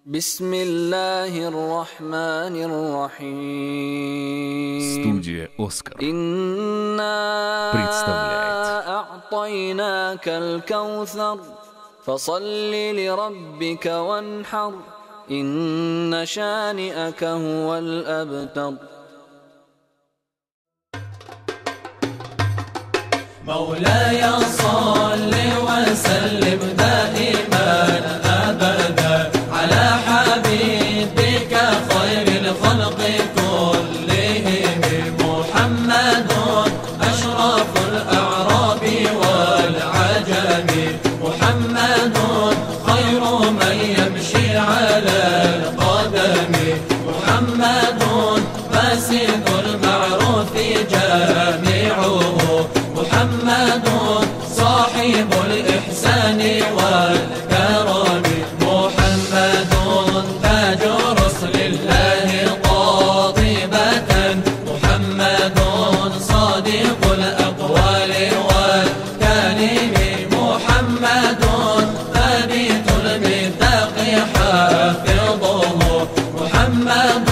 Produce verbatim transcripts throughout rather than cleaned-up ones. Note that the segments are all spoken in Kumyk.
بسم الله الرحمن الرحيم. Студия «Оскар» إنا представляет. أعطيناك الكوثر فصل لربك وانحر إن شانئك هو الأبتر. مولاي صل وسلم دائما أبدا على حبيبك خير الخلق كلهم. محمد أشرف الأعراب والعجم، محمد خير من يمشي على القدم، محمد باسط المعروف جامعه، محمد صاحب الإحسان والكرم، محمد تاج رسل الله قاطبة، محمد صادق الأقوال والكلم، محمد ثابت الميثاق حافظه، محمد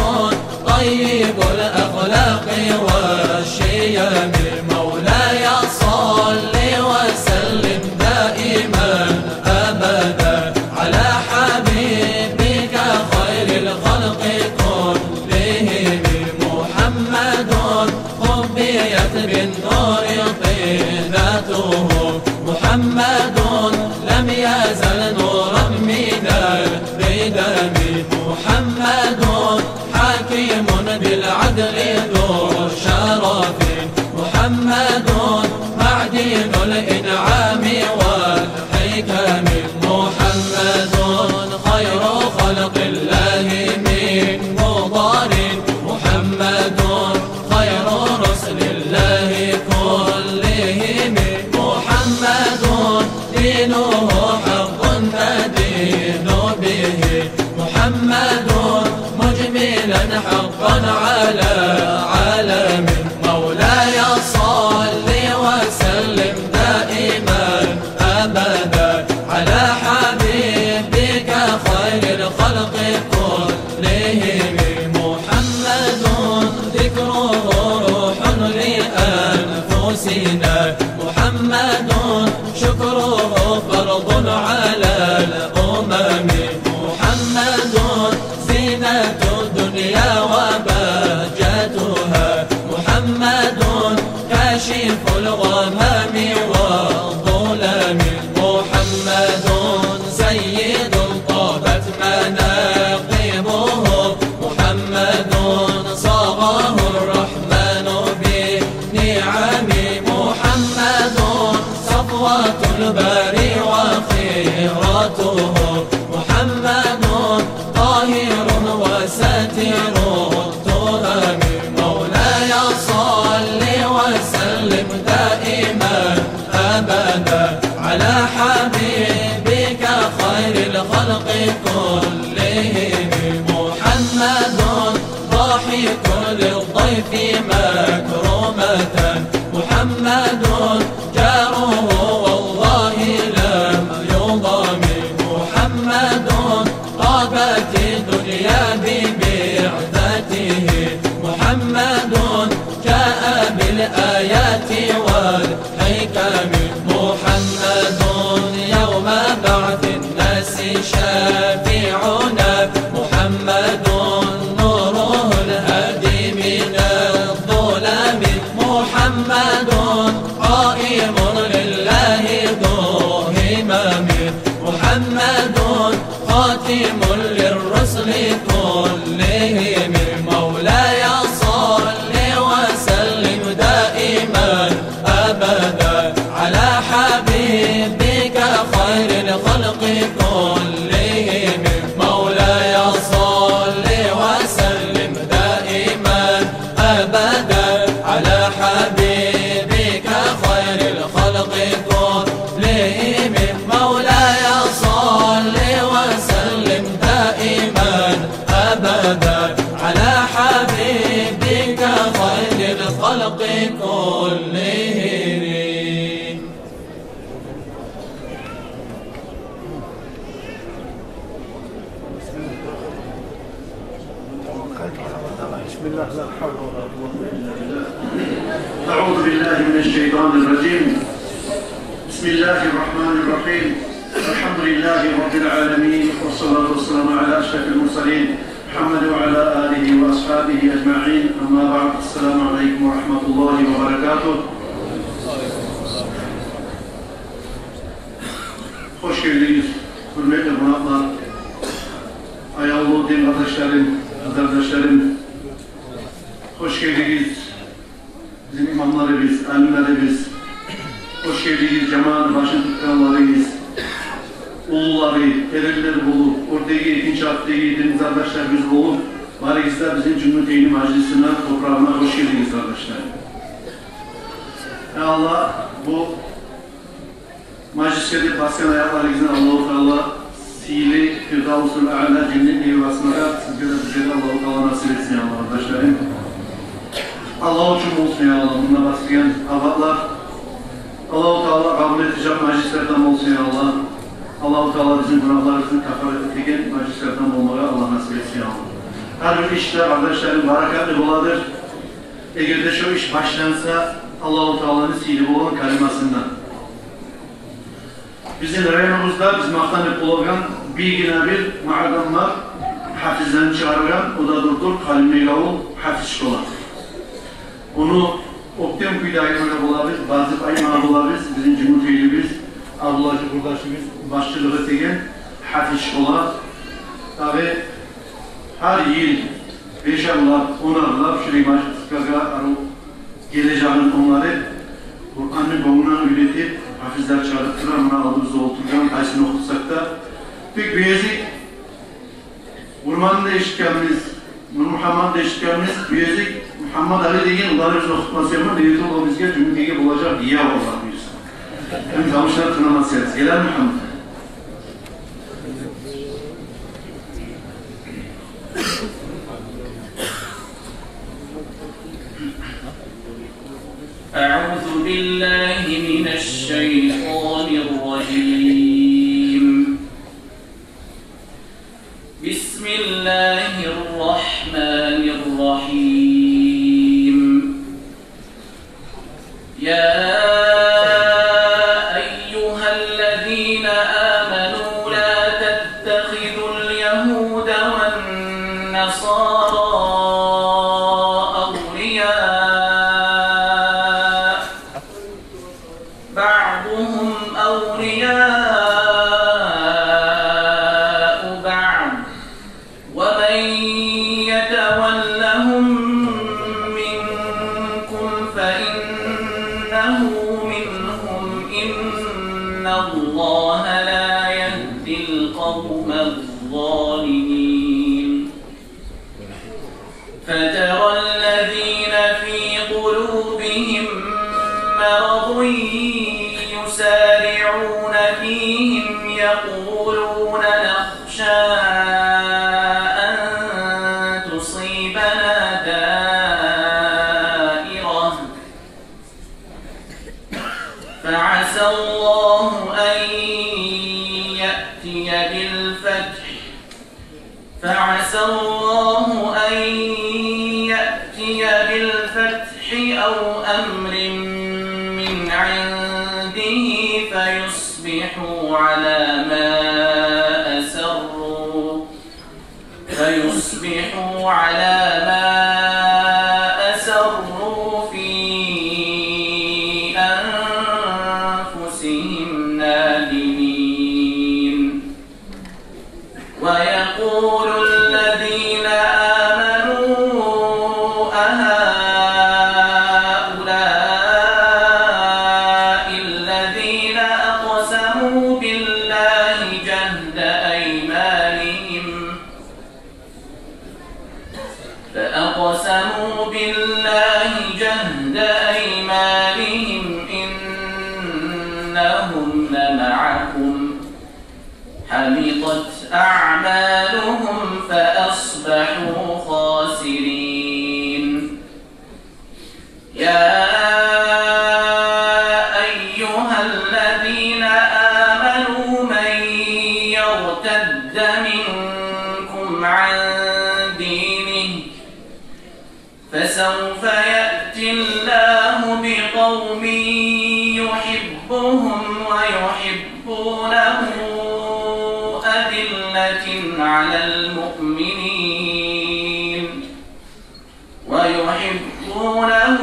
طيب الأخلاق والشيم. مولاي صل وسلم دائما أبدا على حبيبك خير الخلق كلهم. محمد خبيت بالنور طينته، محمد لم يزل نورا من القدم، محمد حكيم بالعدل ذو شرف، محمد معدن الإنعام والحكم، محمد خير خلق الله من مضر، محمد خير رسل الله كلهم، محمد دينه حق ندين به، محمد مجملا حقا على عالم. مولاي صل وسلم دائما أبدا على حبيبك خير الخلق كلهم. محمد ذكره روح لأنفسنا، محمد شكره فرض على الأمم، محمد زينة الدنيا وبهجتها، محمد كاشف الغمام والظلم، محمد سيد طابت مناقبه، محمد صاغه الرحمن بالنعم، محمد صفوة الباري وخيرته، محمد طاهر وساتر التهم. مولاي صل وسلم دائما أبدا على حبيبك خير الخلق كلهم، محمد ضاحك للضيف مكرمة، محمد جاره والله لم يضم، محمد طابت الدنيا ببعثته، محمد جاء بالآيات والحكم، محمد يوم بعث الناس شافعنا، محمد نوره الهادي من الظلم، محمد قائم لله ذو همم، محمد خاتم للرسل كلهم. مولاي صل وسلم دائما أبدا على حبيبك خير الخلق كلهم. مولاي صل وسلم دائما أبدا على حبيبك خير الخلق كلهم. مولاي صل وسلم دائما أبدا بسم الله، لا حول ولا قوة إلا بالله. أعوذ بالله من الشيطان الرجيم. بسم الله الرحمن الرحيم. الحمد لله رب العالمين، والصلاة والسلام على أشرف المرسلين محمد وعلى آله وأصحابه أجمعين. أما بعد، السلام عليكم ورحمة الله وبركاته. Хош гелдигиз, гьюрметли къонакълар, аявлу дин къардашларым, къызардашларым. Хош гелдигиз, бизин имамларыбыз, алимлерибиз. Хош гелдигиз, жамаатны башын тутгъанларыгъыз, уллулары, эренлер болуп, оьрдеги, экинчи артдагъы дин къардашларыбыз болуп, барыгъыз да бизин Жюнгютейни мажлисине, топурагъына хош гелдигиз, къардашлар. Я Аллагь, бу мажлисге де басгъан аякъларыгъызны Аллагьу Таала сыйлы Фирдавсул Аъла женнет мейвасына да сизге де, бизге де Аллагьу Таала насип этсин, я Аллагь, къардашларым. Аллагь учун болсун, я Аллагь, мунда басылгъан абатлар. Аллагьу Таала къабул этежек мажлислерден болсун, я Аллагь. Аллагьу Таала бизин гюнагьларыбызны каффарат этеген мажлислерден болмагъа Аллагь насип этсин, я Аллагь. Гьар бир иш де, къардашларым, баракатлы боладыр, эгер де шо иш башланса Аллагьу Тааланы сыйлы болгъан калимасындан. Бизин районубузда биз макътанып болагъан биргине бир магьадам бар, гьафизлени чыгъаргъан, о да дурдур Къалимбекавул гьафиз школа. Ону оьктем кюйде айтмагъа болабыз, базып айтмагъа болабыз, бизин жюнгютейлибиз, Абдулгьажи къурдашыбыз башчылыкъ этеген гьафиз школа. Дагъы гьар йыл бешарлап, онарлап шулай мажлислеге арив гележегин онгарып, Къуранны гёнгюнден уьйретип, гьафизлер чыгъарып тура, муна алдыбызда олтургъан, къайсын охутсакъ да. Тек бу ери Урманны да эшитгенбиз, Нурмугьамматны да эшитгенбиз, бу ери Мугьаммат-Али деген уланыбыз охутмаса, неге де о бизге жюнгютейге болажакъ гияв, Аллагь буюрса. Эм тамашалап тураман сиз. Геле, Мугьаммат. أعوذ بالله من الشيطان الرجيم. بسم الله الرحمن الرحيم. يا أيها الذين آمنوا لا تتخذوا اليهود والنصارى أولياء، بعضهم أولياء بعض، ومن يتولهم منكم فإنه منهم، إن الله لا يهدي القوم الظالمين. فترى الذين في قلوبهم مرض يسارعون فيهم يقولون نخشى أن تصيبنا دائرة فعسى الله أن يأتي بالفتح، فعسى الله أن يأتي بالفتح أو أمر من عنده فيصبحوا على ما أسروا، فيصبحوا على ما أسروا في أنفسهم نادمين. ويقول الذين آمنوا أهؤلاء الذين أقسموا بالله جهد أيمانهم، فأقسموا بالله جهد أيمانهم إنهم لمعكم، حبطت أعمالهم فأصبحوا خاسرين. يا أيها الذين آمنوا من يرتد منكم عن دينه فسوف يأتي الله بقوم يحبهم ويحبونه أذلة على المؤمنين، ويحبونه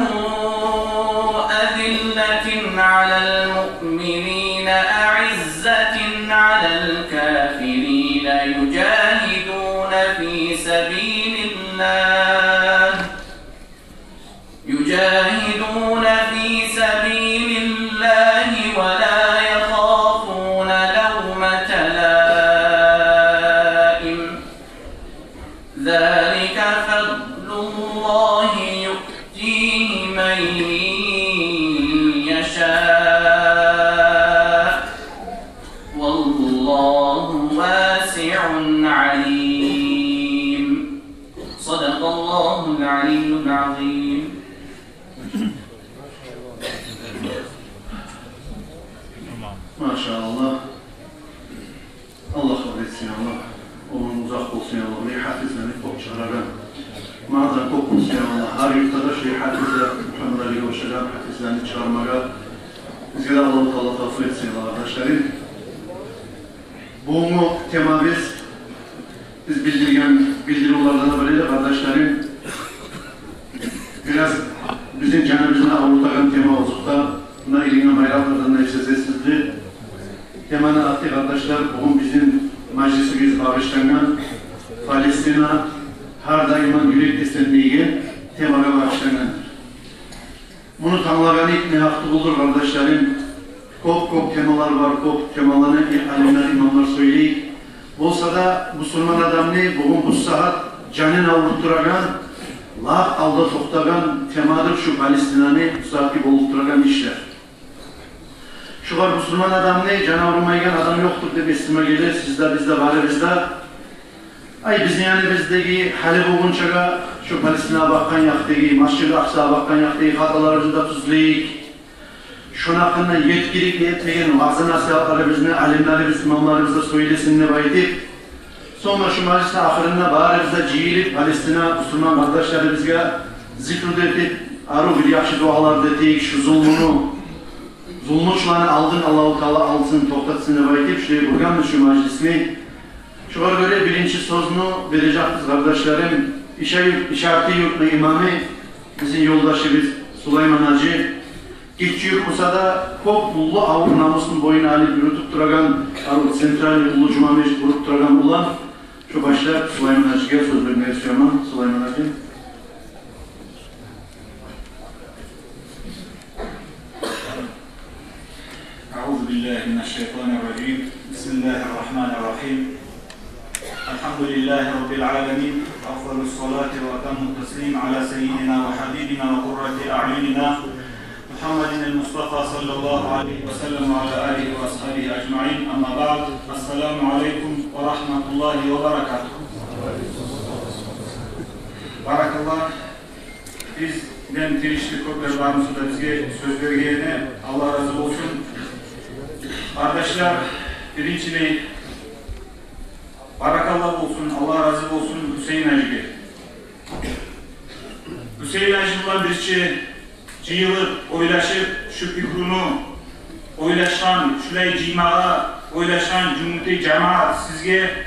أذلة على المؤمنين أعزة على الكافرين يجاهدون في سبيل الله، يجاهدون في سبيل الله ولا يخافون لومة لائم، ذلك فضل الله يؤتيه من يشاء، والله واسع عليم. صدق الله العلي العظيم. Машаллагь. Аллагь къабул этсин, я Аллагь. Оьмюрюнг узакъ болсун, я Аллагь. Бу гьафизлени кёп чыгъарагъан. Магъадан кёп болсун, я Аллагь. Гьар юртда да шулай гьафизлер, Мугьаммад Алиге ошагъан гьафизлени чыгъармагъа бизге де Аллагьу Таала тавфикъ этсин, я Аллагь, къардашларым. Бугюнгю темабыз, биз билдирген билдирювлерден де бири де, къардашларым, бираз бизин жаныбызны авуртагъан тема болса да, муна илинген байракълардан да эсгересиздир. Теманы аты, къардашлар, бугюн бизин мажлисибиз багъышлангъан Палестина, гьар даим юрек тесленмейген темагъа багъышлангъандыр. Муну танглагъаны не гьакъ тюгюлдюр, къардашларым. Кёп-кёп темалар бар, кёп темаланы алимлер, имамлар сёйлей. Болса да, бусурман адамны бугюн бу сагьат жанын авуртдурагъан, лап алда токътагъан темадыр шу Палестинаны бу сагьатгъы болуп турагъан ишлер. Шугъар бусурман адамны жаны аврумайгъан адам ёкъдур деп эсиме геле, сиз де, биз де, барыбыз да. Ай, бизин яныбыздагъы, гьали болгъунчагъа шу Палестинагъа бакъгъан якъдагъы, Масжиди Акъсагъа бакъгъан якъдагъы хаталарыбызны да тюзлейик. Шону гьакъында етгиликли этеген ваъза-насигьатларыбызны алимлерибиз, имамларыбыз да сёйлесин деп айтып, сонг да шу мажлисни ахырында барыбыз да жыйылып, Палестина бусурман къардашларыбызгъа зикру да этип, арив бир яхшы дуалар да этейик, шу зулмуну, зулмучуланы алдын Аллагьу Таала алсын, токътатсын деп айтып, шулай къургъанбыз шу мажлисни. Шугъар гёре биринчи сёзню бережекбиз, къардашларым, Иша юрт, Ишарты юртну имамы, бизин ёлдашыбыз Сулайман гьажи. Гиччи юрт болса да, кёп уллу авур намусну боюна алып юрютюп турагъан, арив центральный уллу жума межит къуруп турагъан улан. Шу башлап Сулайман гьажиге сёз бермеге сюемен. Сулайман гьажи. أعوذ بالله من الشيطان الرجيم. بسم الله الرحمن الرحيم. الحمد لله رب العالمين. أفضل الصلاة وأتم التسليم على سيدنا وحبيبنا وقرة أعيننا محمد المصطفى صلى الله عليه وسلم وعلى آله وأصحابه أجمعين. أما بعد. السلام عليكم ورحمة الله وبركاته. بارك الله. Бизден тийишли кёплер бар буса да, бизге сёз бергенине Аллагь рази болсун. Къардашлар, биринчилей, баракалла болсун, Аллагь рази болсун Гьюсейин гьажиге. Гьюсейин гьажи булан бирче жыйылып, ойлашып, шу пикруну ойлашгъан, шулай жыймагъа ойлашгъан жумуты жамаат сизге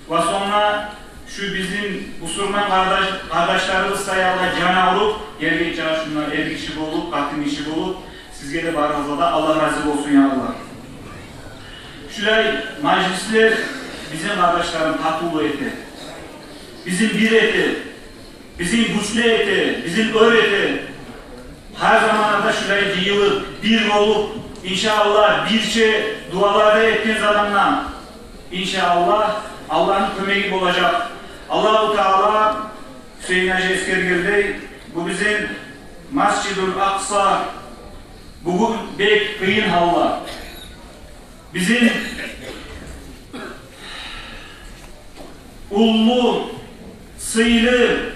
ва сонг да шу бизин бусурман къардаш-, къардашларыбыз саялы жан авруп, гелгенче шунда эр гиши болуп, къатын гиши болуп, сизге де барыгъызгъа да Аллагь рази болсун, я Аллагь. Шулай мажлислер бизин, къардашларым, татывлу эте, бизин бир эте, бизин гючлю эте, бизин оьр эте. Гьар заманда да шулай жыйылып, бир болуп, иншааллагь, бирче дуалар да этген заманда, иншааллагь, Аллагьны кёмеги болажакъ. Аллагьу Таала, Гьюсейин гьажи эсгергендей, бу бизин Масжидул Акъса бугюн бек къыйын гьалда. Бизин уллу, сыйлы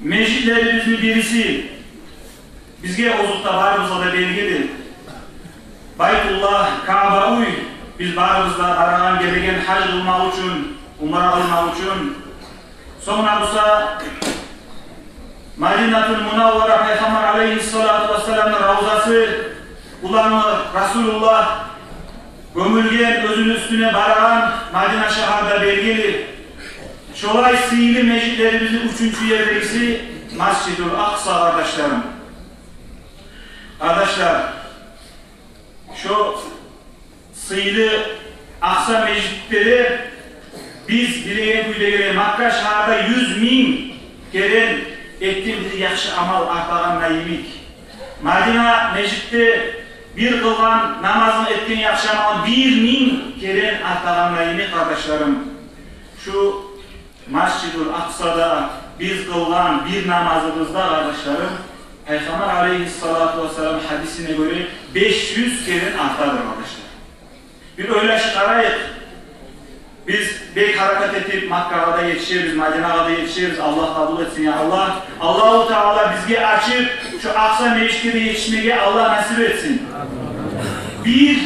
межитлерибизни бириси, бизге, озокъда, барыбызгъа да белгили, Байтуллагь, Кааба уьй, биз барыбыз да барагъан-гелеген гьаж къылмакъ учун, умра къылмакъ учун. Сонг да буса Мадинатул Мунаввара, Пайхаммар алейгьиссалату вассаламны равзасы, уланы Расулуллагь гёмюлген, оьзюню уьстюне барагъан Мадина шагьарда белгили. Шолай сыйлы межитлерибизни уьчюнчю ердегиси Масжидул Акъса, къардашларым. Къардашлар, шо сыйлы Акъса межитде де биз билеген кюйде геле, Макка шагьарда юз минг керен этген бир яхшы амал артагъанда йимик, Мадина межитде бир къылгъан намазынг этген яхшы амал бир минг керен артагъанда йимик, къардашларым. Шу Масжидул Акъсада биз къылгъан бир намазыбызда, къардашларым, Пайхаммар алейгьиссалату вассалам гьадисине гёре, беш юз керен артадыр, къардашлар. Бир ойлашып къарайыкъ. Биз бек гьаракат этип Маккагъа да етишебиз, Мадинагъа да етишебиз. Аллагь къабул этсин, я Аллагь. Аллагьу Таала бизге ачып, шу Акъса межитге де етишмеге Аллагь насип этсин. Бир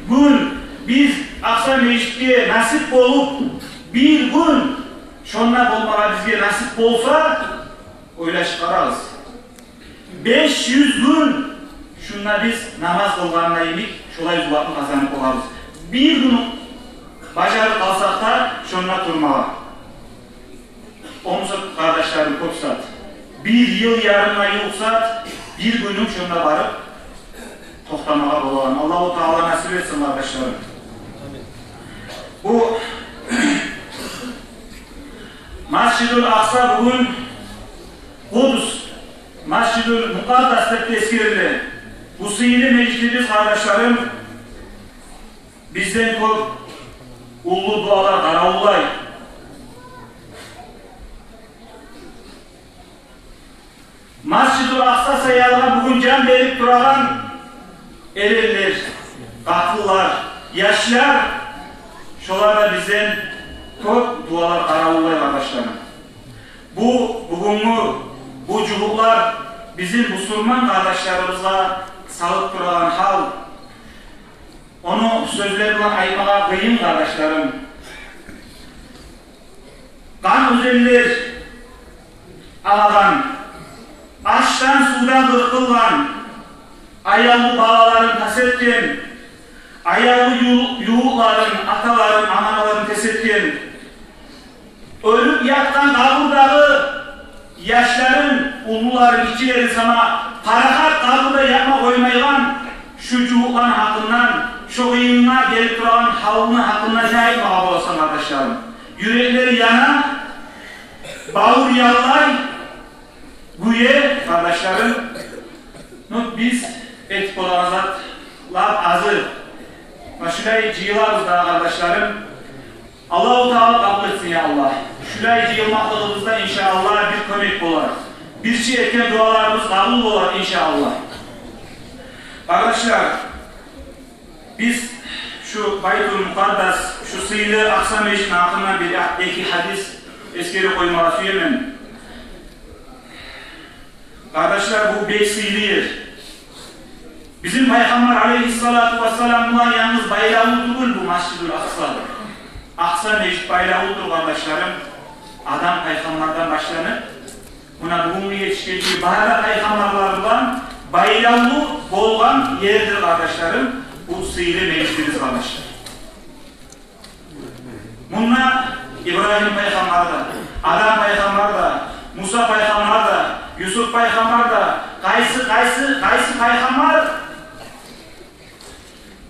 гюн биз Акъса межитге насип болуп, бир гюн шонда болмагъа бизге насип болса, ойлашып къарагъыз. Беш юз гюн шунда биз намаз къылгъанда йимик, шолай зувапны къазанып болабыз. Бир гюн бажарып къалсакъ да шонда турмагъа. Онсуз, къардашларым, кёп зат. Бир йыл ярымгъа ювукъ зат, бир гюнюнг шонда барып токътамагъа болагъан. Аллагьу Таала насип этсин, къардашларым. Бу Масжидул Акъса бугюн Къудс, Масжидул Мукъаддас деп эсгериле. Бу сыйлы межитибиз, къардашларым, бизден кёп уллу дуалар къаравуллай. Масжидул Акъса саялыгъа бугюн жан берип турагъан эренлер, къатынлар, яшлар, шолар да бизден кёп дуалар къаравуллай, къардашларым. Бу бугюнгю бу жугьутлар бизин бусурман къардашларыбызгъа салып турагъан гьал, ону сёзлер булан айтмагъа къыйын, къардашларым. Къан оьзенлер агъагъан, ачдан сувда къыркъылгъан, аявлу балаларын тас этген, аявлу ю-, ювукъларын, аталарын, аналарын тас этген, оьлюп ятгъан къабурдагъы яшларын, уллуларын, гиччилерин сама парахат къабурда ятма къоймайгъан шу жугьутланы гьакъындан, шу къыйынына гелип турагъан гьалны гьакъындан не айтмагъа боласан, къардашларым? Юреклери яна, бавур яллай, гюе, къардашларым. Ну, биз этип болагъан зат лап азы. Ва шулай жыйылабыз дагъы, къардашларым. Аллагьу Таала къабул этсин, я Аллагь. Шулай жыйылмакълыгъыбызда, иншааллагь, бир кёмек болар. Бирче этген дуаларыбыз къабул болар, иншааллагь. Къардашлар, биз шу Байтул Мукъаддас, шу сыйлы Акъса межитни гьакъындан бир эки гьадис эсгерип къоймагъа сюемен. Къардашлар, бу бек сыйлы ер. Бизин Пайхаммар алейгьиссалату вассалам булан янгыз байлавлу тюгюл бу Масжидул Акъса. Акъса межит байлавлудур, къардашларым. Адам пайхаммардан башланып, муна бугюнге етишгенче бары да пайхаммарлар булан байлавлу болгъан ердир, къардашларым, бу сыйлы межитибиз, къардашлар. Мунда Ибрагьим пайхаммар да, Адам пайхаммар да, Муса пайхаммар да, Юсуп пайхаммар да, къайсы, къайсы, къайсы пайхаммар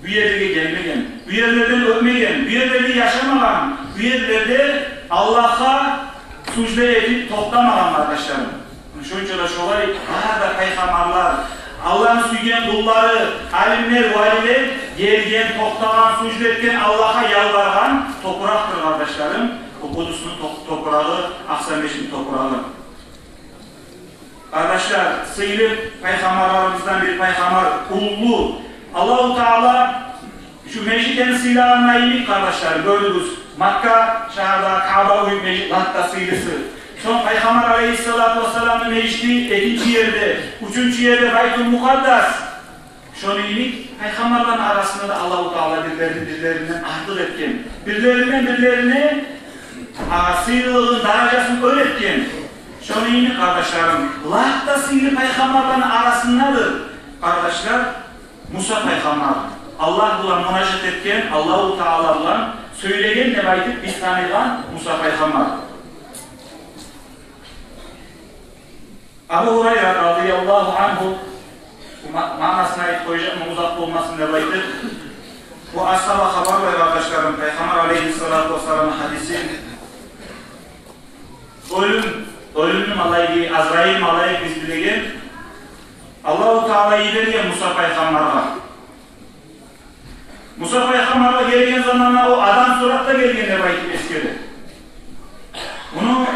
бу ерлеге гелмеген, бу ерлерден оьтмеген, бу ерлерде яшамагъан, бу ерлерде Аллагьгъа сужда этип токътамагъан, къардашларым. Шонча да шолай бары да пайхаммарлар, Аллагьны сюйген къуллары, алимлер, валилер гелген, токътагъан, сужда этген, Аллагьгъа ялбаргъан топуракъдыр, къардашларым, бу Къудусну топ-, топурагъы, Акъса межитни топурагъы. Къардашлар, сыйлы пайхаммарларыбыздан бир пайхаммар, уллу, Аллагьу Таала шу межитни сыйлагъанына йимик, къардашлар, гёрдюгюз. Макка шагьарда Кааба уьй межит лап да сыйлысы. Сонг Пайхаммар алейгьиссалату вассаламны межити экинчи ерде, уьчюнчю ерде Байтул Мукъаддас. Шону йимик пайхаммарланы арасында да Аллагьу Таала бирлерин бирлеринден артыкъ этген. Бирлеринден бирлерине, а, сыйлылыгъын, даражасын оьр этген. Шону йимик, къардашларым, лап да сыйлы пайхаммарланы арасындадыр, къардашлар, Муса пайхаммар. Аллагь булан мунажат этген, Аллагьу Таала булан сёйлеген деп айтып биз таныйгъан Муса пайхаммар. Абу Гьурайра радияллагьу ангьу, бу ма-, маънасын айтып къояжакъман, узакъ болмасын деп айтып, бу асгьаба хабарлай, къардашларым, Пайхаммар алейгьиссалату вассаламны гьадисин. Оьлюм, оьлюмню малайиги, Азрайыл малайик биз билеген, Аллагьу Таала йиберген Муса пайхаммаргъа. Муса пайхаммаргъа гелген заманда о адам суратда гелген деп айтып эсгере. Муну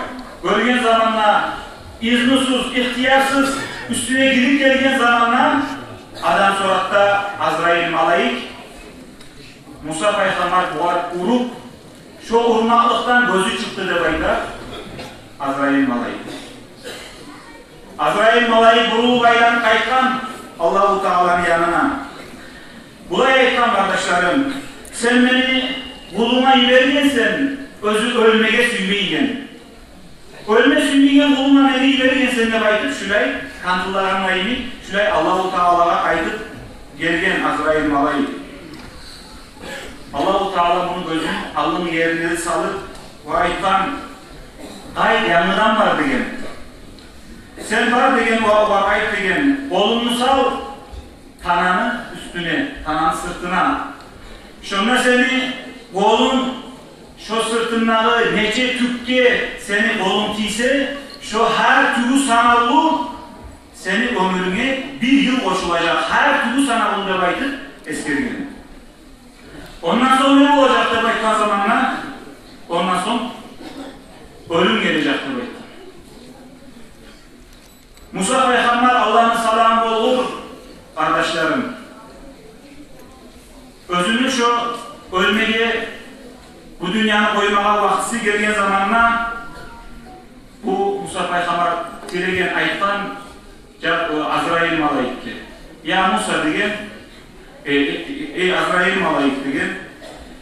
гёрген заманда, изнусуз, ихтиярсыз уьстюне гирип гелген заманда адам суратда Азрайыл малайик, Муса пайхаммар бугъар уруп, шо урмакълыкъдан гёзю чыкъды деп айта Азрайыл малайик. Азрайыл малайик бурулуп айланып къайтгъан Аллагьу Тааланы янына. Булай айтгъан: «Къардашларым, сен мени къулунга йибергенсен, оьзю оьлмеге сюймейген. Оьлме сюймейген къулунга мени йибергенсен», — деп айтып, шулай хантыллагъан йимик, шулай Аллагьу Таалагъа айтып гелген Азрайыл малайик. Аллагьу Таала муну гёзюн аллын ерине салып ва айтгъан: «Къайт, янгыдан бар», — деген. «Сен бар, — деген, — ва, ва айт, — деген, — къолунгну сал тананы уьстюне, тананы сыртына. Шонда сени къолунг, шо сыртынгдагъы нече тюкге сени къолунг тийсе, шо гьар тюгю санавлу сени оьмюрюнге бир йыл къошулажакъ, гьар тюгю санавлу», — деп айтып эсгерген. Ондан сонг не болажакъ деп айтгъан заманда, ондан сонг оьлюм гележек деп айтгъан. Муса пайхаммар, Аллагьны саламы болгъур, къардашларым, оьзюню шо оьлмеге, бу дюньяны къоймагъа вакътиси гелген заманда, бу Муса пайхаммар тилеген, айтгъан жа-, о, Азрайыл малайикге: «Я Муса, — деген, — э, э, э, эй Азрайыл малайик, — деген,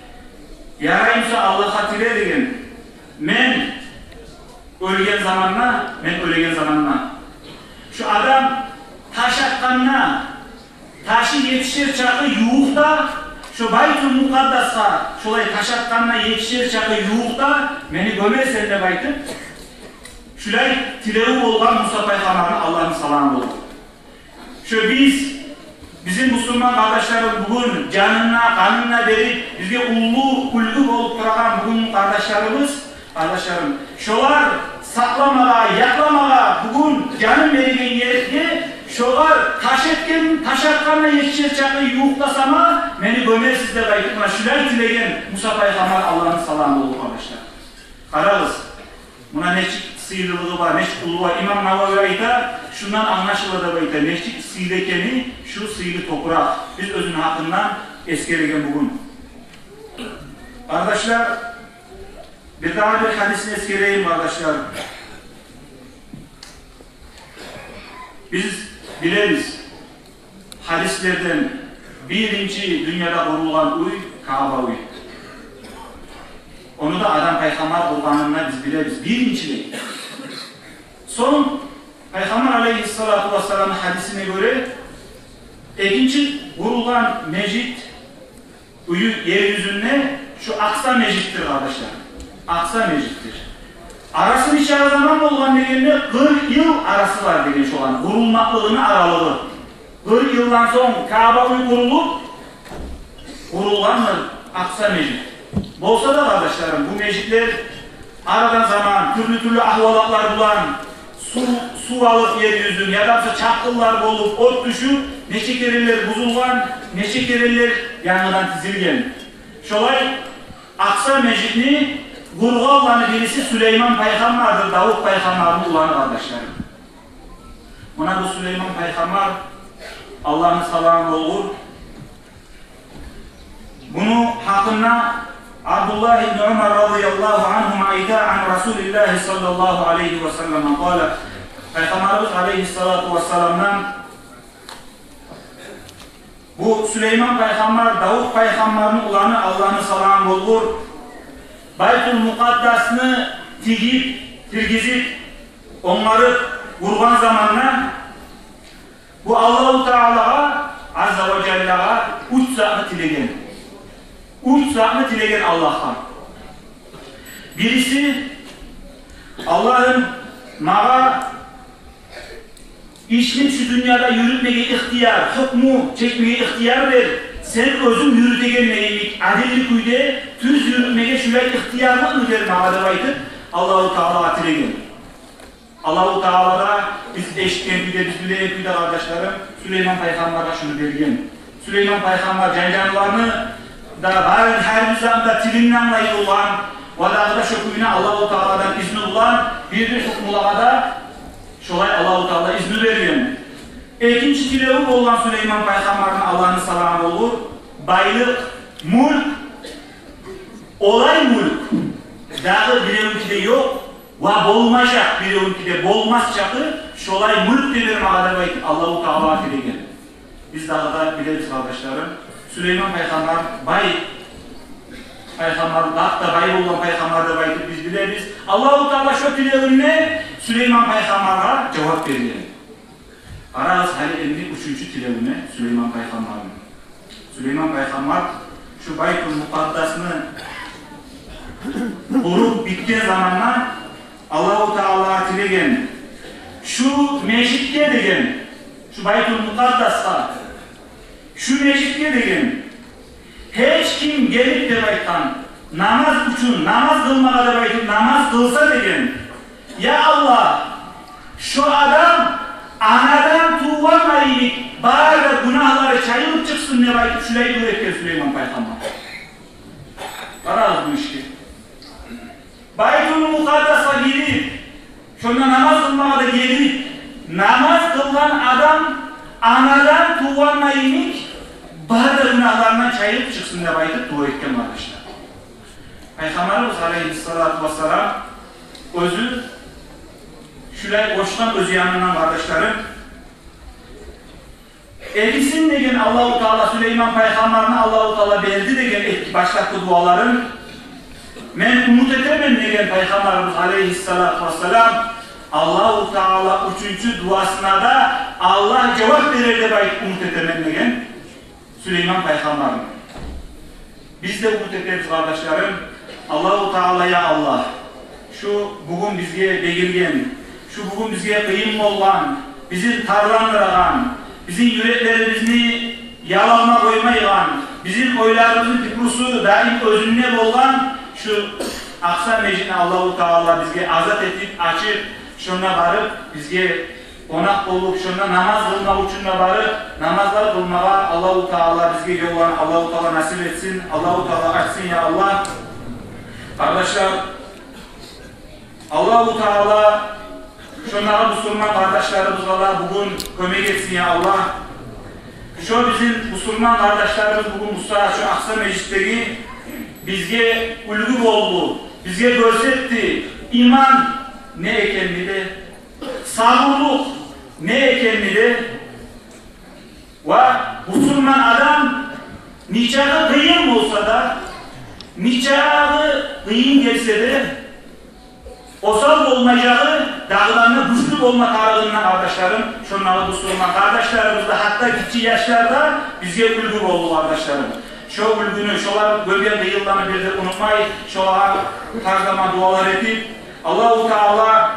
— ярай буса, Аллагьгъа тиле, — деген, — мен оьлген заманда, мен оьлеген заманда, шо адам таш атгъанда, ташы етишер чакъы ювукъда, шо Байтул Мукъаддасгъа шолай таш атгъанда етишер чакъы ювукъда мени гёмерсен», — деп айтып, шулай тилеви болгъан Муса пайхаммарны, Аллагьны саламы болгъур. Шо биз, бизин бусурман къардашларыбыз бугюн жанын да, къанын да берип, бизге уллу уьлгю болуп турагъан бугюн къардашларыбыз, къардашларым, шолар сакъламагъа, якъламагъа бугюн жанын береген ерге, шолар таш этген, таш атгъанда етишер чакъы ювукъда сама мени гёмерсиз деп айтып, муна шулай тилеген Муса пайхаммар, Аллагьны саламы болгъур, къардашлар. Къарагъыз, муна нечик сыйлылыгъы бар, нечик уллу бар. Имам Навави айта, шундан англашыла деп айта, нечик сыйлы экени шу сыйлы топуракъ. Биз оьзюню гьакъындан эсгереген бугюн. Къардашлар, бирдагъы бир гьадисни эсгерейим, къардашлар. Биз билебиз, гьадислерден, биринчи дюньяда къурулгъан уьй Кааба уьй. Ону да Адам пайхаммар къургъанын да биз билебиз, биринчилей. Сонг Пайхаммар алейгьиссалату вассаламны гьадисине гёре, экинчи къурулгъан межит уьйю ер юзюнде шу Акъса межитдир, къардашлар. Акъса межитдир. Арасы нече заман болгъан дегенде, къыркъ йыл арасы бар деген шоланы къурулмакълыгъыны аралыгъы. Къыркъ йылдан сонг Кааба уьй къурулуп, къурулгъандыр Акъса межит. Болса да, къардашларым, бу межитлер арадан заман, тюрлю-тюрлю агьвалатлар булан, сув, сув алып ер юзюн, яда буса чапгъынлар болуп, от тюшюп, нече керенлер бузулгъан, нече керенлер янгыдан тизилген. Шолай Акъса межитни къургъанланы бириси Сулейман пайхаммардыр, Давут пайхаммарны уланы, къардашларым. Муна бу Сулейман пайхаммар, Аллагьны саламы болгъур, муну гьакъында Абдуллагь ибн Умар радияллагьу ангьума айта: «Ан Расулиллагьи саллаллагьу алайгьи ва саллам къала». Пайхаммарыбыз алейгьиссалату вассаламдан, бу Сулейман пайхаммар, Давут пайхаммарны уланы, Аллагьны саламы болгъур, Байтул Мукъаддасны тигип, тиргизип, Онгарып ургъан заманда бу Аллагьу Таалагъа, Азза ва Жаллагъа уьч затны тилеген. Уьч затны тилеген Аллагьгъа. Бириси: «Аллагьым, магъа ишни шу дюньяда юрютмеге ихтияр, гьукму чекмеге ихтияр бер. Сен оьзюнг юрютегенде йимик, адилли кюйде, тюз юрютмеге шулай ихтиярлыкъны бер магъа», — деп айтып, Аллагьу Таалагъа тилеген. Аллагьу Таала да, биз эшитген кюйде, биз билеген кюйде, къардашларым, Сулейман пайхаммаргъа шуну берген. Сулейман пайхаммар жан-жанланы да барын, гьар бир затны да тилин англай болгъан, ва дагъы да шо кюйню Аллагьу Тааладан изну булан бир-бир гьукмулагъа да шолай Аллагьу Таала изну берген. Экинчи тилеви болгъан Сулейман пайхаммарны, Аллагьны саламы болур, байлыкъ, мюлк, олай мюлк, дагъы биревнюки де ёкъ, ва болмажакъ биревнюки де, болмас чакъы, шолай мюлк де бер магъа деп айтып, Аллагьу Таалагъа тилеген. Биз дагъы да билебиз, къардашларым, Сулейман пайхаммар бай пайхаммар, дагъы да бай болгъан пайхаммар деп айтып биз билебиз. Аллагьу Таала шо тилевюнде Сулейман пайхаммаргъа жавап берген. Къарагъыз гьали энни уьчюнчю тилевюне Сулейман пайхаммарны. Сулейман пайхаммар шу Байтул Мукъаддасны къуруп битген заманда Аллагьу Таалагъа тилеген: «Шу межитге, — деген, — шу Байтул Мукъаддасгъа, шу межитге, — деген, — гьеч ким гелип, — деп айтгъан, — намаз учун, намаз къылмагъа деп айтып, намаз къылса, — деген, — я Аллагь, шо адам анадан тувгъан йимик бары да гюнагьлары чайылып чыкъсын», — деп айтып, шулай дуа этген Сулейман пайхаммар. Къарагъыз бу ишге. Байтул Мукъаддасгъа гирип, шонда намаз къылмагъа да гелип, намаз къылгъан адам анадан тувгъан йимик бары да гюнагьларындан чайылып чыкъсын деп айтып дуа этген, къардашлар. Пайхаммарыбыз алейгьиссалату вассалам оьзю шулай къошгъан оьз янындан, къардашларым. Экисин, деген, Аллагьу Таала, Сулейман пайхаммарны Аллагьу Таала берди, деген, эки башлапгъы дуаларын. Мен умут этемен, деген Пайхаммарыбыз алейгьиссалату вассалам, Аллагьу Таала уьчюнчю дуасына да Аллагь жавап берер деп айтып умут этемен, деген Сулейман пайхаммарны. Биз де умут этебиз, къардашларым, Аллагьу Таала, я Аллагь, шу бугюн бизге бегилген, шу бугюн бизге къыйын болгъан, бизин тарландырагъан, бизин юреклерибизни ялалма къоймайгъан, бизин ойларыбызны пикрусу даим оьзюнде болгъан шу Акъса межитни Аллагьу Таала бизге азат этип, ачып, шонда барып, бизге къонакъ болуп, шонда намаз къылмакъ учун да барып, намазлар къылмагъа Аллагьу Таала бизге ёлланы Аллагьу Таала насип этсин, Аллагьу Таала ачсын, я Аллагь. Къардашлар, Аллагьу Таала шондагъы бусурман къардашларыбызгъа да бугюн кёмек этсин, я Аллагь. Шо бизин бусурман къардашларыбыз бугюн бу сагьат шо Акъса межитдеги бизге уьлгю болду, бизге гёрсетди иман не экенни де, сабурлукъ не экенни де. Ва бусурман адам нечакъы къыйын болса да, нечакъы къыйын гелсе де, осал болмажагъы, дагъыдан да гючлю болма тарыгъын, къардашларым, шондагъы бусурман къардашларыбыз да, гьатта гиччи яшлар да бизге уьлгю болду, къардашларым. Шо уьлгюню, шолар гёрген къыйынланы бир де унутмай, шолагъа гьар заман дуалар этип, Аллагьу Таала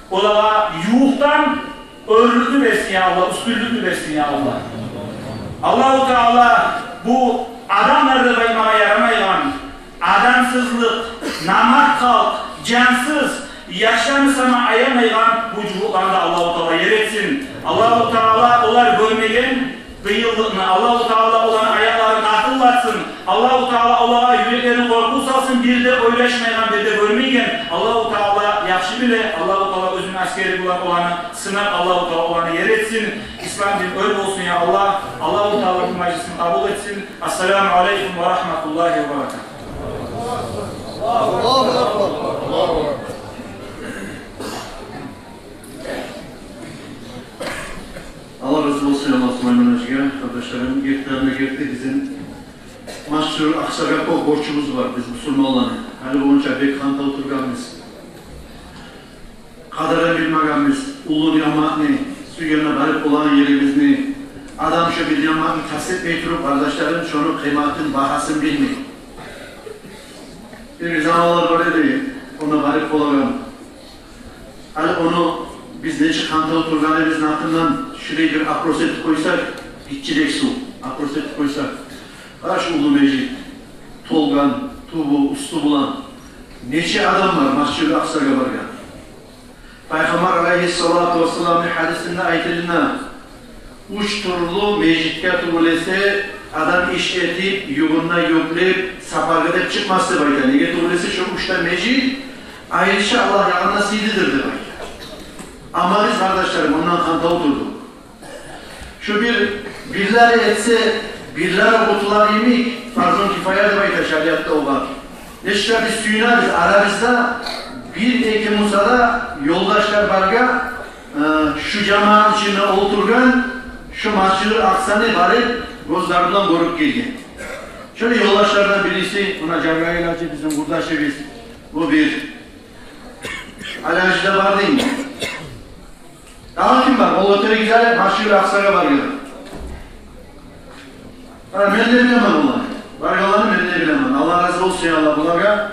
олагъа ювукъдан оьрлюкню берсин, я Аллагь, уьстюнлюкню берсин, я Аллагь. Аллагьу Таала бу адамлар деп айтмагъа ярамайгъан, адамсызлыкъ, намарт халкъ, жансыз, яшланы сама аямайгъан бу жугьутланы да Аллагьу Таала ер этсин. Аллагьу Таала олар гёрмеген къыйынлыкъны, Аллагьу Таала оланы аякъларын къатыллатсын. Аллагьу Таала олагъа юреклерине къоркъув салсын, бир де ойлашмайгъан, бир де гёрмейген. Аллагьу Таала яхшы биле, Аллагьу Таала оьзюню асгери булан оланы сынап, Аллагьу Таала оланы ер этсин. Ислам дин оьр болсун, я Аллагь. Аллагьу Таала бу мажлисни къабул этсин. Ассаламу алейкум ва рагьматуллагьи ва баракатугь. Аллагь рази болсун, Аллагь, Сулайман гьажиге, къардашларым. Гертиден де герти, бизин машгьур Акъсагъа кёп борчубуз бар, биз бусурманланы. Гьали болгъунча бек гьантав тургъанбыз. Къадрин билмегенбиз, уллу ниъматны, сюйгенде барып болагъан ерибизни. Адам шо бир ниъматны къаст этмей туруп, къардашларым, шону къыйматын, багьасын билмей. Бир, бир заманлар бар эди, онда барып болагъан. Гьали ону биз нечик къантав тургъаныбызны гьакъындан шулай бир опрос этип къойсакъ, гиччирек сув, опрос этип къойсакъ, къара, шу уллу межит толгъан, тюбю, уьстю булан, нече адам бар Масжидул Акъсагъа баргъан? Пайхаммар алайгьиссалату вассаламны гьадисинде айтылына, уьч тюрлю межитге тюгюл эсе адам иш этип, югюн де юклеп, сапаргъа деп чыкъмас деп айта. Неге тюгюл эсе, шо уьч де межит айрыча Аллагь янында сыйлыдыр деп айта. Амма биз, къардашларым, ондан къантав турдукъ. Шо бир, бирлери этсе, бирлери къутулар йимик, фарзун кифая деп айта шариатда огъар. Нечик де биз сююнебиз, арабызда бир-эки буса да ёлдашлар баргъа, э, шу жамаатны ичинде олтургъан, шу Масжидул Акъсаны барып гёзлери булан гёрюп гелген. Шолай ёлдашлардан бириси, муна Жабраил гьажи, бизин къурдашыбыз, бу бир. Али гьажи де барды. Дагъы ким бар? Къол гётеригиз гьали, Масжидул Акъсагъа баргъан. Гьа, мен де билемен оланы. Баргъанланы мен де билемен. Аллагь рази болсун, я Аллагь, булагъа.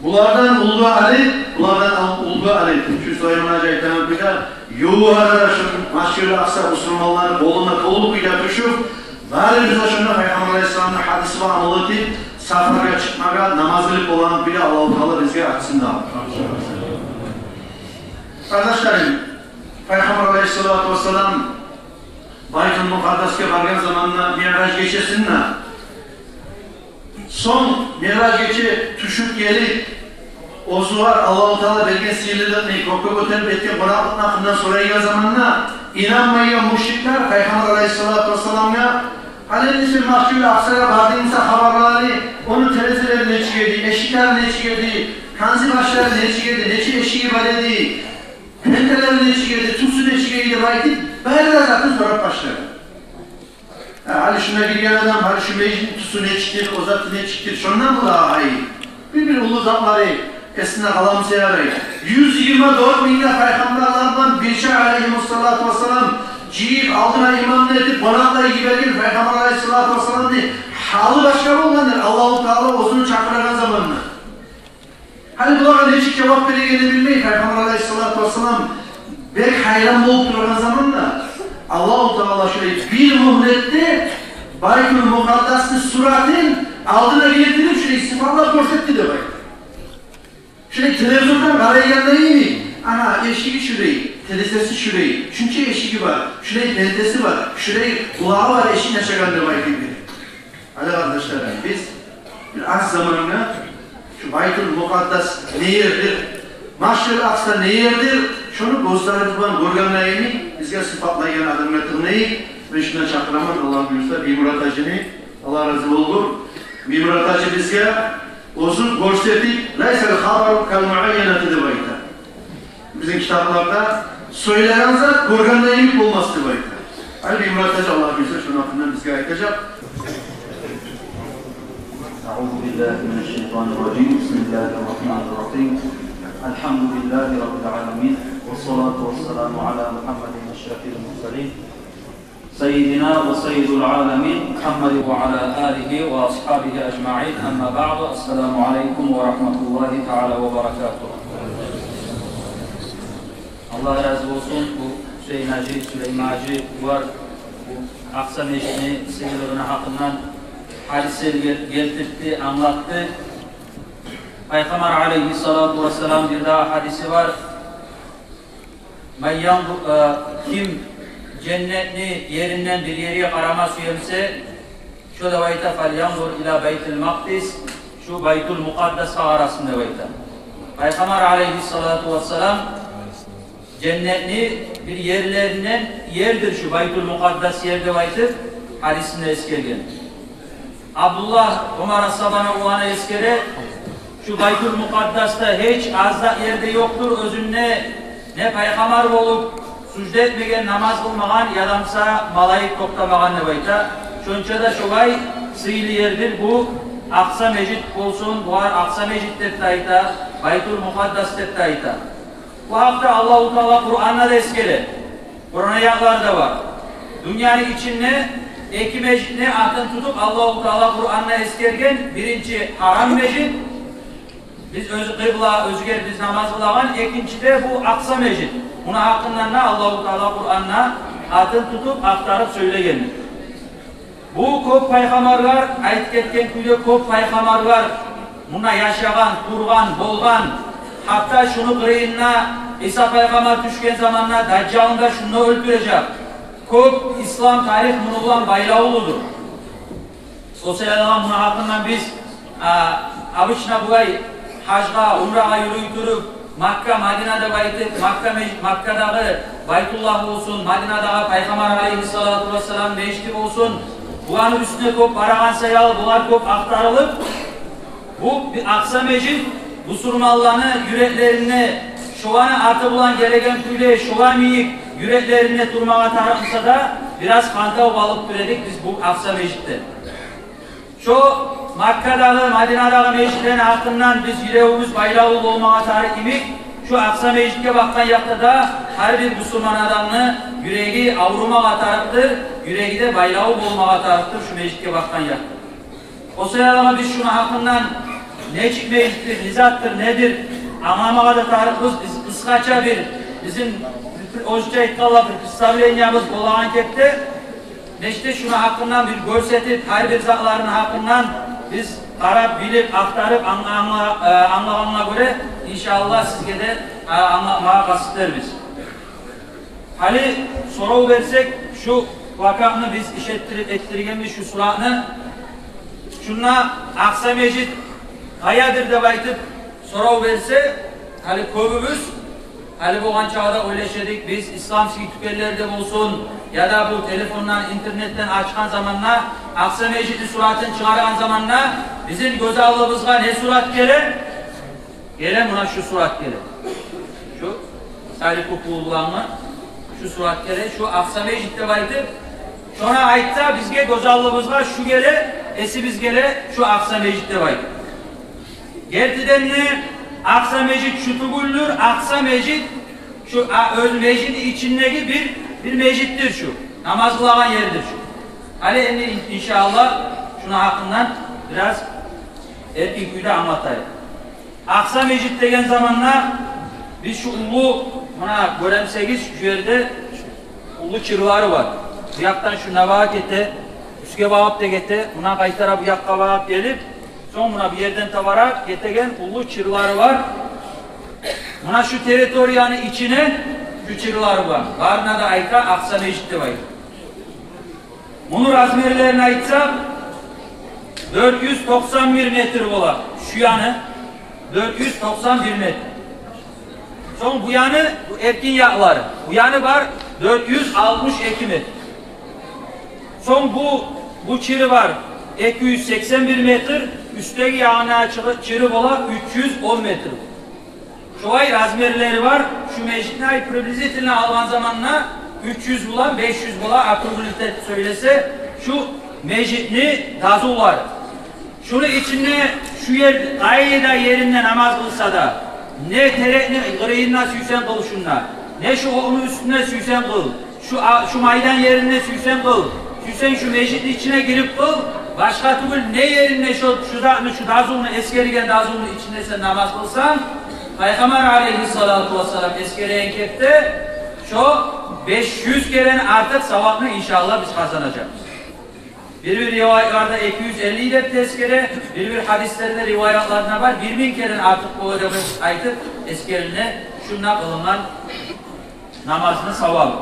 Булардан уьлгю алып, булардан ал-, уьлгю алып. Шу Сулайман гьажи айтагъан кюйде, ювукъ арада шу Масжидул Акъса бусурманланы къолуна толу кюйде тюшюп, барыбыз да шунда Пайхаммар алайгьиссаламны гьадиси бар, амал этип, сапаргъа чыкъмагъа, намаз къылып болагъан кюйде Аллагьу Таала бизге ачсын да. Къардашларым, Пайхаммар алайгьиссалату вассалам Байтул Мукъаддасгъа баргъан заманда, Миъраж гечесинде, сонг Миъраж гече тюшюп гелип, оьзюгер Аллагьу Таала берген сыйлылыкъны, кёкге гётерип этген къонакълыкъны гьакъындан сорайгъан заманда, инанмайгъан мушриклер Пайхаммар алайгьиссалату вассаламгъа: «Гьали сен Масжидул Акъсагъа бардынг буса, хабарла гьали, ону терезелери нечик эди, эшиклери нечик эди, канзи башлары нечик эди, нече эшиги бар эди, пенделери нечик эди, тюсю нечик эди?» — деп айтып, бары да затын сорап башлады. Гьа, гьали шунда гирген адам, гьали шу межитни тюсю нечикдир, о заты нечикдир, шондан булагъа гьай. Бир-бир уллу затлары эсинде къала буса ярай. Юз йигирма дёрт минг де пайхаммарлар булан бирче алайгьиссалату вассалам жыйып, алдына имамны этип, къонакълай йиберген Пайхаммар алайгьиссалату вассаламны гьалы башгъа болгъандыр, Аллагьу Таала оьзюню чакъырагъан заманда. Гьали булагъа нечик жавап берегенни билмей, Пайхаммар алайгьиссалату вассалам бек гьайран болуп турагъан заманда, Аллагьу Таала шулай бир мюгьлетде Байтул Мукъаддасны суратын алдына гелтирип, шулай сыпатлап гёрсетди деп айта. Шулай телевизордан къарайгъанда йимик, ана, эшиги шулай, терезеси шулай, шунча эшиги бар, шулай пендеси бар, шулай къулагъы бар эшикни ачагъан деп айтып берди. Гьали, къардашларым, биз бир аз замангъа шу Байтул Мукъаддас не ердир, Масжидул Акъса не ердир, шону гёзлерибиз булан гёргенлейин, бизге сыпатлайгъан адамгъа тынглайыкъ. Мен шунда чакъыраман, Аллагь буюрса, Биймурат гьажини, Аллагь рази болгъур. Биймурат гьажи бизге оьзюн гёрсетип, «Лайсал хабару кал муайянати» деп айта. Бизин китапларда: «Сёйлеген зат гёргенде йимик болмас», — деп айта. Гьали Биймурат гьажи, Аллагь буюрса, шону гьакъындан бизге айтажакъ. أعوذ بالله من الشيطان الرجيم. بسم الله الرحمن الرحيم. الحمد لله رب العالمين. والصلاة والسلام على محمد أشرف المرسلين. سيدنا وسيد العالمين محمد وعلى آله وأصحابه أجمعين. أما بعد. السلام عليكم ورحمة الله تعالى وبركاته. Аллагь рази болсун, бу Гьусейн гьажи, Сулейман гьажи, булар бу Акъса межитни сыйлылыгъыны гьакъындан гьадислер гел-, гелтиртди, англатды. Пайхаммар алайгьиссалату вассалам бир дагъы гьадиси бар. Ман янзур, э, ким женнетни еринден бир ерге къарама сюе буса, шо деп айта, фалянзур иля Байтул Макъдис, шу Байтул Мукъаддасгъа къарасын деп айта. Пайхаммар алайгьиссалату вассалам женнетни бир ерлеринден ердир шу Байтул Мукъаддас ер деп айтып, гьадисинде эсгерген. Абдуллагь Умар асгьабаны уланы эсгере, шу Байтул Мукъаддасда гьеч аз да ер де ёкъдур оьзюнде, не пайхаммар болуп сужда этмеген, намаз къылмагъан, яда буса малайик токътамагъан деп айта. Шонча да шолай сыйлы ердир бу Акъса межит болсун, булар Акъса межит деп де айта, Байтул Мукъаддас деп де айта. Бу гьакъда Аллагьу Таала Къуранда да эсгере. Къуран аятлар да бар. Дюньяны ичинде эки межитни атын тутуп Аллагьу Таала Къуранда эсгерген. Биринчи Гьарам межит, биз оьзю къыбла, оьзюгер биз намаз къылагъан, экинчи де бу Акъса межит. Муну гьакъындан да Аллагьу Таала Къуранда атын тутуп ахтарып сёйлеген. Бу кёп пайхаммарлар, айтып гетген кюйде, кёп пайхаммарлар мунда яшагъан, тургъан, болгъан. Гьатта шуну къырыйында Иса пайхаммар тюшген заманда Дажжалны да шунда оьлтюрежек. Кёп ислам тарих муну булан байлавлудур. О себепден муну гьакъындан биз, а, обычно булай гьажгъа, умрагъа юрюй туруп, Макка, Мадина деп айтып, Макка меж-, Маккадагъы Байтуллагь болсун, Мадинадагъы Пайхаммар алейгьиссалату вассалам межити болсун, буланы уьстюне кёп барагъан саялы булар кёп ахтарылып, бу би-, Акъса межит бусурманланы юреклеринде, шоланы аты булан гелеген кюйде, шола йимик юреклеринде турмагъа тарыкъ буса да, бираз хантав къалып тура эдик биз бу Акъса межитден. Шо Маккадагъы, Мадинадагъы межитлени гьакъындан биз юрегибиз байлавлу болмагъа тарыкъ йимик, шо Акъса межитге бакъгъан якъда да гьар бир бусурман адамны юреги аврумагъа тарыкъдыр, юреги де байлавлу болмагъа тарыкъдыр шо межитге бакъгъан якъда. О себепден биз шуну гьакъындан нечик межитдир, не затдыр, недир, англамагъа да тарыкъбыз. Биз къысгъача бир, бизин, оьзюнче айтгъанда, бир представлениябыз болагъан кепде, нечик де шуну гьакъындан бир гёрсетип, гьар бир затларыны гьакъындан биз къарап, билип, ахтарып, англа-, англа-, э, англагъангъа гёре, иншааллагь, сизге де, э, англатмагъа къаст этербиз. Гьали сорав берсек, шу плакатны биз иш этдирип этдиргенбиз, шу суратны. Шунда Акъса межит къаядыр деп айтып сорав берсе, гьали кёбюбюз, гьали болгъан чагъда ойлаша эдик биз, исламский тюкенлерде болсун, яда бу телефондан, интернетден ачгъан заманда, Акъса межитни суратын чыгъаргъан заманда, бизин гёз алдыбызгъа не сурат геле? Геле, муна шу сурат геле. Шу Сали Кукулланы шу сурат геле, шу Акъса межит деп айтып, шону айтса, бизге гёз алдыбызгъа шу геле, эсибизге геле шу Акъса межит деп айтып. Гертиден де, Акъса межит шу тюгюлдюр, Акъса межит шу, а, оьз межитни ичиндеги бир, бир межитдир шу. Намаз къылагъан ердир шу. Гьали энди ин-, иншааллагь, шуну гьакъындан бираз эркин кюйде англатайыкъ. Акъса межит деген заманда биз шу уллу, муна гёремисегиз, шу ерде уллу чырлары бар. Бу якъдан шунда багъып гете, уьстге багъып да гете, муна къайтара бу якъгъа багъып гелип, сонг муна бу ерден таба гетеген уллу чырлары бар. Муна шу территорияны ичине шу чырлары бар. Барына да айта Акъса межит деп айта. Муну размерлерин айтсакъ, дёрт юз токъсан бир метр бола. Шу яны дёрт юз токъсан бир метр. Сонг бу яны, бу эркин якълары. Бу яны бар дёрт юз алтмыш эки метр. Сонг бу, бу чыры бар эки юз сексен бир метр, уьстдеги ягъына чыгъы-, чыры бола уьч юз он метр. Шолай размерлери бар. Шу межитни, ай, приблизительно алгъан заманда уьч юз булан беш юз бола, округлить этип сёйлесе, шу межитни дазулары. Шуну ичинде шу ер, къайда еринде намаз къылса да, не терекни къырыйында сюйсенг къыл шунда, не шу отну уьстюнде сюйсенг къыл, шу а-, шу майдан еринде сюйсенг къыл, сюйсенг шу межитни ичине гирип къыл, башгъа тюгюл, не еринде шу, шу затны, шу дазулну, эсгерген дазулну ичинде сен намаз къылсанг, Пайхаммар алейгьиссалату вассалам эсгерген кепде, шо беш юз керен артыкъ савапны, иншааллагь, биз къазанажакъбыз. Бир-бир риваятларда эки юз элли деп де эсгере, бир-бир гьадислерде, риваятларда бар, бир минг керен артыкъ бола деп айтып эсгериле шунда къылынгъан намазны савабы.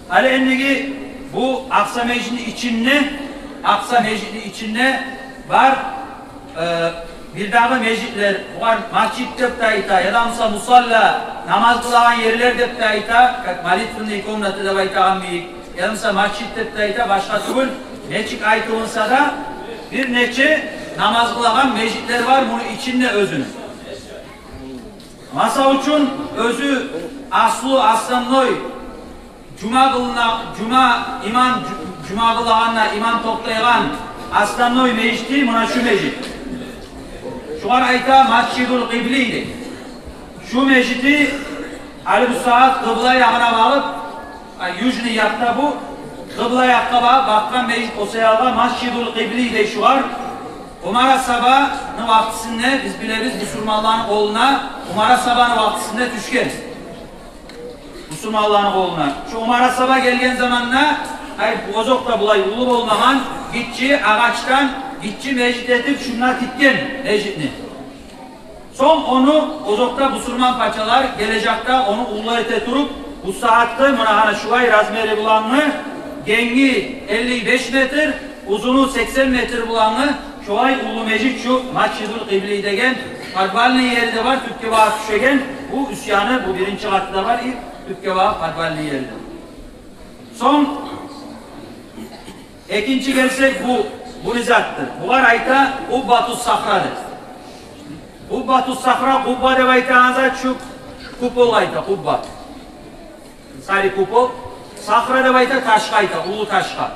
Гьали эндиги бу Акъса межитни ичинде, Акъса межитни ичинде бар, э, бирдагъы межитлер, огъар масжид деп де айта, яда буса мусалла, намаз къылагъан ерлер деп де айта, как молитвенные комнаты деп айтагъан йимик, яда буса масжид деп де айта, башгъа тюгюл, нечик айтылынса да, бир нече намаз къылагъан межитлер бар муну ичинде оьзюню. Масала учун, оьзю аслу, основной, жума къылына, жума имам, жу-, жума къылагъанда имам токътайгъан основной межити муна шу межит. Шугъар айта Масжидул Къибли дей. Шу межити гьали бу сагьат къыбла ягъына багъып, а, южный якъда бу, къыбла якъгъа багъып бакъгъан межит, о саялгъа Масжидул Къибли дей шугъар. Умар асгьабаны вакътисинде, биз билебиз, бусурманланы къолуна Умар асгьабаны вакътисинде тюшген. Бусурманланы къолуна. Шу Умар асгьаба гелген заманда, ай, озокъда булай уллу болмагъан, гиччи агъачдан гиччи межит этип, шунда тикген межитни. Сонг ону озокъда бусурман пачалар гележекде ону уллу эте туруп, бу сагьатгъы, муна гьана шулай размери булангъы, генги элли беш метр, узуну сексен метр булангъы, шулай уллу межит шу Масжидул Къибли деген, подвальный ери де бар, тюпге багъып тюшеген, бу уьст яны, бу биринчи къаты да бар, и тюпге багъып подвальный ери де. Сонг экинчи гелсек, бу, бу не затдыр? Бугъар айта Къуббатус Сахра деп. Къуббатус Сахра, къубба деп айтагъан зат шу купол айта, къубба. Сари купол. Сахра деп айта ташгъа айта, уллу ташгъа.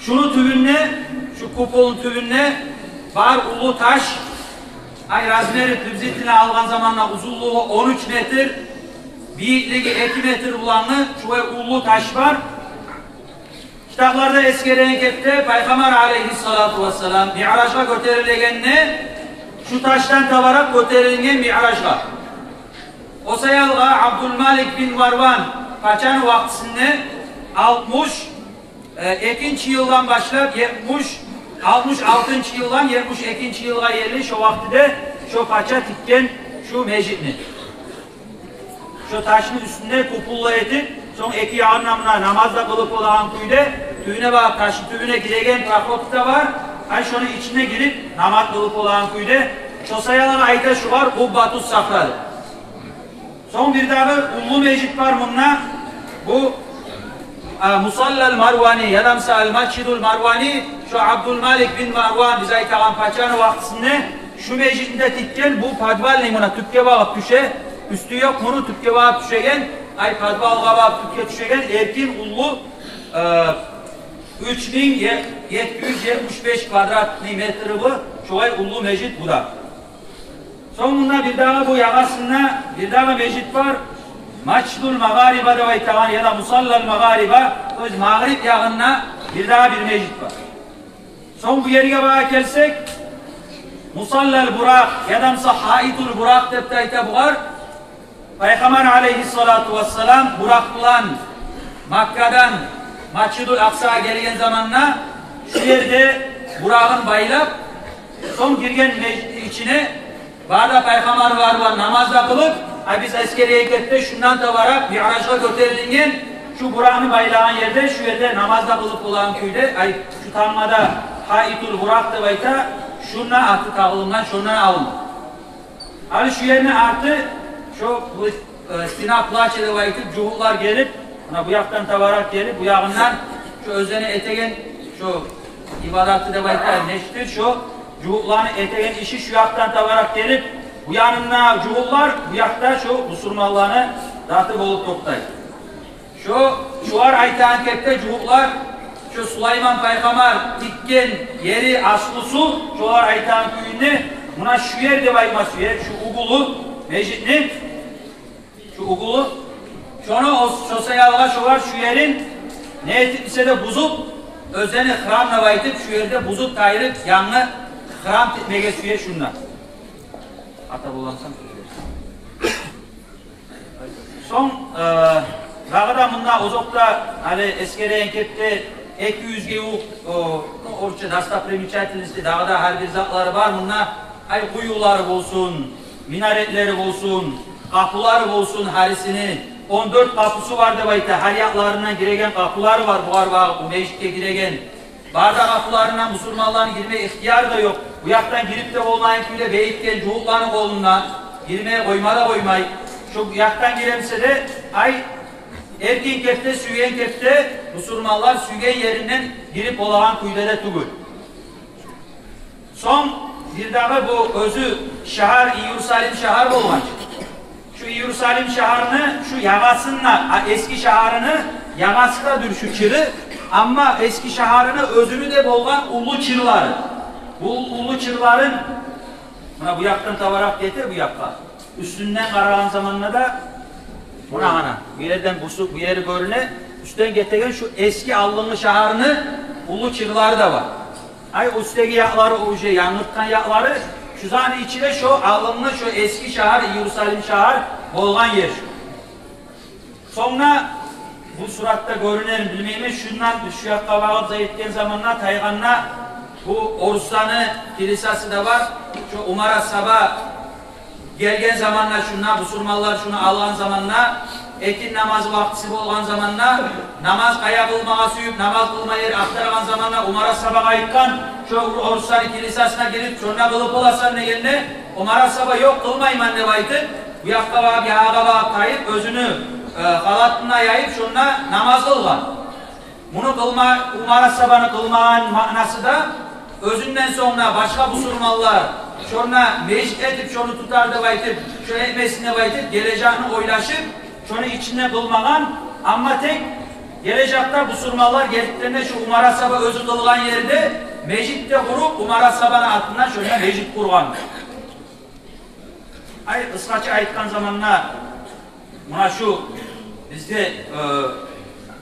Шуну тюбюнде, шу куполну тюбюнде бар уллу таш, ай, размери приблизительно алгъан заманда узунлугъу он уьч метр, бийиклиги эки метр булангъы шулай уллу таш бар. Китапларда эсгереген кепде Пайхаммар алейгьиссалату вассалам миъражгъа гётерилегенде шу ташдан табаракъ гётерилген миъражгъа. О саялгъа Абдулмалик бин Марван пачаны вакътисинде алтмыш, э, экинчи йылдан башлап етмиш, алтмыш алтынчы йылдан етмиш экинчи йылгъа ерли шо вакътиде шо пача тикген шу межитни. Шо ташны уьстюнде куполла этип, сонг эки ягъындан муна намаз да къылып болагъан кюйде, тюбюне багъып, ташны тюбюне гиреген проход да бар, ай, шону ичине гирип намаз къылып болагъан кюйде, шо саялгъа айта шугъар Къуббатус Сахра деп. Сонг бир дагъы уллу межит бар мунда, бу, а, Мусаллал Марвани, ядамса Ал-Масжидул Марвани, шо Абдулмалик бин Марван, биз айтагъан пачаны вакътисинде, шу межитни де тикген, бу подвальный, муна тюпге багъып тюше, уьстю ёкъ муну, тюпге багъып тюшеген, ай, подвалгъа багъып тюпге тюшеген эркин уллу, э, уьч минг етти юз етмиш беш квадратный метри бу, шолай уллу межит бу да. Сонг мунда бир дагъы бу ягъасында бир дагъы межит бар, Масжидул Магъариба деп айтагъан, яда Мусаллал Магъариба, то есть магъриб ягъында бир дагъы бир межит бар. Сонг бу ерге багъа гелсек, Мусаллал Буракъ, ядамса Гьаитул Буракъ деп де айта бугъар. Пайхаммар алейгьиссалату вассалам Буракъ булан Маккадан Масжидул Акъсагъа гелген заманда шу ерде Бурагъын байлап, сонг гирген межитни ичине, бары да пайхаммарлар булан намаз да къылып, ай, биз эсгереген кепде шундан табаракъ миъражгъа гётерилинген, шу Буракъны байлагъан ерде, шу ерде намаз да къылып болагъан кюйде, ай, шу тамгъа да Гьаитул Буракъ деп айта, шунда аты тагъылынгъан, шондан алынгъан. Гьали шу ерни арты, шо бу, э, стена плача деп айтып, жугьутлар гелип, муна бу якъдан табаракъ гелип, бу ягъындан шо оьзлени этеген, шо ибадаты деп айтайым, нечтир, шо жугьутланы этеген иши шу якъдан табаракъ гелип, бу янында жугьутлар, бу якъда шо бусурманланы заты болуп токътай. Шо, шолар айтагъан кепде жугьутлар, шо Сулайман пайхаммар тикген ери аслусу, шолар айтагъан кюйде, муна шу ер деп айтма сюе, шу угулу межитни, шу угулу. Шону о, шо саялгъа шолар шу ерин не этип эсе де бузуп, оьзлени храм деп айтып, шу ерде бузуп тайдырып, янгы храм тикмеге сюе шунда. Ата боламсан, сонг, э, дагъы да мунда озокъда, гьали эсгереген кепде, эки юзге ювукъ, о, ну, орусча достопримечательности, дагъы да гьар бир затлары бар мунда. Ай, къуюлары болсун, минаретлери болсун, къапулары болсун, гьарисини он дёрт къапусу бар деп айта, гьар якъларындан гиреген къапулары бар, бугъар багъып, бу межитге гиреген. Бары да къапуларындан бусурманланы гирме ихтияр да ёкъ. Бу якъдан гирип де болмайгъан кюйде бегитген жугьутланы къолунда, гирме къойма да къоймай. Шо якъдан гире эсе де, ай, эркин кепде, сюйген кепде, бусурманлар сюйген еринден гирип болагъан кюйде де тюгюл. Сонг бир дагъы бу оьзю шагьар, Иерусалим шагьар болгъан чы. Шу Иерусалим шагьарны шу ягъасында, а, эски шагьарыны ягъасы да дюр шу чыры, амма эски шагьарыны оьзюню де болгъан уллу чырлары. Бу уллу чырларын, муна бу якъдан табаракъ гете, бу якъгъа. Уьстюнден къарагъан заманда да, муна, ана, бу ерден бусу, бу ери гёрюне, уьстден гетеген шу эски алдынгъы шагьарны уллу чыгъылары да бар. Ай, уьстдеги якълары, уже янгыртгъан якълары, шу затны ичи де шу алдынгъы, шу эски шагьар, Иерусалим шагьар болгъан ер шу. Сонг да бу суратда гёрюнерми, билмеймен, шундан шу якъгъа багъып зат этген заманда, тайгъанда, бу орусланы килисасы да бар. Шу Умар асгьаба гелген заманда, шунда бусурманлар шуну алгъан заманда, экинни намаз вакътиси болгъан заманда, намаз къая къылмагъа сююп, намаз къылма ер ахтаргъан заманда Умар асгьабагъа айтгъан, шу орусланы килисасына гирип, шунда къылып боласан дегенде, Умар асгьаба, ёкъ, къылмайман деп айтып, бу якъгъа багъып, ягъагъа багъып тайып, оьзюню, э, халатын да яйып, шунда намаз къылгъан. Муну къылма-, Умар асгьабаны къылмагъан маънасы да, оьзюнден сонг да башгъа бусурманлар шунда межит этип, шуну тутар деп айтып, шу этмесин деп айтып, гележекни ойлашып, шуну ичинде къылмагъан, амма тек гележекде бусурманлар гелтгенде шу Умар асгьаба оьзю къылгъан ерде межит де къуруп, Умар асгьабаны атына шунда межит къургъан. Ай, къысгъача айтгъан заманда, муна шу бизде, э,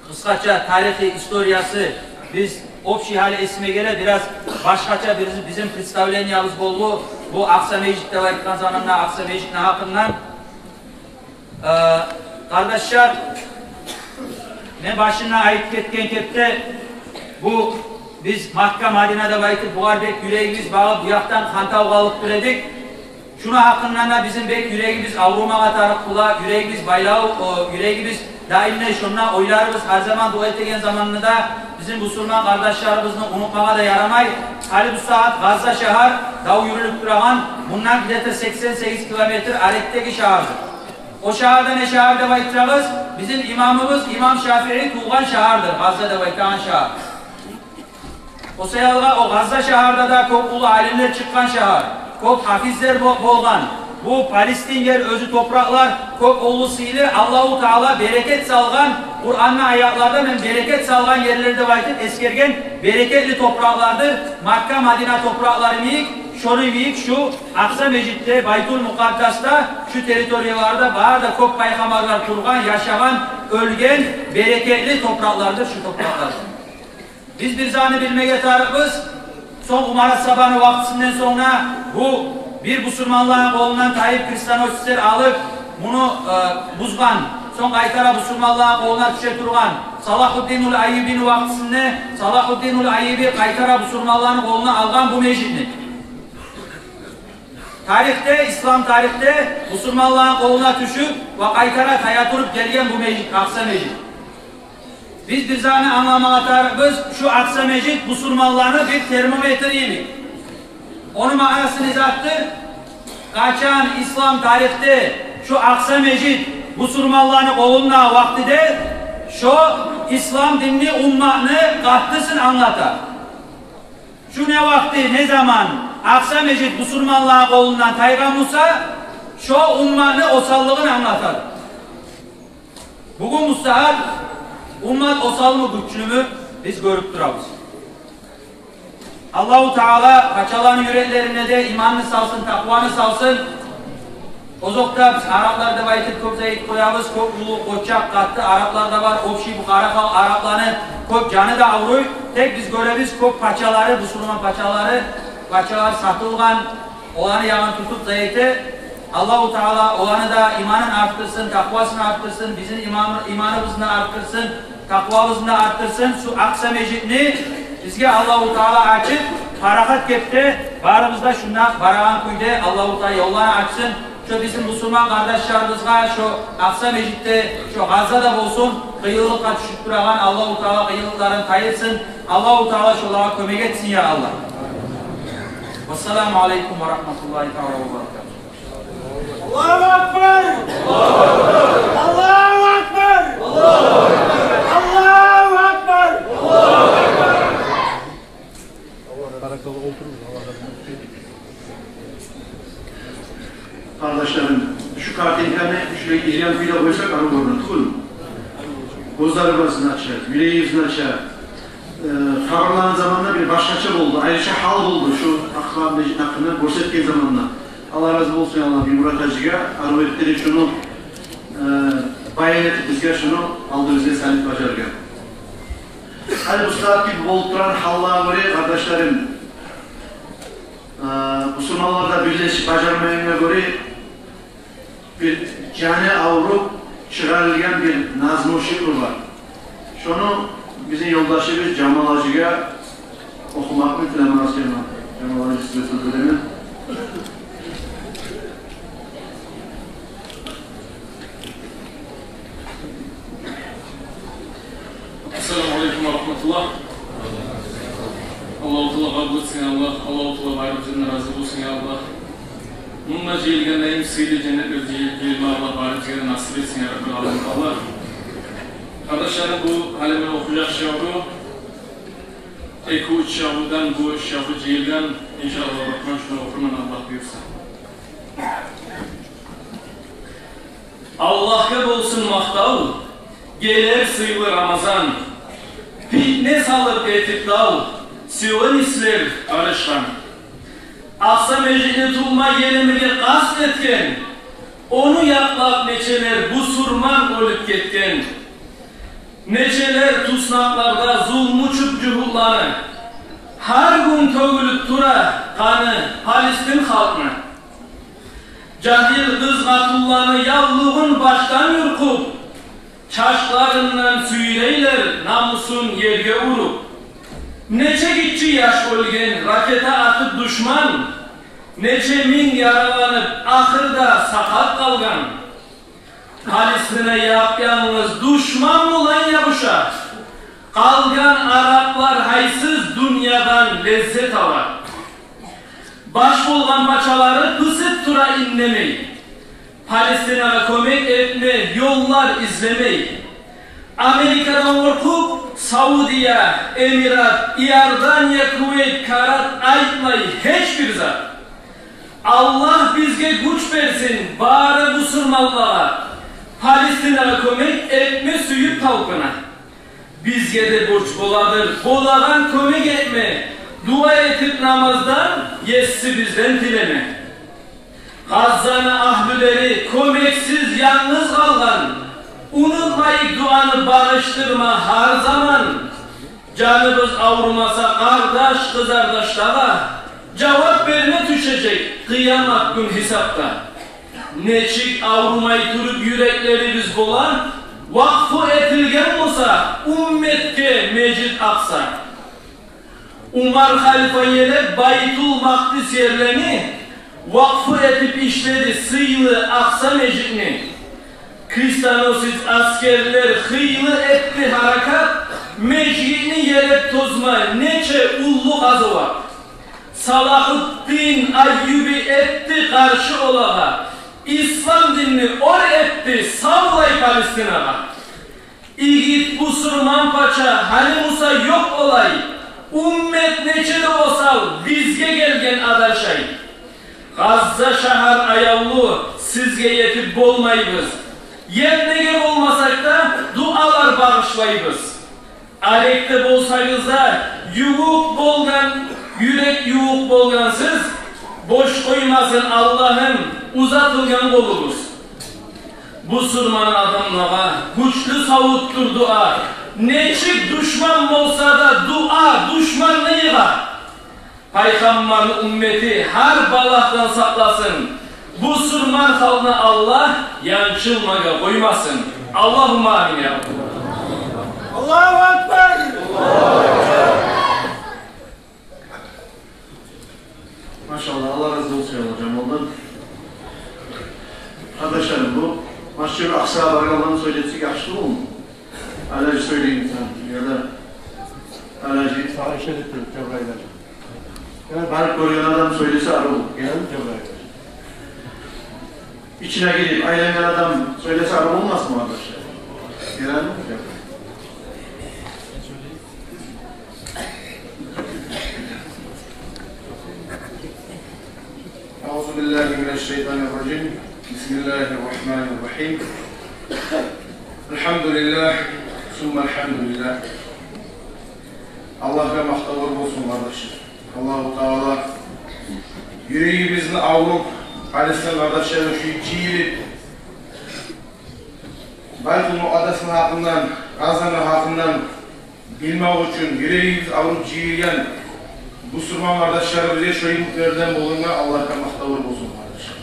къысгъача тарихи историясы, биз общий гьали эсиме геле, бираз башгъача биз, бизин представлениябыз болду. Бу Акъса межит деп айтгъан заманда, Акъса межитни гьакъындан. Э, къардашлар, мен башында айтып гетген кепде, бу биз Макка, Мадина деп айтып, бугъар бек юрегибиз багъып, бу якъдан къантав къалып тура эдик. Шуну гьакъындан да бизин бек юрегибиз аврумагъа тарыкъ бола, юрегибиз байлав, о, юрегибиз даимлей шунда, ойларыбыз гьар заман дуа этеген заманда да бизин бусурман къардашларыбызны унутмагъа да ярамай. Гьали бу сагьат Гъазза шагьар дав юрюлюп турагъан, мундан где-то сексен сегиз километр арекдеги шагьардыр. О шагьар да не шагьар деп айтсагъыз, бизин имамыбыз имам Шафии тувгъан шагьардыр, Гъазза деп айтагъан шагьар. О саялгъа о Гъазза шагьарда да кёп уллу алимлер чыкъгъан шагьар, кёп гьафизлер бо-, болгъан. Бу Палестин ер, оьзю топуракълар кёп уллу сыйлы, Аллагьу Таала берекет салгъан, Къуранны аятларда «мен берекет салгъан ерлер» деп айтып эсгерген берекетли топуракълардыр. Макка, Мадина топуракълары йимик, шону йимик шу Акъса межитде, Байтул Мукъаддасда, шу территорияларда бары да кёп пайхаммарлар тургъан, яшагъан, оьлген берекетли топуракълардыр шу топуракълар. Биз бир затны билмеге тарыкъбыз. Сонг Умар асгьабаны вакътисинден сонг да бу бир бусурманланы къолундан тайып, крестоносецлер алып, муну, э, бузгъан. Сонг къайтара бусурманланы къолуна тюше тургъан Салахуддинул Айюбини вакътисинде Салахуддинул Айюби къайтара бусурманланы къолуна алгъан бу межитни. Тарихде, ислам тарихде бусурманланы къолуна тюшюп ва къайтара тая туруп гелген бу межит, Акъса межит. Биз бир затны англамагъа тарыкъбыз, шу Акъса межит бусурманланы бир термометри йимик. Ону маънасы не затдыр? Къачан ислам тарихде шу Акъса межит бусурманланы къолунда вакътиде, шо ислам динни, умматны къаттысын англата. Шу не вакъти, не заман Акъса межит бусурманланы къолундан тайгъан буса, шо умматны осаллыгъын англатады. Бугюн бу сагьат уммат осалмы, гючлюмю, биз гёрюп турабыз. Аллагьу Таала пачаланы юреклерине де иманны салсын, такъваны салсын. Озокъда, биз араплар деп айтып кёп зат этип къоябыз, кёп уллу, къоччакъ, къатты араплар да бар, общий бу къара халкъ арапланы кёп жаны да авруй. Тек биз гёребиз, кёп пачалары, бусурман пачалары, пачалар сатылгъан, оланы ягъын тутуп зат эте. Аллагьу Таала оланы да иманын артдырсын, такъвасын артдырсын, бизин иман-, иманыбызны артдырсын, такъвабызны артдырсын. Шу Акъса межитни бизге Аллагьу Таала ачып, парахат кепде, барыбыз да шунда барагъан кюйде Аллагьу Таала ёлланы ачсын. Шо бизин бусурман къардашларыбызгъа, шо Акъса межитде, шо Гъаззада болсун, къыйынлыкъгъа тюшюп турагъан, Аллагьу Таала къыйынлыкъларын тайдырсын. Аллагьу Таала шолагъа кёмек этсин, я Аллагь. Вассаламу алейкум ва рагьматуллагьи таала ва баракатугь. Аллагьу акбар! Аллагьу акбар! Аллагьу акбар! Баракалла, олтуругъуз, Аллагь разы болсун. Къардашларым, шу картинканы шулай ирян кюйде къойсакъ, арив гёрюне тюгюлмю? Гёзлерибизни ача, юрегибизни ача. Э, хабарлагъан заманда бир башгъача болду, айрыча гьал болду шу Акъса межит гьакъында гёрсетген заманда. Аллагь рази болсун, Аллагь, Биймурат гьажиге, арив этди шуну, э, баян этип бизге, шуну алдыбызгъа салып бажаргъан. Гьали бу сагьат гьали болуп турагъан гьаллагъа гёре, къардашларым, э, бусурманлар да бирлешип бажармайгъангъа гёре, бир жаны авруп чыгъарылгъан бир назму, шиъру бар. Шону бизин ёлдашыбыз Жамал гьажиге охумакъны тилемеге сюемен. Жамал гьажи, сизге сёз беремен. Ассаламу алейкум ва рагьматуллагь. Аллагьу Таала къабул этсин, я Аллагь. Аллагьу Таала барыбыздан рази болсун, я Аллагь. Мунда жыйылгъан дайым сыйлы женнетлерде жыйылма Аллагь барыбызгъа да насип этсин, я Раббил аламин, Аллагь. Къардашларым, бу гьали мен охужакъ шиъру, эки-уьч шиърдан бу шиъру жыйылгъан, иншааллагь, Рагьман, шуну охурман, Аллагь буюрса. Аллагьгъа болсун макътав, гелер сыйлы Рамазан. Питне салып этип дав, сёгюнюслер къарышгъан. Акъса межитни тувма гелмеге къаст этген, ону якълап нечелер бусурман оьлюп гетген. Нечелер туснакъларда зулмучу жугьутланы, гьар гюн тёгюлюп тура къаны Палестин халкъны. Жагьил къыз-къатынланы явлугъун башдан юлкъуп, чачларындан сюйрейлер намусун ерге уруп. Нече гиччи яш оьлген ракета атып душман, нече минг яраланып, ахырда сакъат къалгъан. Палестина яп-янгыз душман булан ябуша, къалгъан араплар гьайсыз дюньядан леззет ала. Баш болгъан пачалары пысып тура индемей, Палестинагъа кёмек этме ёллар излемей. Америкадан къоркъуп, Саудия, Эмират, Иордания, Кувейт, Катар айтмай гьеч бир зат. Аллагь бизге гюч берсин, бары бусурманлагъа, Палестинагъа кёмек этме сююп талпына. Бизге де борч боладыр болагъан кёмек этме, дуа этип намаздан Есибизден тилеме. Гъаззаны агьлюлери кёмексиз, янгыз къалгъан, унутмайыкъ дуаны багъыштырма гьар заман. Жаныбыз аврумаса, къардаш-къызардашлагъа жавап берме тюшежек къыямат гюн гьисапгъа. Нечик аврумай туруп юреклерибиз бола, вакъфу этилген буса умметге межит Акъса. Умар халифа елеп Байтул Макъдис ерлени, вакъфу этип ишледи сыйлы Акъса межитни. Крестоносец аскерлер хыйлы этди гьаракат, межитни елеп тозма нече уллу къазават. Салагьуддин Айюби этди къаршы олагъа, ислам динни оьр этди савлай Палестинагъа. Игит бусурман пача гьали буса ёкъ олай, уммет нече де осал, бизге гелген адаршай. Гъазза шагьар аявлу, сизге етип болмайбыз. Етмеге болмасакъ да, дуалар багъышлайбыз. Арекде болсагъыз да, ювукъ болгъан, юрек ювукъ болгъансыз, бош къоймасын Аллагьым узатылгъан къолугъуз. Бусурман адамлагъа гючлю савутдур дуа. Нечик душман болса да, дуа душманны йыгъа. Пайхаммарны уммети гьар балагьдан сакъласын. Бусурман халкъны Аллагь янчылмагъа къоймасын. Аллагьумма амин, я Рабб. Аллагьу акбар! Машаллагь, Аллагь рази болсун, я Аллагь, Жамалдан. Къардашларым, бу Масжидул Акъсагъа баргъанланы сёйлетсек яхшы болмаймы? Алажи сёйлейми сен, яда Алажи? Сагъа ишарат этди Жабраил гьажи. Яда барып гёрген адам сёйлесе арив болур. Гел, Жабраил гьажи. Ичине гирип айлангъан адам сёйлесе арив болмасмы, къардашлар? Гелеми? Гел. أعوذ بالله من الشيطان الرجيم. بسم الله الرحمن الرحيم. الحمد لله ثم الحمد لله. Аллагьгъа макътавлар болсун, къардашлар. Аллагьу Таала юрегибизни авруп, Алейгьиссалам, къардашларым, шу жыйылып, Байтул Мукъаддасны гьакъындан, Равзаны гьакъындан билмек учун, юрегибиз авруп жыйылгъан бусурман къардашларыбызгъа шо йимиклерден болгъангъа Аллагьгъа макътавлар болсун, къардашлар.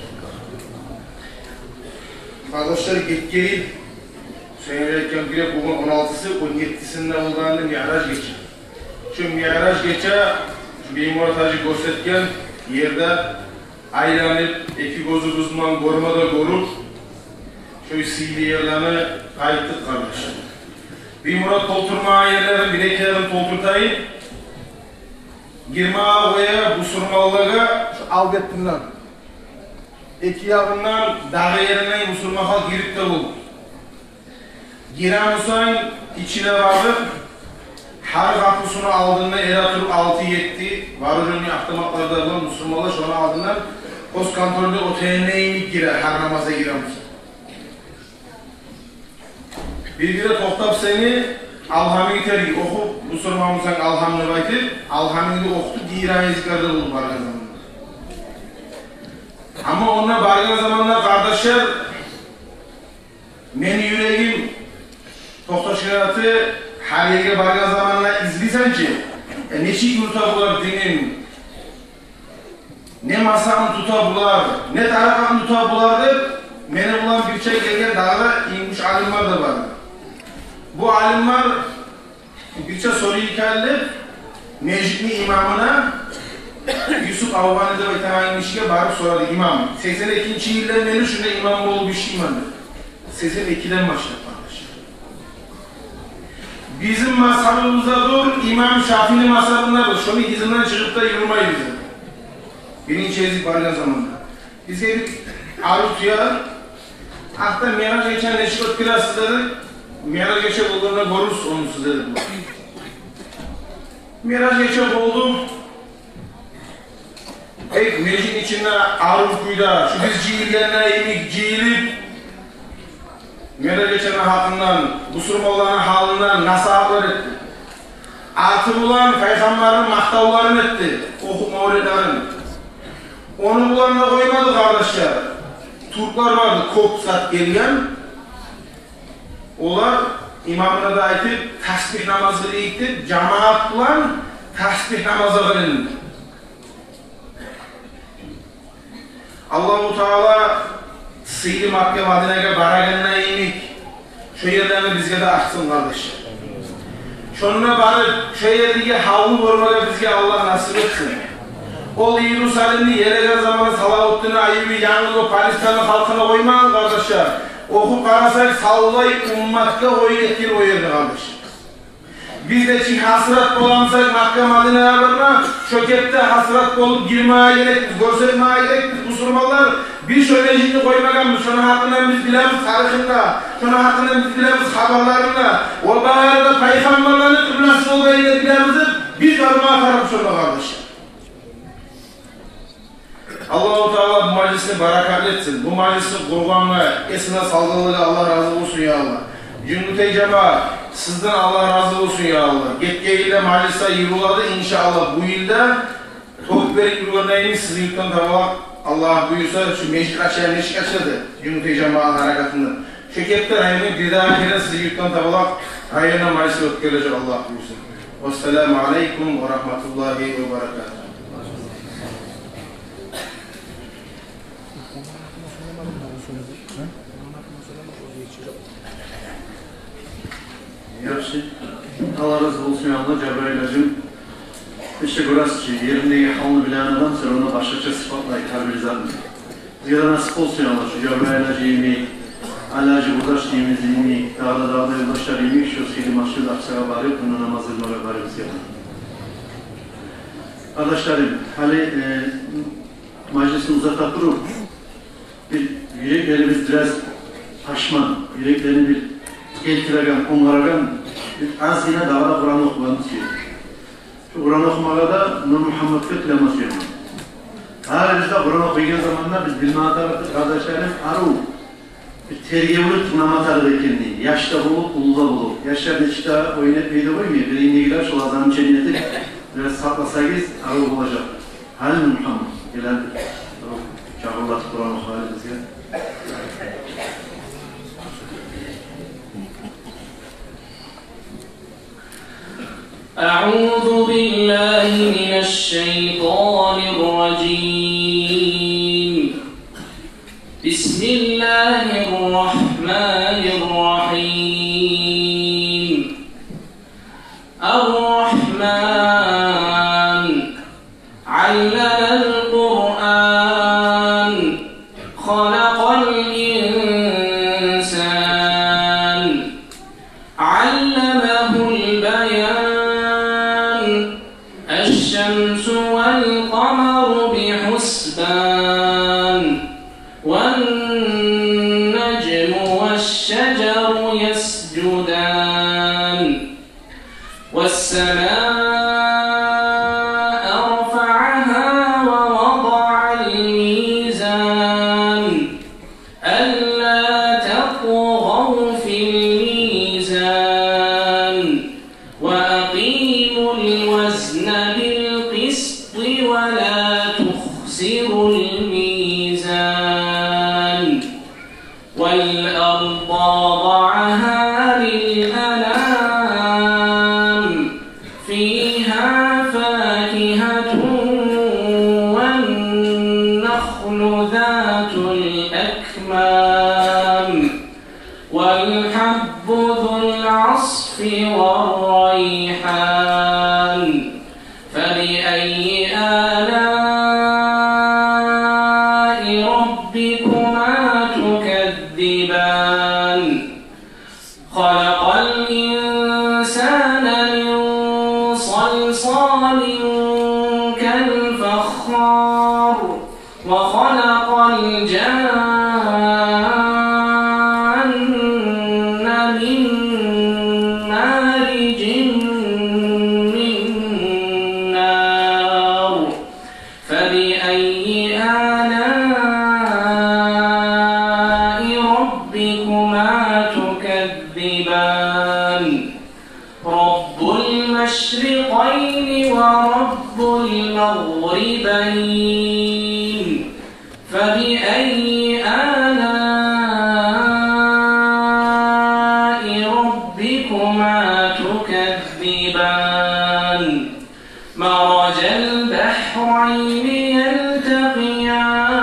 Къардашлар, гетген йыл, сен айтгъан гире, бугюн он алтысы, он еттисинде болгъан эди Миъраж гече. Шо Миъраж гече, шо Биймурат гьажи гёрсетген ерде айланып, эки гёзюбюз булан гёрме де гёрюп, шо сыйлы ерлени къайтдыкъ, къардашлар. Биймурат толтурмагъан ерлерин бир-экилерин толтуртайым. Гирмеге къоя бусурманлагъа шо ал бетинден, эки ягъындан, дагъы еринден бусурман халкъ гирип де болду. Гире бусанг, ичине барып, гьар къапусуну алдында эретуруп алты-етти вооружённый автоматлар да булан бусурманлар шону алдындан постконтрольда оьтегенде йимик гире, гьар намазгъа гире бусанг. Бир-бирде токътап сени, Алгьамны терги охуп, бусурман бусанг Алгьамны айтып, Алгьамны охутуп, гире, зикр де болуп баргъан заманда. Амма онда баргъан заманда, къардашлар, мени юрегим токъташгъан эди, гьар ерге баргъан заманда излейсен чи, э, нечик юрюте булар динин, не мазгьабын тута булар, не тарикъатын тута булар деп, мени булан бирче гелген дагъы да ингуш алимлер де бар. Бу алимлер бирче сорай экен деп, межитни имамына, Юсуп Авгъани деп айтагъан гишиге барып сорады: «Имам, сексен экинчи йылдан берли шунда имам болуп ишлеймен», — деп. Сексен экиден башлап, къардашлар. Бизин мазгьабыбызда дюр, имам Шафиини мазгьабында дюр, шону ызындан чыгъып да юрюмейбиз. Биринчи гезик баргъан заманда бизге бир арив тюе. Артда Миъраж гечени нечик оьтгересиз деди. Миъраж гече болгъанда гёрюрсюз ону сиз деди. Миъраж гече болду. Э, межитни ичинде арив кюйде, шу биз жыйылгъанда йимик жыйылып, Миъраж гечени гьакъындан, бусурманланы гьалындан насигьатлар этди. Арты булан Пайхаммарны макътавларын этди, охуп мавлетлерин. Ону булан да къоймады, къардашлар. Тюрклер барды, кёп зат гелген. Олар имамына да айтып, тасбигь намаз къылайыкъ деп, жамаат булан тасбигь намаз къылынды. Аллагьу Таала сыйлы Макка, Мадинагъа барагъанда йимик, шо ерлени бизге де ачсын, къардашлар. Шонда барып, шо ердеги гьалны гёрмеге бизге Аллагь насип этсин. Ол Иерусалимни елеген заманы Салавутдин Айюби янгыз о Палестинаны халкъына къоймагъан, къардашлар. Охуп къарасакъ, савлай умматгъа къоюп гетген о ерни, къардашлар. Биз де чи гьасирет боламысакъ Макка, Мадинагъа барма, шо кепде гьасирет болуп гирмеге герекбиз, гёрсетмеге герекбиз, бусурманлар, биз шо межитни къоймагъанбыз, шону гьакъындан биз билебиз тарихин де, шону гьакъындан биз билебиз хабарларын да. О бары да пайхаммарланы къыбласы болгъанын да билебиз деп, биз бармагъа тарыкъ шонда, къардашлар. Аллагьу Таала бу мажлисни баракатлы этсин. Бу мажлисни къургъангъа, эсине салгъанлагъа Аллагь рази болсун, я Аллагь. Жюнгютей жамаат, сизден Аллагь рази болсун, я Аллагь. Гетген йыл да мажлислер йыйылады, иншааллагь, бу йыл да тёп берип юрюгенлейин сизин юртдан таба, Аллагь буюрса, шу межит ача, нечик ачады, Жюнгютей жамаатны гьаракатында. Шо кепде районну бирдагъы керен сизин юртдан таба районда мажлис оьтгерилежек, Аллагь буюрса. Вассаламу алейкум ва рагьматуллагьи ва баракатугь. Яхшы. Аллагь рази болсун, я Аллагь, Жабраил гьажим. Ишде гёресиз чи, ериндеги гьалны билеген адам всё равно башгъача сыпатлай гьар бир затны. Бизге де насип болсун, я Аллагь, шу Жабраил гьажи йимик, Али гьажи Бурдашны йимик, дагъы да, дагъы да ёлдашлар йимик, шу сыйлы масжиди Акъсагъа барып, мунда намаз къылмагъа барып, бизге де. Къардашларым, гьали, э, мажлисни узата туруп, бир юреклерибиз бираз пашман, юреклерин бир гелтиреген, онгарагъан, бир азгъына дагъы да Къуран охумагъа сюебиз. Шу Къуран охумагъа да Нурмугьамматгъа тилеме сюемен. Гьар биз де Къуран охуйгъан заманда биз билме тарыкъбыз, къардашларым, арив бир тергевлю тынглама тарыкъ экенни. Яш да болуп, уллу да болуп. Яшлар нечик де ойнап, бир де къоймай, бир инегилер шо азанны ченнетип, бираз сакъласагъыз, арив болажакъ. Гьали Нурмугьаммат, гел гьали. Чакъырлатып Къуран أعوذ بالله من الشيطان الرجيم. بسم الله الرحمن الرحيم. الرحمن. علم القرآن. خلق الإنسان. علمه البيان. الشمس والقمر بحسبان. والنجم والشجر يسجدان. والسماء رفعها ووضع الميزان. ألا تطغوا في الميزان. وأقيموا الوزن بالقسط ولا تخسروا الميزان. والأرض وضعها للأنام. فيها فاكهة والنخل ذات الأكمام. والحب ذو العصف والريحان. فبأي آلاء ربكما تكذبان. خلق الإنسان من صلصال كالفخار. وخلق الجان من مارج من نار. فبأي آلاء ربكما تكذبان. رب المشرقين ورب المغربين. فبأي آلاء ربكما تكذبان. مرج البحرين يلتقيان.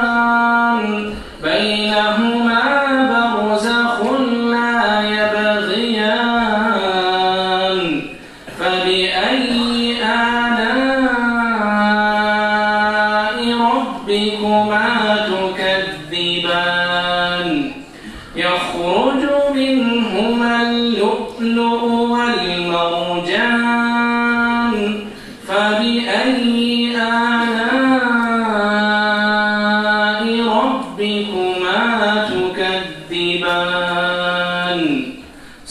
بينهما برزخ لا يبغيان. فبأي آلاء ربكما تكذبان. يخرج منهما اللؤلؤ والمرجان. فبأي آلاء ربكما تكذبان.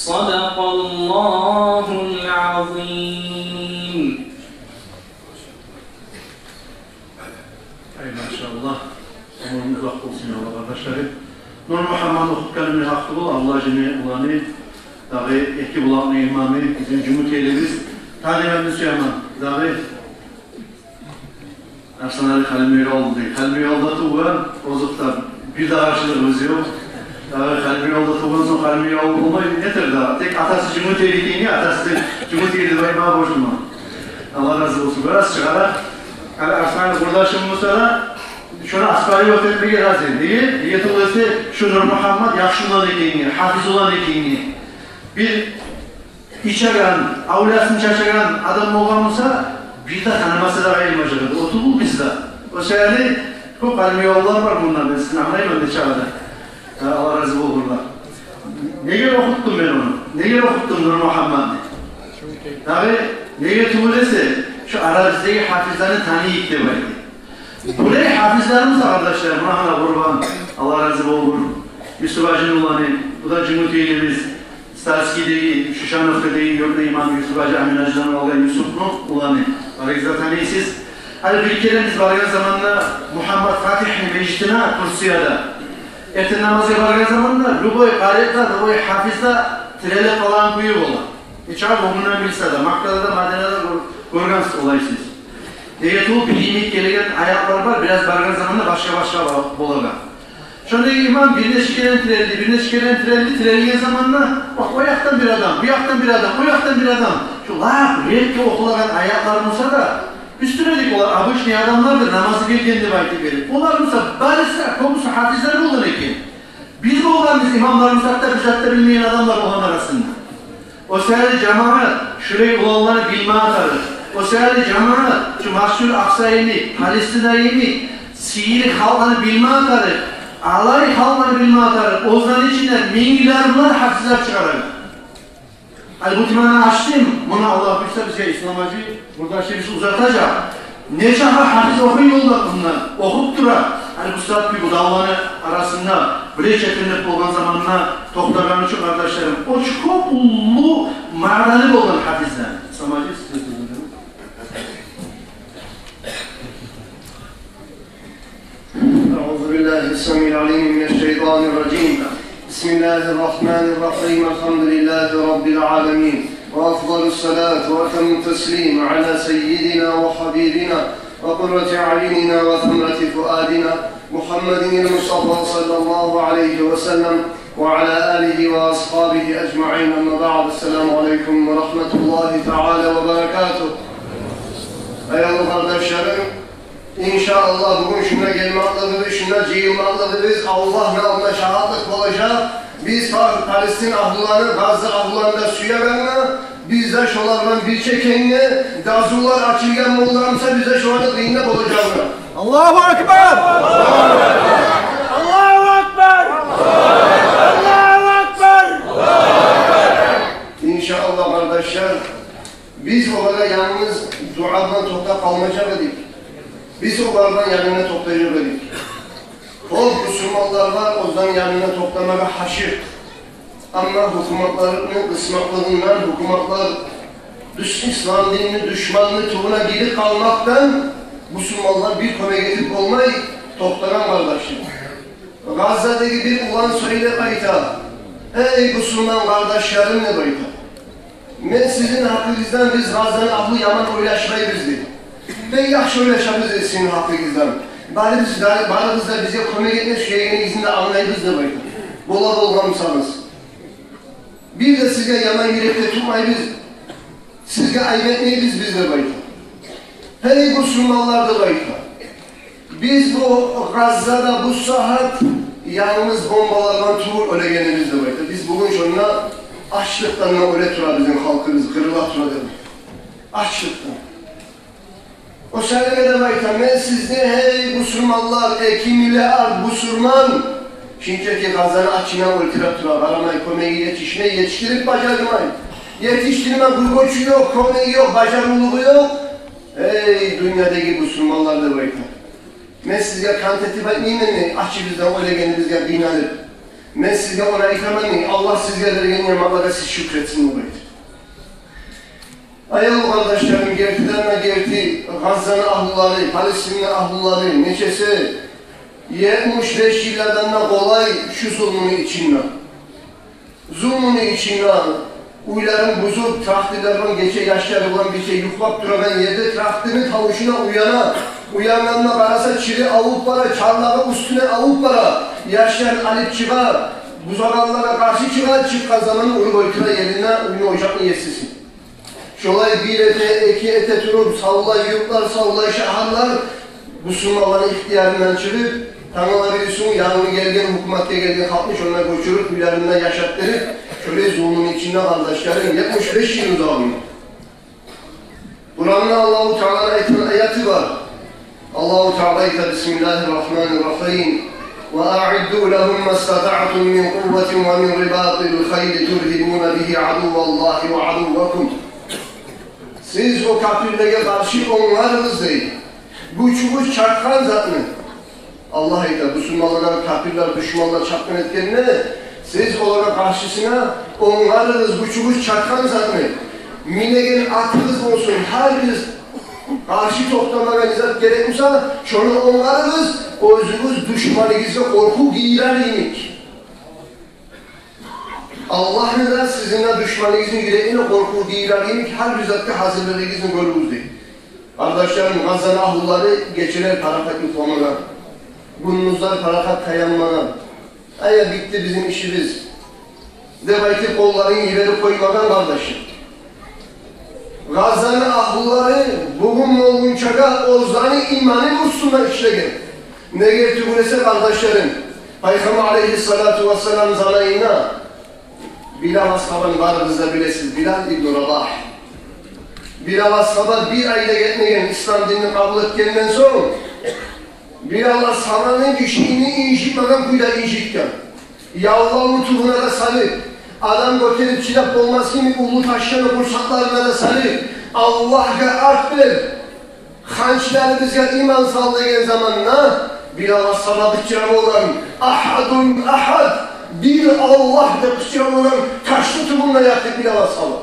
صدق الله العظيم. Ай, машаллагь. Оьмюрюгюз узакъ болсун, я Аллагь, къардашларым. Нурмугьаммат охутгъанны гьакъы тюгюл, Абдулла жыны уланы, дагъы эки булакъны имамы, бизин Жюнгютейлибиз. Тагъы мен сюемен, дагъы Арсланали Халимбекавулдан. Халимбекавулда тувгъан, озокъда, бир де къаршылыгъыбыз ёкъ. Дагъы Халимбекавулда тувгъан сонг Халимбекавул болмай, нетер дагъы? Тек атасы Жюнгютейли экенге, атасы Жюнгютейли деп айтмагъа борчлуман. Аллагь рази болсун. Бираз чыгъаракъ, гьали Арсланали къурдашым буса да, шону оспаривать этмеге рази. Неге? Неге тюгюл эсе, шу Нурмугьаммат яхшы улан экенге, гьафиз улан экенге. Бир ичеген, авлиясын чачагъан адам болгъан буса, бир де танымаса да къыйынлажыкъ эди. О тюгюл бизде. О саялы кёп Халимбекавуллар бар мунда, мен сизин англайман нечакъы да. Аллагь рази болгъурлар. Неге охутдум мен ону? Неге охутдум Нурмугьамматны? Дагъы неге тюгюл эсе, шу арабыздагъы гьафизлени таныйыкъ деп айтды. Булай гьафизлерибиз, къардашлар, муна гьана Къурбан, Аллагь рази болгъур, Юсуп гьажини уланы, бу да Жюнгютейлибиз, Стальскийдеги, Шишановкадагъы ёртну имамы Юсуп гьажи, Амин гьажидан алгъан Юсупну уланы. Барыгъыз да таныйсыз. Гьали бир керен биз баргъан заманда Мугьаммат Фатигьни межитине Турцияда, эртен намазгъа баргъан заманда любой къаригъа, любой гьафизге тирелип къалагъан кюю бола. Нечакъы гёнгюнден билсе де, Маккада да, Мадинада да гёр-, гёргенсиз олай сиз. Неге тюгюл, бир йимик гелеген аякълар бар, бираз баргъан заманда башгъа-башгъа ба-, болагъан. Шонда имам бир нече керен тирелди, бир нече керен тирелди, тирелген заманда, бакъ, о якъдан бир адам, бу якъдан бир адам, о якъдан бир адам. Лап редко охулагъан аятлар буса да, уьстюне де олар обычный адамлардыр, намазы гелген деп айтып берип. Олар буса барысы, кёбюсю гьафизлер болгъан экен. Биз болгъанбыз имамларыбыз гьатта бир зат да билмейген адамлар болгъан арасында. О саялы, жамагьат, шулай уланланы билме тарыкъ. О саялы, жамагьат, шу Масжидуль Акъса йимик, Палестина йимик, сыйлы халкъланы билме тарыкъ. Алай халкъланы билме тарыкъ. Оланы ичинде минглер булан гьафизлер чыгъарар. Гьали бу теманы ачдым. Муну, Аллагь буюрса, бизге Ислам-гьажи, къурдашыбыз, узатажакъ. Нече гьафиз охуй ёлда мунда, охуп тура. Гьали бу сагьат бир бу давланы арасында бир четинлик болгъан заманда токътагъаны учун, къардашларым, о чу кёп уллу маъналы болгъан гьафизлер. Ислам-гьажи, сиз де сёз. أعوذ بالله السميع العليم من الشيطان الرجيم. بسم الله الرحمن الرحيم. الحمد لله رب العالمين. وأفضل الصلاة وأتم التسليم على سيدنا وحبيبنا وقرة أعيننا وثمرة فؤادنا محمد المصطفى صلى الله عليه وسلم وعلى آله وأصحابه أجمعين. أما بعد. السلام عليكم ورحمة الله تعالى وبركاته. Аявлу къардашларым, иншааллагь, бугюн шунда гелмеклигибиз, шунда жыйылмакълыгъыбыз Аллагьны алдында шагьатлыкъ болажакъ. Биз Пал-, Палестин агьлуланы, Газза агьлуланы да сюегенге, биз де шолар булан бирче экенге, дазулар ачылгъан болгъан буса, биз де шоланы къырыйында болажакъбыз. Аллагьу акбар! Аллагьу акбар! Аллагьу акбар! Иншааллагь, къардашлар, биз олагъа янгыз дуа булан токътап къалмажакъ эдик. Биз оланы янында токътажакъ эдик. О бусурманлар бар, оланы янында токътамагъа гьашыкъ. Амма гьукуматланы къысматлыгъындан, гьукуматлар дюз ислам динни душманны тюбюне гирип къалмакъдан бусурманлар бир кёмек этип болмай токътагъан, къардашлар. Газзадагъы бир улан сёйлеп айта: «Эй бусурман къардашларым», — деп айта. «Мен сизин гьакъыгъыздан, биз Газзаны агьлу яман ойлашмайбыз», — дей. «Бек яхшы ойлашабыз», — дей, «сизин гьакъыгъыздан. Барыбыз, барыбыз да бизге кёмек этме сюегенигизни де англайбыз», — деп айта. «Бола болгъан бусагъыз. Бир де сизге яман юрекде тутмайбыз. Сизге айып этмейбиз биз», — деп айта. «Гьей бусурманлар», — деп айта. «Биз бу Газзада бу сагьат янгыз бомбалар булан тюгюл оьлегенибиз, — деп айта. — Биз бугюн шонда ачлыкъдан да оьле тура бизин халкъыбыз, къырыла тура», — деп айта. Ачлыкъдан. О саялы деп айта, мен сизге, гьей бусурманлар, эки миллиард бусурман, шунчакъы Газзаны ачындан оьлтюрюп тура, къарамай, кёмеги етишмей, етишдирип бажармай. Етишдирме гюргючю ёкъ, кёмеги ёкъ, бажарывлугъу ёкъ. Гьей дюньядагъы бусурманлар, деп айта. Мен сизге кант этип айтмайманмы, ачыбыздан оьлегенибизге къыйналып? Мен сизге ону айтаманмы, Аллагь сизге берген ниъматлагъа сиз шюкюр этсин, деп айта. Аявлу къардашларым, гертиден де герти, Газзаны агьлулары, Палестинни агьлулары, нечеси етмиш беш йыллардан да къолай шу зулмуну ичинде. Зулмуну ичинде, уьйлерин бузуп, тракторлар булан гече яшлары булан бирче юхлап турагъан ерде тракторну тавушуна уяна. Уянгъанда къараса, чыры авуп бара, чарлагъы уьстюне авуп бара. Яшларын алып чыгъа, бузагъанлагъа къаршы чыгъа, чыкъгъан заман уруп оьлтюре ерине, уьюню, ожакъны есисин. Шолай бир эте, эки эте туруп, савлай юртлар, савлай шагьарлар бусурманланы ихтиярындан чыгъып, тангала бирисин янгы гелген, гьукуматгъа гелген халкъны шонда гёчюрюп, уьйлеринде яшатдырып, шолай зулмуну ичинде, къардашларым, етмиш беш йыл узагъында. Къуранда Аллагьу Тааланы айтгъан аяты бар. Аллагьу Таала айта: بسم الله الرحمن الرحيم. وأعدوا لهم ما استطعتم من قوة ومن رباط الخيل ترهبون به عدو الله وعدوكم. Сиз о капирлеге къаршы онгарыгъыз, дей, гючюгюз чатгъан затны. Аллагь айта, бусурманлагъа капирлер, душманлар чапгъын этгенде, сиз олагъа къаршысына онгарыгъыз гючюгюз чатгъан затны. Минеген атыгъыз болсун, гьар бир къаршы токътамагъа не зат герек буса, шону онгарыгъыз, оьзюгюз душманыгъызгъа къоркъув гийирер йимик. Аллагьны да, сизин де душманыгъызны юрегине къоркъув гийирер йимик, гьар бир затгъа гьазирлигигизни гёрюгюз, дей. Къардашларым, Газзаны агьлулары гечелер парахат юхламагъан, гюндюзлер парахат таянмагъан. «Ая, битди бизин ишибиз», — деп айтып, къолларын йиберип къоймагъан, къардашлар. Гъаззаны агьлулары бугюн болгъунчагъа оьзлени иманын уьстюнде ишлеген. Неге тюгюл эсе, къардашларым, Пайхаммар алейгьиссалату вассалам заманында Билал асгьабаны барыгъыз да билесиз, Билал ибну Рабагь. Билал асгьаба бир ай да гетмеген ислам динни къабул этгенден сонг, Билал асгьабаны гишини инжитмеген кюйде инжитген. Явлавну тюбюне де салып, адам гётерип чыдап болмас йимик уллу ташланы къурсакъларына да салып, Аллагьгъа ант бер, ханчларыбызгъа иман сал деген заманда, Билал асгьаба къычыра болгъан: «Агьадун агьад, бир Аллагь», — деп къычыра болгъан, ташны тюбюнде ятып Билал асгьаба.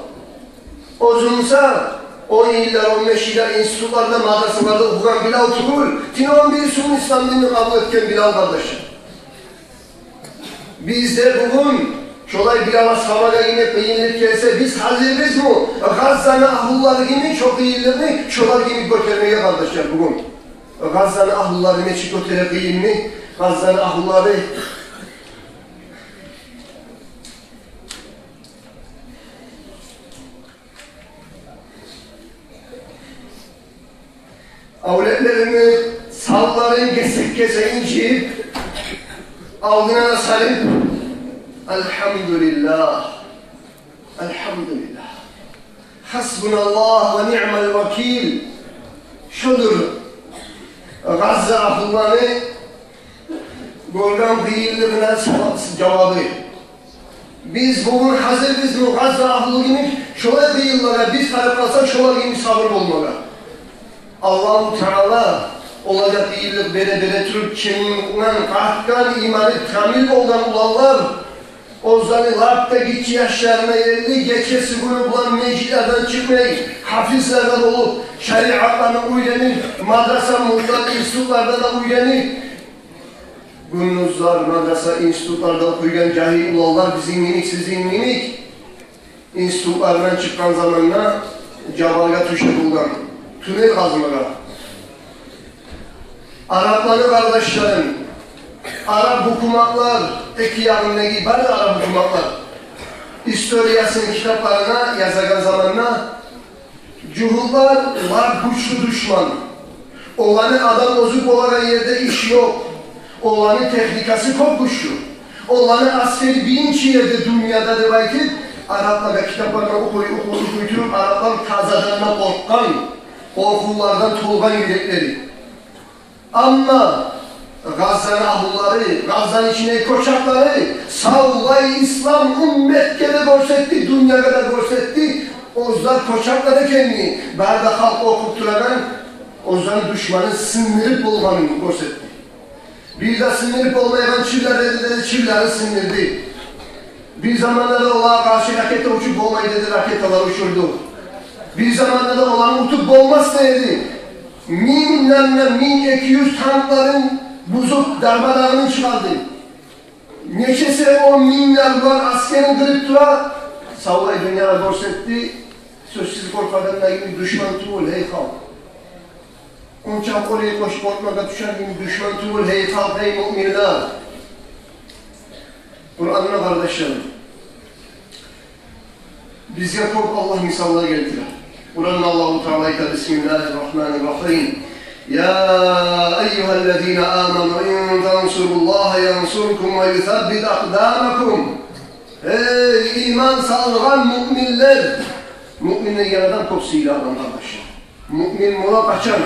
Оьзю буса он йыллар, он беш йыллар институтларда, мадрасаларда охугъан Билал тюгюл, тюню он бирисигюн ислам динни къабул этген Билал, къардашлар. Биз де бугюн шолай Билал асгьабагъа йимик къыйынлыкъ гелсе, биз гьазирбизми Гъаззаны агьлулары йимик шо къыйынлыкъны шолар йимик гётермеге, къардашлар, бугюн? Гъаззаны агьлулары нечик гётере къыйынны Гъаззаны агьлулары? Авлетлерини санларын гесек-гесегин жыйып, алдына да салып: «Альгьамдулиллагь, альгьамдулиллагь. Гьасбуналлагь ва ниъмал вакил». Шодур Гъазза агьлуланы гёрген къыйынлыгъына жавабы. Биз бугюн гьазирбизми Гъазза агьлу йимик шолай къыйынлагъа, биз тарыкъ къалсакъ, шолар йимик сабур болмагъа? Аллагьу Таала олагъа къыйынлыкъ бере-бере туруп, чындан къатгъан, иманы камил болгъан уланлар, оьзлени лап да гиччи яшларына ерли, гечеси-гюню булан межитлерден чыкъмай, гьафизлер де болуп, шариатланы уьйренип, мадраса, муртат, институтларда да уьйренип, гюндюзлер мадраса, институтларда охуйгъан жагьил уланлар, бизин йимик, сизин йимик, институтлардан чыкъгъан заманда жабаргъа тюше болгъан, туннел къазмагъа. Арапланы, къардашларым, арап гьукуматлар, эки ягъындагъы бары арап гьукуматлар историясын китапларына язагъан заманда, жугьутлар лап гючлю душман. Оланы адам оьзю болагъан ерде иш ёкъ. Оланы техникасы кёп гючлю. Оланы аскери биринчи ерде дюньяда деп айтып, араплагъа китаплардан охуй, охуй, охуй туруп, араплар тазадан да къоркъгъан, къоркъувлардан толгъан юреклери. Амма Гъаззаны агьлулары, Гъаззаны ичиндеги къочакълары савлай ислам умметге де гёрсетди, дюньягъа да гёрсетди оьзлер къочакълар экенни, бары да халкъ къоркъуп турагъан, оьзлени душманын сындырып болгъанын гёрсетди. Бир де сындырып болмайгъан чырлар эди деди, чырларын сындырды. Бир заманда да олагъа къаршы ракета учуп болмай деди, ракеталар учурду. Бир заманда да оланы утуп болмас деди. Минглерин, минг эки юз танкларын бузуп, дармадагъынын чыгъарды. Нечесе он минглер булан аскерин къырып тура, савлай дюньягъа гёрсетди. Сёзсюз къоркъагъанда йимик душман тюгюл, гьей халкъ. Онча къолай къош къоркъмагъа тюшер йимик душман тюгюл, гьей халкъ, гьей муъминлер. Къуранда, къардашларым, бизге кёп Аллагь мисаллар гелтире. Къуранда Аллагьу Таала айта: «Бисмиллагьи ррагьмани ррагьим. Я айюгьаллазина аману ин тансуруллагьа янсуркум ва юсаббит акъдамакум». Гьей иман салгъан муъминлер! Муъмин деген адам кёп сыйлы адам, къардашлар. Муъмин бола къачан?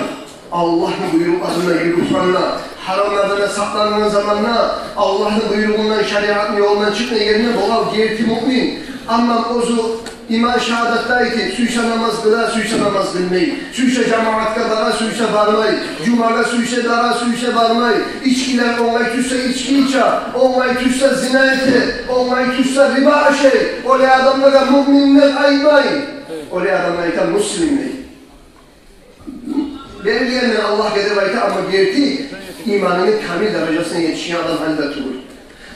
Аллагьны буйрукъларына юрюгенде, гьарамлардан сакълангъан заманда, Аллагьны буйругъундан, шариатны ёлундан чыкъмайгъанда бола герти муъмин. Амма оьзю иман шагьадатны айтып, сюйсе намаз къыла, сюйсе намаз къылмай, сюйсе жамаатгъа бара, сюйсе бармай, жумагъа сюйсе бара, сюйсе бармай, ичкилер онгай тюшсе ички иче, онгай тюшсе зина эте, онгай тюшсе риба ашай, олай адамлагъа муъмин деп айтмай. Олай адамгъа айта муслим дей. Берилгенлер Аллагьгъа деп айта, амма герти иманыны камил даражасына етишген адам гьали де тюгюл.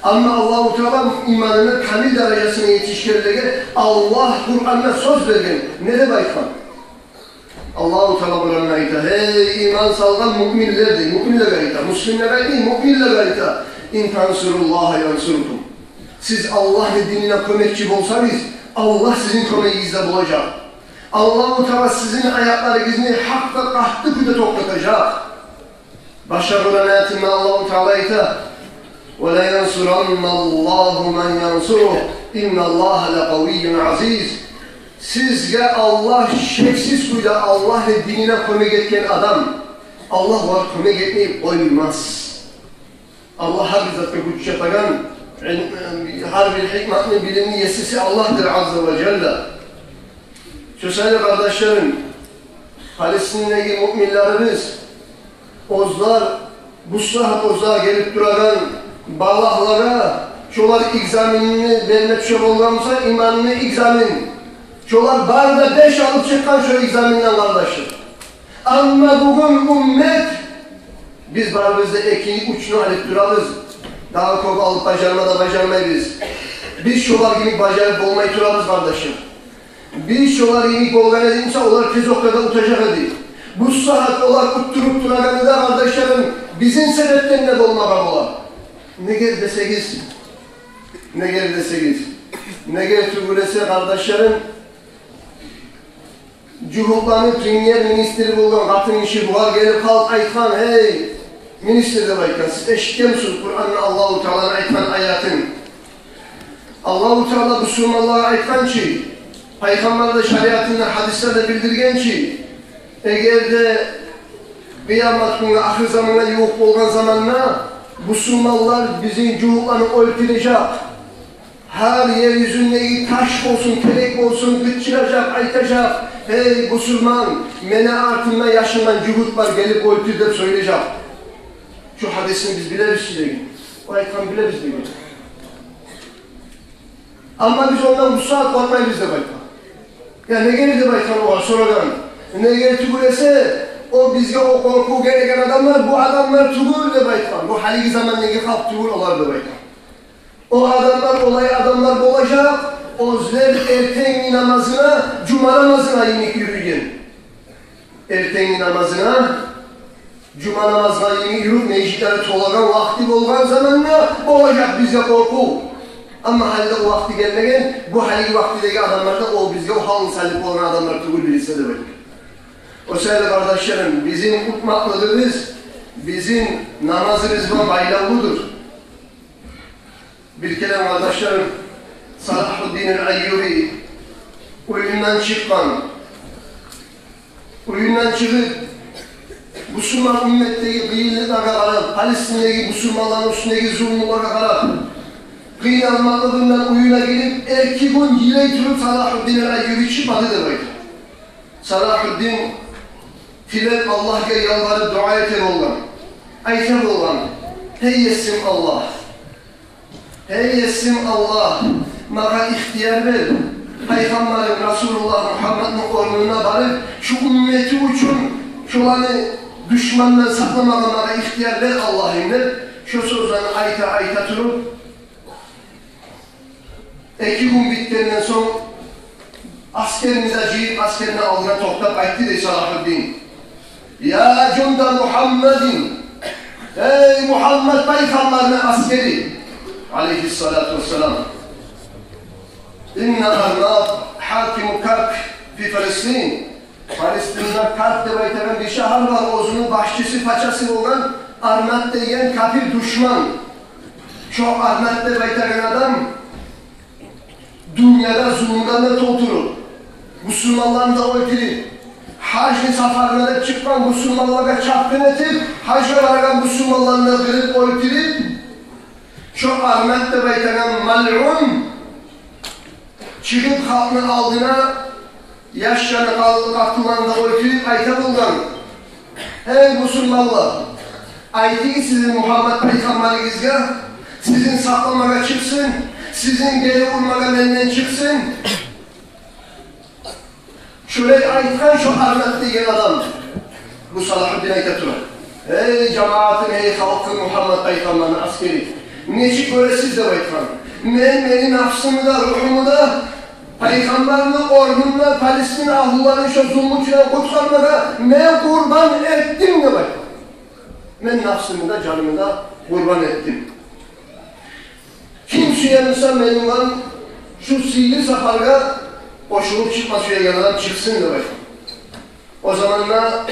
Амма Аллагьу Таала иманыны камил даражасына етишгенлеге Аллагь Къуранда сёз берген. Не деп айтгъан? Аллагьу Таала Къуранда айта: «Гьей иман салгъан муъминлер», — дей. Муъминлеге айта. Муслимлеге айтмай, муъминлеге айта. «Ин тансуруллагьа янсуркум». Сиз Аллагьны динине кёмекчи болсагъыз, Аллагь сизин кёмегигизде болажакъ. Аллагьу Таала сизин аякъларыгъызны гьакъда къатты кюйде токътатажакъ. Башгъа Къуран аятында Аллагьу Таала айта: «Ва ла янсуранналлагьу ман янсуругь, инналлагьа ла къавийюн азиз». Сизге Аллагь, шексиз кюйде, Аллагьны динине кёмек этген адам, Аллагь огъар кёмек этмей къоймас. Аллагь гьар бир затгъа гюч чатагъан, гьар бир гьикматны, билимни есиси Аллагьдыр, азза ва жалла. Шо саялы, къардашларым, Палестиндеги муъминлерибиз, оьзлер, бу сагьат оьзлеге гелип турагъан балагьлагъа, шолар экзаменни берме тюше болгъан буса, иманны экзамен, шолар бары да беш алып чыкъгъан шо экзаменден, къардашлар. Амма бугюн уммат, биз барыбыз да эки-уьчню алып турабыз. Дагъы кёп алып бажарма да бажармайбыз. Биз шолар йимик бажарып болмай турабыз, къардашлар. Биз шолар йимик болгъан эдик буса, олар тез окъда да утажакъ эди. Бу сагьат олар уттуруп турагъаны да, къардашларым, бизин себепден де болмагъа бола. Неге десегиз, неге десегиз, неге тюгюл эсе, къардашларым, жугьутланы премьер-министри болгъан къатын гиши бугъар гелип халкъ айтгъан: «Гьей, министр, — деп айтгъан, — сиз эшитгенмисиз Къуранны Аллагьу Тааланы айтгъан аятын?» Аллагьу Таала бусурманлагъа айтгъан чы, Пайхаммар да шариатында, гьадислерде билдирген чы, эгер де къыямат гюнге, ахыр замангъа ювукъ болгъан заманда бусурманлар бизин жугьутланы оьлтюрежек. Гьар ер юзюндеги таш болсун, терек болсун, къычыражакъ, айтажакъ: «Гьей, бусурман, мени артымда яшынгъан жугьут бар, гелип оьлтюр», — деп сёйлежек. Шо гьадисни биз билебиз чи деген. О айтгъан, билебиз деген. Амма биз ондан бу сагьат къоркъмайбыз деп айтгъан. Я неге деп айтгъан, огъар сорагъан. Неге тюгюл эсе, о бизге о къоркъув гелеген адамлар бу адамлар тюгюл деп айтгъан. Бу гьалиги замандагъы халкъ тюгюл олар деп айтгъан. О адамлар олай адамлар болажакъ, оьзлер эртенги намазына, жума намазына йимик юрюйген. Эртенги намазына, жума намазына йимик юрюп, межитлери толагъан вакъти болгъан заманда болажакъ бизге къоркъув. Амма гьали де о вакъти гелмеген, бу гьалиги вакътидеги адамлар да о бизге о гьалны салып болгъан адамлар тюгюл, билесиз деп айтгъан. О саялы, къардашларым, бизин утмакълыгъыбыз бизин намазыбыз булан байлавлудур. Бир керен, къардашларым, Салагьуддин аль-Айюби уьюнден чыкъгъан. Уьюнден чыгъып, бусурман умматдагъы къыйынлыкълагъа къарап, Палестиндеги бусурманланы уьстюндеги зулмулагъа къарап, къыйналмакълыгъындан уьюне гирип, эки гюн йылай туруп, Салагьуддин аль-Айюби чыкъмады деп айта. Салагьуддин тилеп, Аллагьгъа ялбарып дуа эте болгъан. Айта болгъан: «Гьей Есим Аллагь, гьей Есим Аллагь, магъа ихтияр бер. Пайхаммарым Расулуллагь Мугьаммадны орнуна барып, шу уммати учун, шоланы душмандан сакъламагъа магъа ихтияр бер, Аллагьым», — деп, шо сёзлени айта-айта туруп, эки гюн битгенден сонг, аскерин де жыйып, аскерини алдына токътап айтды дей Салагьуддин: «Я жунда Мугьаммадин, гьей Мугьаммад пайхаммарны аскери, алейгьиссалату вассалам, инна Арнаб гьакиму Карк фи Фалестин». Палестинде Карк деп айтагъан бир шагьар бар, оьзюню башчысы, пачасы болгъан Арнаб деген капир душман. Шо Арнаб деп айтагъан адам дюньяда зулмудан да толтуруп, бусурманланы да оьлтюрюп, гьажны сапарына деп чыкъгъан бусурманлагъа чапгъын этип, гьажгъа барагъан бусурманланы да къырып оьлтюрюп, шо Арнаб деп айтагъан малъун чыгъып халкъны алдына, яшланы, къа-, къатынланы да оьлтюрюп, айта болгъан: «Гьей бусурманлар, айтыгъыз сизин Мугьаммад пайхаммарыгъызгъа, сизин сакъламагъа чыкъсын, сизин гери урмагъа менден чыкъсын». Шолай айтгъан шо Арнаб деген адам. Бу Салагьуддин айта тура: «Гьей жамаатым, гьей халкъым, Мугьаммад пайхаммарны аскери, нечик гёресиз, — деп айтгъан, — мен мени напсымны да, ругьумну да пайхаммарны орнунда Палестин агьлуланы шо зулмусундан къутгъармагъа мен къурбан этдим, — деп айтгъан. — Мен напсымны да, жанымны да къурбан этдим. Ким сюе буса, мени булан шу сыйлы сапаргъа Къошулуп чыкъма сюеген адам чыкъсын деп айтгъан. О заманда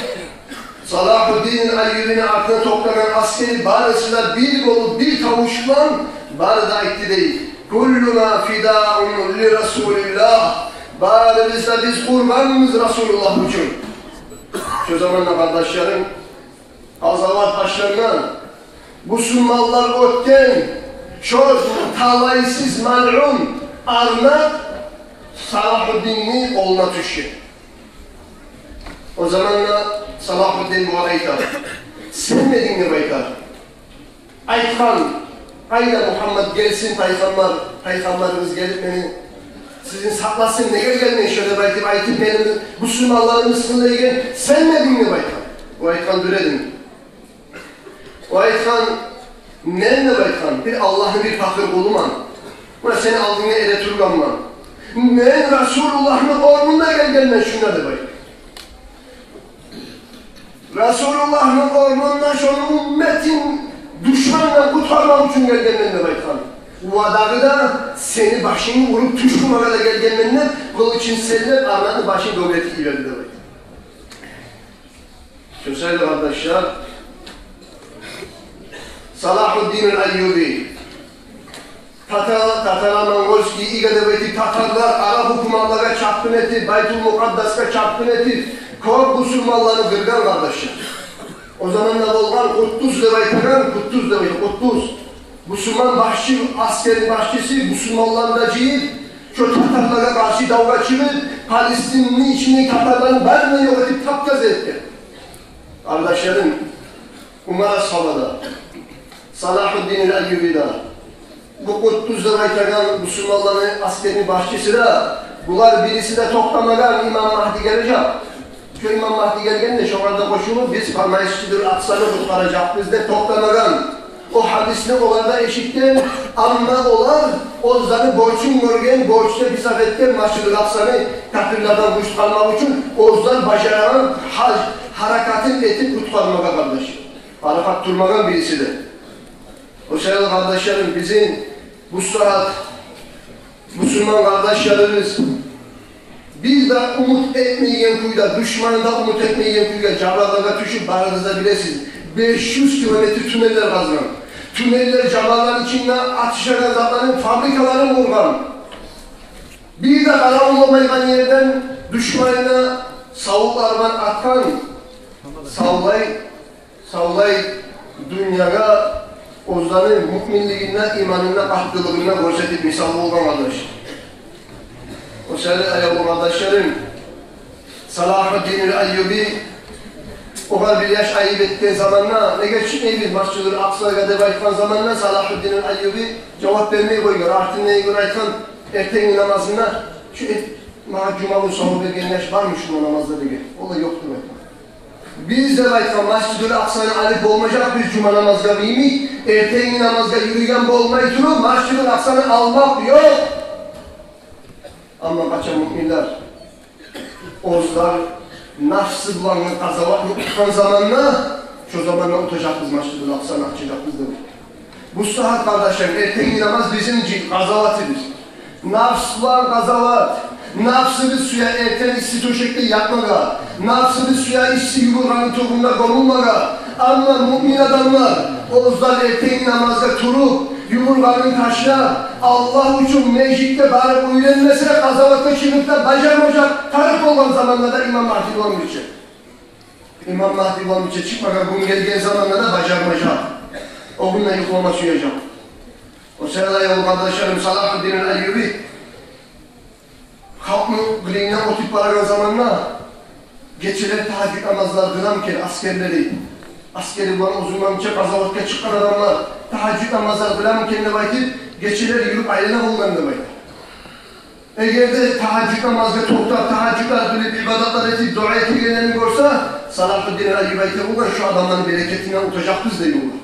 Салагьуддин Айюбини артына токътагъан асгери барысы да бир болуп, бир тавуш булан бары да айтды дей: «Куллуна фидаун ли Расулиллагь». Барыбыз да биз къурбанбыз Расулуллагь учун. Шо заманда, къардашларым, къазават башлангъан, бусурманлар оьтген, шо талайсыз малъун арнап Салагьуддинни къолуна тюшген. О заманда Салагьуддин бугъар айта: «Сенмединг?» — деп айта. Айтгъан: «Къайда Мугьаммат, гелсин пайхаммар, пайхаммарыгъыз гелип мени сизин сакъласын, неге гелмей шо?» — деп айтып, айтып, мени бусурманларымны сынлайгъан, «Сенмединг?» — деп айтгъан. О айтгъан: «Дюр эдим». О айтгъан: «Мен, — деп айтгъан, — бир Аллагьны бир пакъыр къулуман. Муна сени алдынгда эретургъанман. Мен Расулуллагьны орнунда гелгенмен шунда», — деп айтгъан. «Расулуллагьны орнунда шону умметин душмандан къутгъармакъ учун гелгенмен», — деп айтгъан. «Ва дагъы да сени башынгны уруп тюш къурмагъа да гелгенмен», — деп, къылычын сенлеп, арнатны башын дёгерти йиберди деп айтгъан. Шо саялы, къардашлар, Салагьуддин аль-Айюби, татар, татаро-монгольский ига деп айтып, татарлар араб гьукуматлагъа чапгъын этип, Байтул Мукъаддасгъа чапгъын этип, кёп бусурманланы къыргъан, къардашлар. О заманда болгъан Къутдус деп айтагъан, Къутдус деп айтагъан, Къутдус. Бусурман башчы, асгерни башчысы, бусурманланы да жыйып, шо татарлагъа къаршы давгъа чыгъып, Палестинни ичиндеги татарланы барын да ёкъ этип, тап-таза этген. Къардашларым, Умар асгьаба да, Салагьуддин аль-Айюби де, бу Къутдус деп айтагъан бусурманланы асгерни башчысы да, булар бириси де токътамагъан, Имам Магьди гележек. Шо Имам Магьди гелгенде, шогъар да къошулуп, биз Масжидуль Акъсаны къутгъаражакъбыз деп токътамагъан. О гьадисни олар да эшитген, амма олар оьзлени борчун гёрген, борч деп гьисап этген Масжидуль Акъсаны капирлерден къутгъармакъ учун оьзлер бажарагъан гьаж-, гьаракатын этип къутгъармагъа, къардаш. Парахат турмагъан бириси де. О саялы, къардашларым, бизин бу сагьат бусурман къардашларыбыз бир де умут этмейген кюйде, душманы да умут этмейген кюйде жабарлагъа тюшюп, барыгъыз да билесиз, беш юз километр туннеллер къазгъан. Туннеллер, жабарланы ичинде атышагъан затланы фабрикаларын къургъан. Бир де къаравулламайгъан ерден душманына савутлар булан атгъан. Савлай Савлай дюньягъа оьзлени муъминлигин де, иманын да, къаттылыгъын да гёрсетип мисал болгъан, къардаш. О саялы, аявлу къардашларым, Салагьуддин аль-Айюби, огъар бир яш айып этген заманда, «Неге чыкъмайбыз Масжидуль Акъсагъа?» деп айтгъан заманда, Салагьуддин аль-Айюби жавап бермей къойгъан. Артындан гюн айтгъан, эртенги намазында: «Шу эт-, магъа жума гюн савгъат берген яш бармы шунда намазда?» — деген. Олай ёкъ деп айтгъан. Биз, деп айтгъан, Масжидуль Акъсаны алып болмажакъбыз жума намазгъа йимик, эртенги намазгъа юрюген болмай туруп, Масжидуль Акъсаны алмакъ ёкъ. Амма къачан муъминлер оьзлер нафсы булангъы къазаватны утгъан заманда, шо заманда утажакъбыз Масжидуль Акъсаны, ачажакъбыз деп. Бу сагьат, къардашлар, эртенги намаз бизин жи-, къазаватыбыз. Нафс булан къазават. Нафсыбыз сюе эртен исси тёшекде ятмагъа. Нафсыбыз сюе исси ювургъанны тюбюнде гёмюлмеге. Амма муъмин адамлар, оьзлер эртенги намазгъа туруп, ювургъанын ташлап, Аллагь учун межитге барып уьйренмесе, къазаватгъа чыгъып да бажармажакъ, тарыкъ болгъан заманда да Имам Магьди булан бирче. Имам Магьди булан бирче чыкъмагъа гюн гелген заманда да бажармажакъ. О гюн де юхлама сюежек. О саялы, аявлу къардашларым, Салагьуддин аль-Айюби халкъны къырыйындан оьтюп барагъан заманда, гечелер тагьажжуд намазлар къыламы экен асгерлери, асгери булан узундан бирче къазаватгъа чыкъгъан адамлар тагьажжуд намазлар къыламы экен деп айтып, гечелер юрюп айлана болгъан деп айта. Эгер де тагьажжуд намазгъа токътап, тагьажжудлар къылып, ибадатлар этип, дуа этегенлерин гёрсе, Салагьуддин аль-Айюби айта болгъан: «Шу адамланы берекетинден утажакъбыз», — дей болгъан.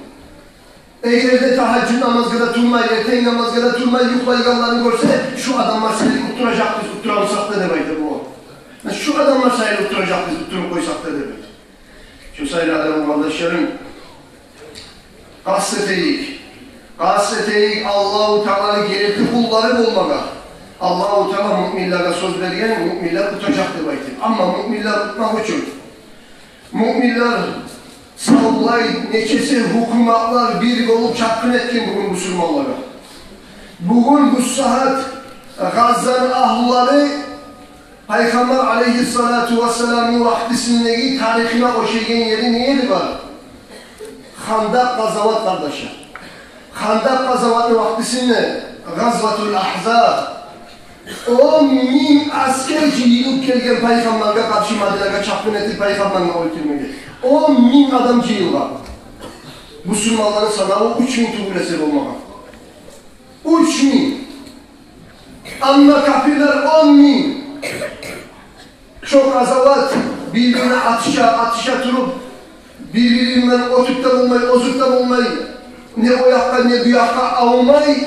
Эгер де тагьажжуд намазгъа да турмай, эртен намазгъа да турмай юхлайгъанларын гёрсе, «Шу адамлар саялы утдуражакъбыз, утдура къойсакъ да», — деп айта болгъан. «Шу адамлар саялы утдуражакъбыз, утдуруп къойсакъ да», — деп айта. Шо саялы, аявлу къардашларым, къаст этейик. Къаст этейик Аллагьу Тааланы герти къуллары болмагъа. Аллагьу Таала муъминлеге сёз берген, муъминлер утажакъ деп айтып. Амма муъминлер утмакъ учун, муъминлер савлай нечесе гьукуматлар бир болуп чапгъын этген бугюн бусурманлагъа. Бугюн бу сагьат Гъаззаны агьлулары Пайхаммар алейгьиссалату вассаламны вакътисиндеги тарихине ошайгъан ери не ери бар? Хандакъ къазават, къардашлар. Хандакъ къазаватны вакътисинде, Гъазватул Агьзаб, он минг аскер жыйылып гелген Пайхаммаргъа къаршы, Мадинагъа чапгъын этип, Пайхаммарны оьлтюрмеге. Он минг адам жыйылгъан. Бусурманланы санаву уьч минг тюгюл эсе болмагъан. Уьч минг. Амма капирлер он минг. Шо къазават, бир-бирине атыша, атыша туруп, бир-биринден оьтюп де болмай, озуп да болмай, не о якъгъа, не бу якъгъа авмай,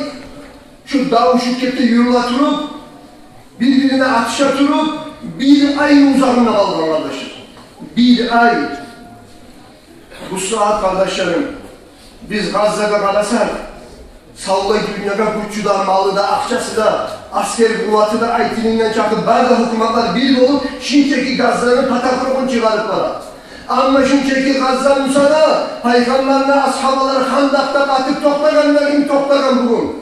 шу дав шу кепде юрюле туруп, бир-бирине атыша туруп, бир ай узагъында къалгъан, къардашлар. Бир ай. Бу сагьат, къардашларым, биз Гъаззагъа къарасакъ, савлай дюньягъа гючю де, малы да, акъчасы да, аскер къуваты да, айтылгъан чакъы бары да гьукуматлар бир болуп, шунчакъы Гъаззаны патапурукъун чыгъарып бара. Амма шунчакъы Гъазза буса да, Пайхаммарны асгьабалары Хандакъда къатып токътагъан да, ким токътагъан бугюн?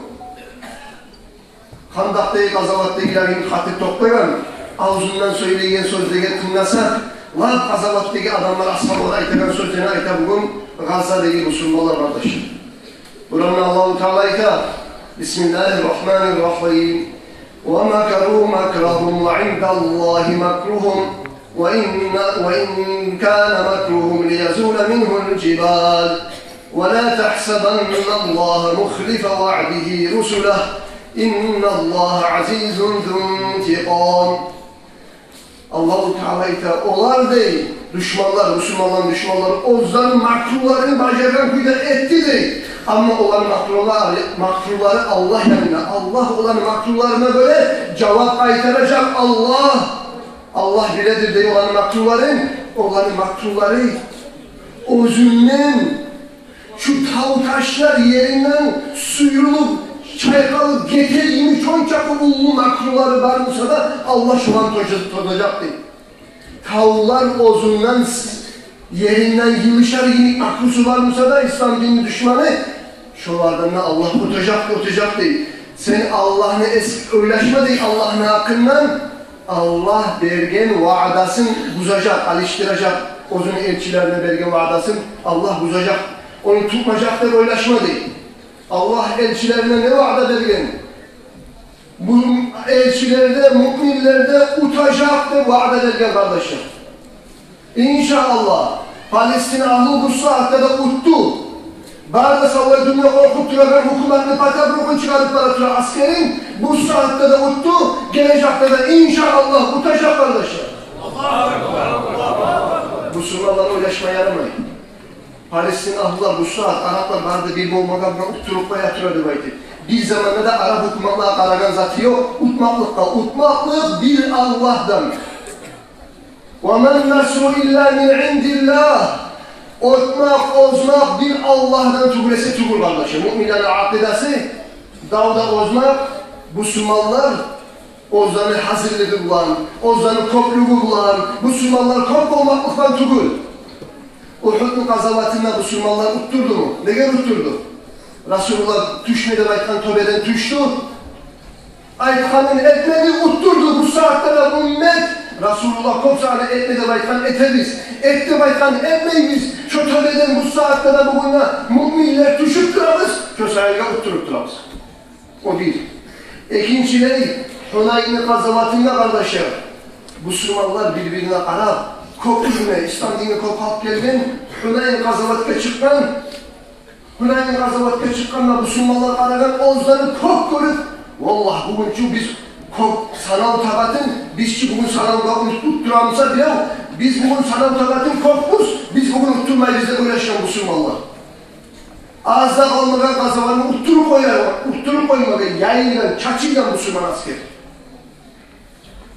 Хандакъдагъы къазаватдагъылар йимик къатып токътагъан, авзундан сёйлейген сёзлеге тынгласакъ, лап къазаватдагъы адамлар, асгьабалар айтагъан сёзлени айта бугюн Гъаззадагъы бусурманлар, къардашлар. Къуранда Аллагьу Таала айта: بسم الله الرحمن الرحيم. ومكروا مكرهم وعند الله مكرهم وإن، وإن كان مكرهم ليزول منه الجبال ولا تحسبن الله مخلف وعده رسله إن الله عزيز ذو انتقام. Аллагьу Таала айта: олар, дей, душманлар, бусурманланы душманлары оьзлени макруларын бажаргъан кюйде этди, дей. Амма оланы макрулары, макрулары Аллагь янында. Аллагь оланы макруларына гёре жавап къайтаражакъ. Аллагь Аллагь биледир, дей, оланы макруларын, оланы макрулары оьзюнден шу тав ташлар еринден сюйрюлюп, чайкъалып гетер йимик, шончакъы уллу макрулары бар буса да, Аллагь шоланы тожа-, тожажакъ, дей. Тавлар оьзюнден с-, еринден йылышар йимик макрусу бар буса да, ислам динни душманы, шолардан да Аллагь утажакъ, утажакъ, дей. Сен Аллагьны эс-, ойлашма, дей, Аллагьны гьакъындан. Аллагь берген ваъдасын бузажакъ, алышдыражакъ. Оьзюню элчилерине берген ваъдасын Аллагь бузажакъ, ону тутмажакъ деп ойлашма, дей. Аллагь элчилерине не ваъда берген? Бу элчилер де, муъминлер де утажакъ деп ваъда берген, къардашлар. Иншааллагь, Палестин агьлу бу сагьатда да утду. Бары да савлай дюнья къоркъуп турагъан гьукуматны патапурукъун чыгъарып бара турагъан аскерин бу сагьатда да утду, гележекде де, иншааллагь, утажакъ, къардашлар. Бусурманлар ойлашма ярамай. Палестин агьлулар бу сагьат, араплар бары да бир болмагъа булан уттуруп къоя тура деп айтып. Бир заманда да арап гьукуматлагъа къарагъан заты ёкъ. Утмакълыкъгъа, утмакълыкъ бир Аллагьдан. وما النصر إلا من عند الله. Утмакъ, озмакъ бир Аллагьдан тюгюл эсе тюгюл, къардашлар. Муъминлени акъидасы, давда озмакъ, бусурманлар оьзлени гьазирлиги булан, оьзлени кёплюгю булан, бусурманлар кёп болмакълыкъдан тюгюл. Угьудну къазаватында бусурманлар уттурдуму? Неге уттурду? Расулуллагь тюшме деп айтгъан тёбеден тюшдю. Айтгъанын этмеди, уттурду. Бу сагьатда да уммат, Расулуллагь кёп сагьатда этме деп айтгъан, этебиз. Эт деп айтгъан, этмейбиз. Шо тёбеден бу сагьатда да бугюн де муъминлер тюшюп турабыз, шо саялы уттуруп турабыз. О бир. Экинчилей, Гьунайнны къазаватында, къардашлар, бусурманлар бир-бирине къарап, кёп уьлме, ислам динге кёп халкъ гелген, Гьунайн къазаватгъа чыкъгъан, Гьунайн къазаватгъа чыкъгъанда бусурманлар къарагъан, оьзлени кёп гёрюп, валлагь, бугюн чю биз кёп санав табатын, биз чи бугюн санавгъа ут-, уттурамыса бирев, биз бугюн санав табатын кёпбюз, биз бугюн уттурмайбыз деп ойлашгъан бусурманлар. Аз да къалмагъан къазаватны уттуруп къоя, уттуруп къоймагъа яйылгъан, чачылгъан бусурман аскер.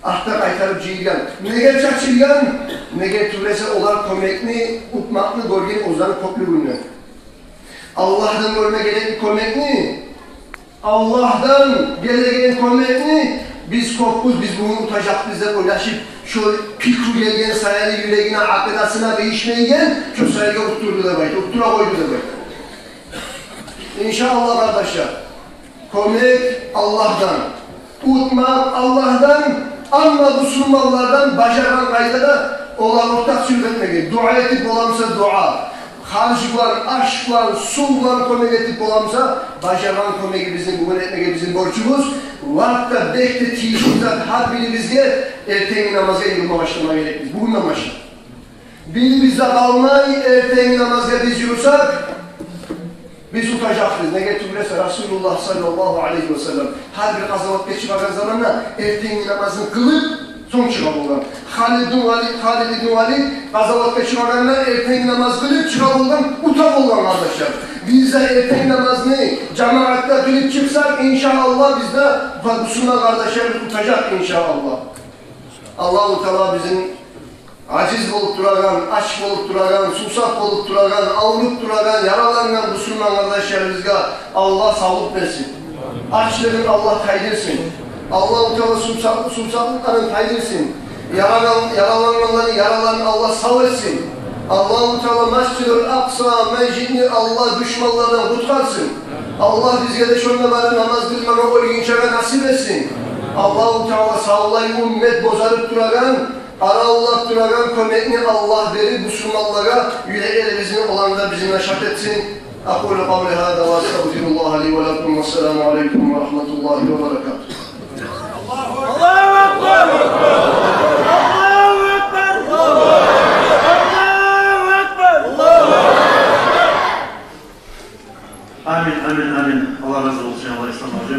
Артда къайтарып жыйылгъан. Неге чачылгъан? Неге тюгюл эсе, олар кёмекни, утмакъны гёрген оьзлени кёплюгюнден. Аллагьдан гёрме герек кёмекни, Аллагьдан гелеген кёмекни биз кёпбюз, биз бугюн утажакъбыз деп ойлашып, шо пикру гелген саялы юрегине, акъидасына дейишмейген, шо саялы уттурду деп айта, уттура къойду деп айта. Иншааллагь, къардашлар, кёмек Аллагьдан, утмакъ Аллагьдан, амма бусурманлардан бажаргъан къайдада олагъа ортакъчылыкъ этмеге, дуа этип боламса дуа, харж булан, аш булан, сув булан кёмек этип боламса, бажаргъан кёмегибизни бугюн этмеге бизин борчубуз. Лап да бек де тийишли зат, гьар бирибизге эртенги намазгъа юрюме башлама герекбиз бугюнден башлап. Бирибиз де къалмай, эртенги намазгъа биз юрюсек, биз утажакъбыз. Неге тюгюл эсе, Расулуллагь саллаллагьу алайгьи ва саллам гьар бир къазаватгъа чыгъагъан заманда эртенги намазын къылып, сонг чыгъа болгъан. Халид ибн Валид, Халид ибн Валид къазаватгъа чыгъагъанда эртенги намаз къылып чыгъа болгъан, ута болгъан, къардашлар. Биз де эртенги намазны жамаатда къылып чыкъсакъ, иншааллагь, биз де ва бусурман къардашларыбыз утажакъ, иншааллагь. Аллагьу Таала бизин ажиз болуп турагъан, ач болуп турагъан, сувсап болуп турагъан, авруп турагъан, яралангъан бусурман къардашларыбызгъа Аллагь савлукъ берсин. Ачлыгъын Аллагь тайдырсын. Аллагьу Таала сувсап-, сувсаплыкъларын тайдырсын. Ярагъан, яралангъанланы яраларын Аллагь сав этсин. Аллагьу Таала Масжидул Акъса межитни Аллагь душманлардан къутгъарсын. Аллагь бизге де шонда барып намаз къылмагъа оьлгюнчеге насип этсин. Аллагьу Таала савлай уммат бозарып турагъан, къаравуллап турагъан кёмекни Аллагь берип, бусурманлагъа юреклерибизни оланы да бизин де шат этсин. أقول قولي هذا وأستغفر الله لي ولكم والسلام عليكم ورحمة الله وبركاته. Аллагьу акбар! Аллагьу акбар! Аллагьу акбар! Амин, амин, амин. Аллагь рази болсун, Аллагь, Ислам гьажи.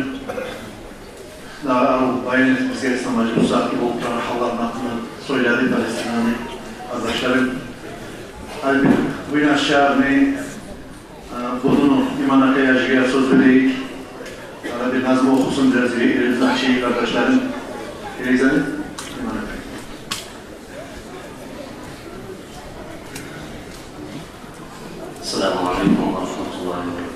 Дагъы арив баян этип бизге Ислам гьажи бу сагьатгъы болуп турагъан гьалланы гьакъында сёйледи, Палестинаны, къардашларым. Гьали бир Буйнакск шагьарны, э, будуну Иман акъай гьажиге сёз берейик. Гьали бир назму охусун бизге, элибизни ачайыкъ, къардашларым. Гелигиз гьали, Иман акъай. السلام عليكم ورحمة الله وبركاته.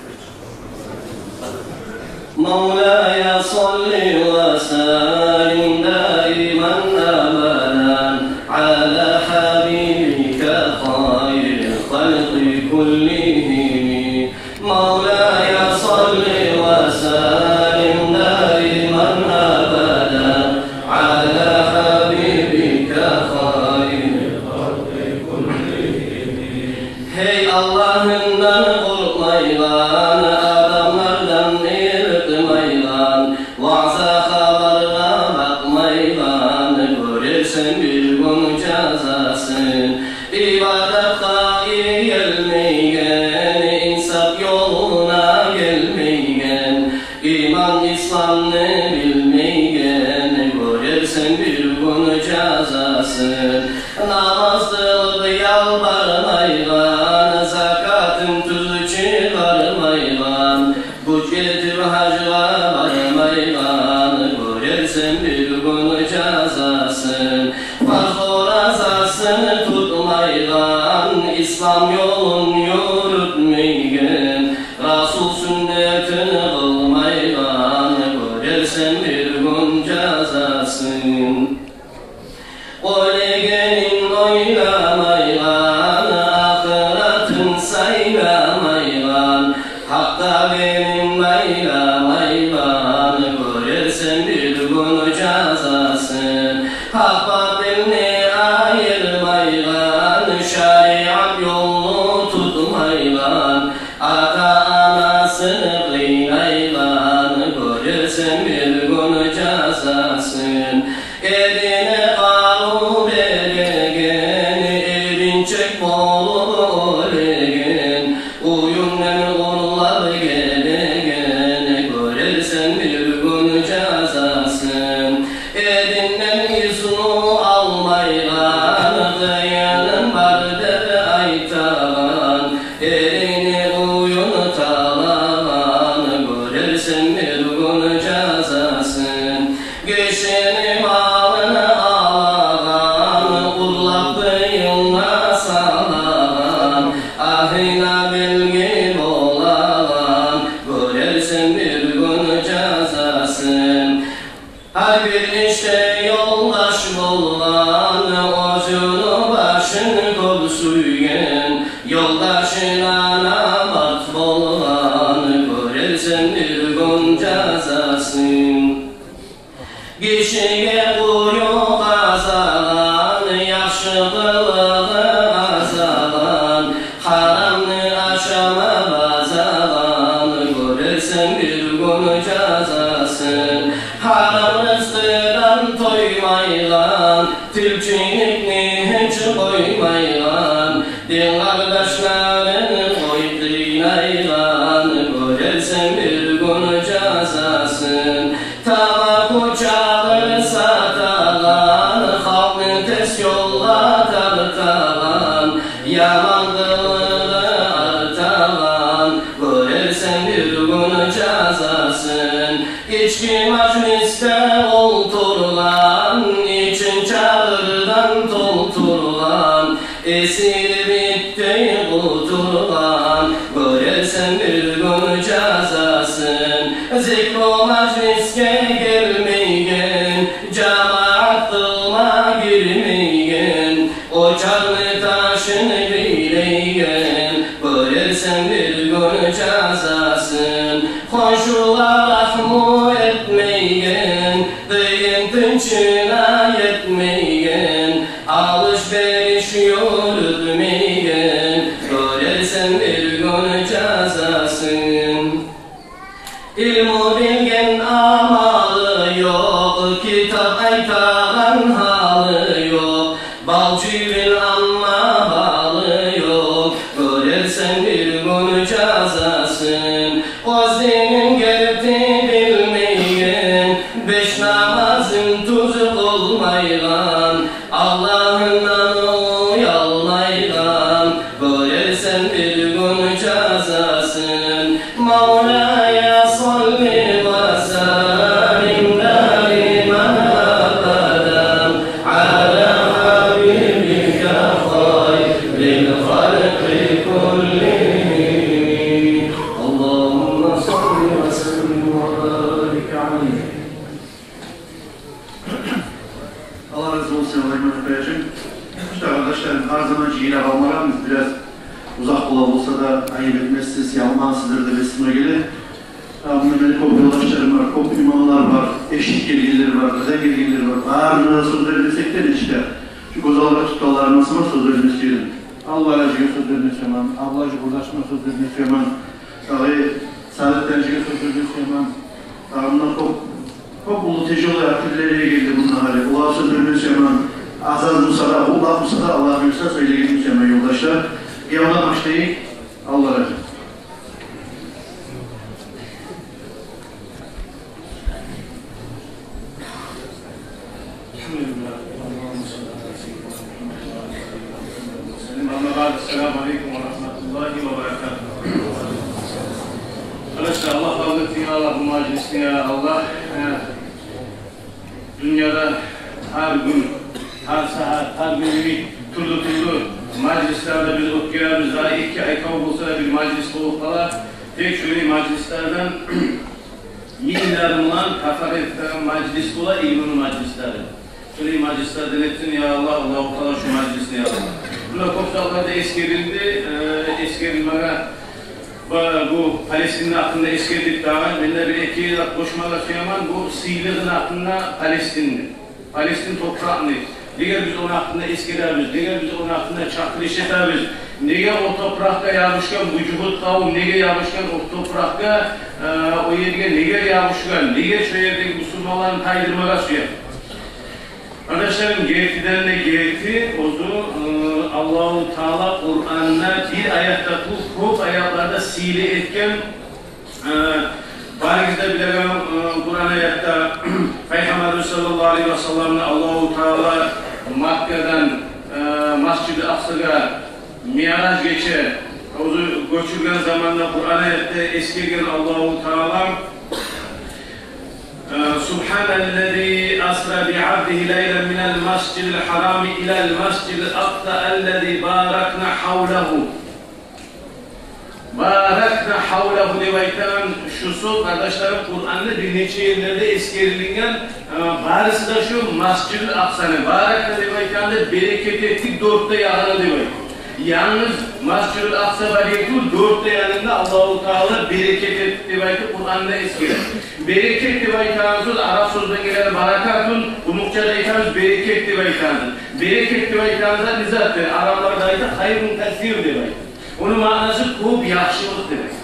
مولاي صل وسلم دائما أبدا على حبيبك خير الخلق كلهم. مولاي صل وسلم دائما أبدا على حبيبك خير الخلق كلهم. Гьей Аллагьындан къоркъмайгъан, адамлардан иркъмайгъан, ваъза хабаргъа бакъмайгъан, гёрерсен бир гюн жазасын. Ибадатгъа иерилмейген, инсап ёлуна гелмейген, иман исламны билмейген, гёрерсен бир гюн жазасын. Намаз къылып ялбармайгъан, закатын тюз чыгъармайгъан, гюч этип гьажгъа бармайгъан, гёрерсен бир гюн жазасын. Фарз оразасын тутмайгъан, ислам ёлун юрютмейген, Расул сюннетин къылмайгъан, гёрерсен бир гюн жазасын. Оьлегенин ойламайгъан, ахыратын сайламайгъан, гьакъ табынын байламайгъан, гёрерсен бир гюн жазасын. Гьакъ-батилни айырмайгъан, шариат ёлну тутмайгъан, ата-анасын къыйнайгъан, гёрерсен бир гюн жазасын. Эрине къару береген, эринчек болуп оьлеген, уьюнден урлап гелеген, гёрерсен бир гюн жазасын. Эринден изну алмайгъан, къыйыным бар деп айтагъан, эрини уьюн талагъан, гёрерсен бир гюн жазасын. Гишини малын алагъан, урлап къыйынлагъа салагъан, агьына белги болагъан, гёрерсен бир гюн Ёлдаш болгъан, оьзюню башын кёп сюйген, ёлдашына намарт болгъан, гёрерсен бир гюн жазасын. Гишиге къую къазагъан, яхшы къылыгъы азагъан, гьарамны ашама базагъан, гёрерсен бир гюн жазасын. Гьарам рызкъыдан тоймайгъан, тилчиликни гьеч къоймайгъан, дин къардашларын къой къыйнайгъан, гёрерсен бир гюн жазасын. Тамаку, чагъыр сатагъан, халкъны терс ёлгъа тартагъан, яман къылыгъы артагъан, гёрерсен бир гюн жазасын. Ички мажлисде олтургъан, ичин чагъырдан толтургъан, эсирип итдей къутургъан, гёрерсен бир гюн жазасын. Зикру мажлисге гелмейген, жамаат къылма гирмейген, очарны ташын бийлейген, гёрерсен бир гюн жазасын. Хоншулагъа рагьму этмейген, къыйын тынчына етмейген, алыш-бериш юрютмейген, гёрерсен бир гюн жазасын. Илму билген амалы ёкъ, китап айтагъан гьалы ёкъ, балчыгъын амма гьалы ёкъ, гёрерсен бир гюн жазасын. Оьз динин герти билмейген, беш намазын тюз къылмайгъан, Аллагьындан уялмайгъан, гёрерсен бир гюн жазасын. مولاي صل وسلم دائما أبدا على حبيبك خير الخلق كلهم. اللهم صل وسلم وبارك عليه. Аллагь рази болсун, Аллагь иман этмежин. Иште, къардашларым, гьар заман жыйнап алмагъанбыз, бираз узакъ бола болса да, айып этмессиз, ялмагъансыздыр деп эсиме геле. Гьа, мунда мени кёп ёлдашларым бар, кёп имамлар бар, эшитип гелгенлер бар, къырдан гелгенлер бар. Барына да сёз бермесек де, нечик де, шу гёз алгъа тутгъанларыма сама сёз бермес эдим. Аллагь рази, сёз бермес яман, Абдулгьажи къурдашыма сёз бермес яман, дагъы Садыкъ гьажиге сёз бермес яман. Дагъы мунда кёп, кёп уллу тяжёлый артиллерия гелди мунда гьали. Олагъа сёз бермес яман. Аз-аз буса да, уллу буса да, Аллагь буюрса, сёйлеген буса яман, ёлдашлар. Гелип башлайыкъ. Аллагь рази. الحمد لله. اللهم صل على سيدنا محمد وعلى آله وصحبه وسلم. أما بعد، السلام عليكم ورحمة الله وبركاته. Къардашлар, Аллагь къабул этсин, я Аллагь, бу мажлисни, я Аллагь. Э, дюньяда гьар гюн, гьар сагьат, гьар гюн йимик тюрлю-тюрлю мажлислерде биз оьтгеребиз. Дагъы эки ай къалып болса да, бир мажлис болуп къала. Тек шулай мажлислерден минглер булан кафарат этеген мажлис бола, илмуну мажлислери. Шулай мажлислерден этсин, я Аллагь, Аллагьу Таала шу мажлисни, я Аллагь. Мунда кёп затлар да эсгерилди, э, эсгерилмеге, бу, бу Палестинни гьакъында эсгердик дагъы. Мен де бир-эки зат къошмагъа сюемен, бу сыйлыгъыны гьакъында Палестинни. Палестин топуракъны. Неге биз ону гьакъында эсгеребиз? Неге биз ону гьакъында чакъырыш этебиз? Неге о топуракъгъа ябушгъан бу жугьут къавум, неге ябушгъан о топуракъгъа, э, о ерге неге ябушгъан? Неге шо ердеги бусурманланы тайдырмагъа сюе? Къардашларым, гертиден де герти, оьзю, э, Аллагьу Таала Къуранда бир аятда тюгюл, кёп аятларда сыйлы этген. Э, барыгъыз да билеген, э, Къуран аятда Пайхаммарыбыз саллаллагьу алайгьи ва салламны Аллагьу Таала Маккадан, э, Масжиди Акъсагъа Миъраж гече оьзю гёчюрген заманда Къуран аятда эсгерген Аллагьу Таала, э, سبحان الذي أسرى بعبده ليلا من المسجد الحرام إلى المسجد الأقصى الذي باركنا حوله. «Баракна гьавлагьу» деп айтагъан шу сёз, къардашларым, Къуранда бир нече ерлерде эсгерилинген, э, барысы да шу Масжидул Акъсаны. «Баракна» деп айтагъанда, берекет этдик дёрт де ягъына деп айта. Янгыз Масжидул Акъса бар эди, дёрт де ягъында Аллагьу Таала берекет этди деп айтып Къуранда эсгере. Берекет деп айтагъан сёз араб сёзден геле, баракатун, къумукъчада айтабыз берекет деп айтагъан. Берекет деп айтагъан зат не затдыр? Араблар да айта хайрун касир деп айта. Ону маънасы кёп яхшылыкъ деп айта.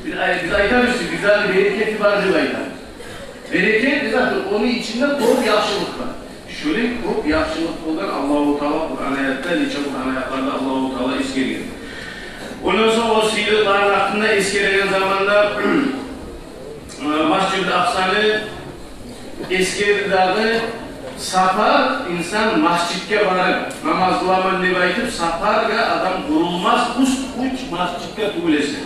Биз ай-, биз айтабыз, бизлени берекети бар деп айта. Берекет не затдыр? Ону ичинде кёп яхшылыкъ бар. Шолай кёп яхшылыкъ болгъан Аллагьу Таала Къуран аятда, нече Къуран аятларда Аллагьу Таала эсгерген. Ондан сонг о сыйлыкъланы гьакъында эсгереген заманда, э, Масжидул Акъсаны эсгерди дагъы. Сапар, инсан масжидге барып намаз къыламан деп айтып, сапаргъа адам къурулмас, уьч, уьч масжидге тюгюл эсе.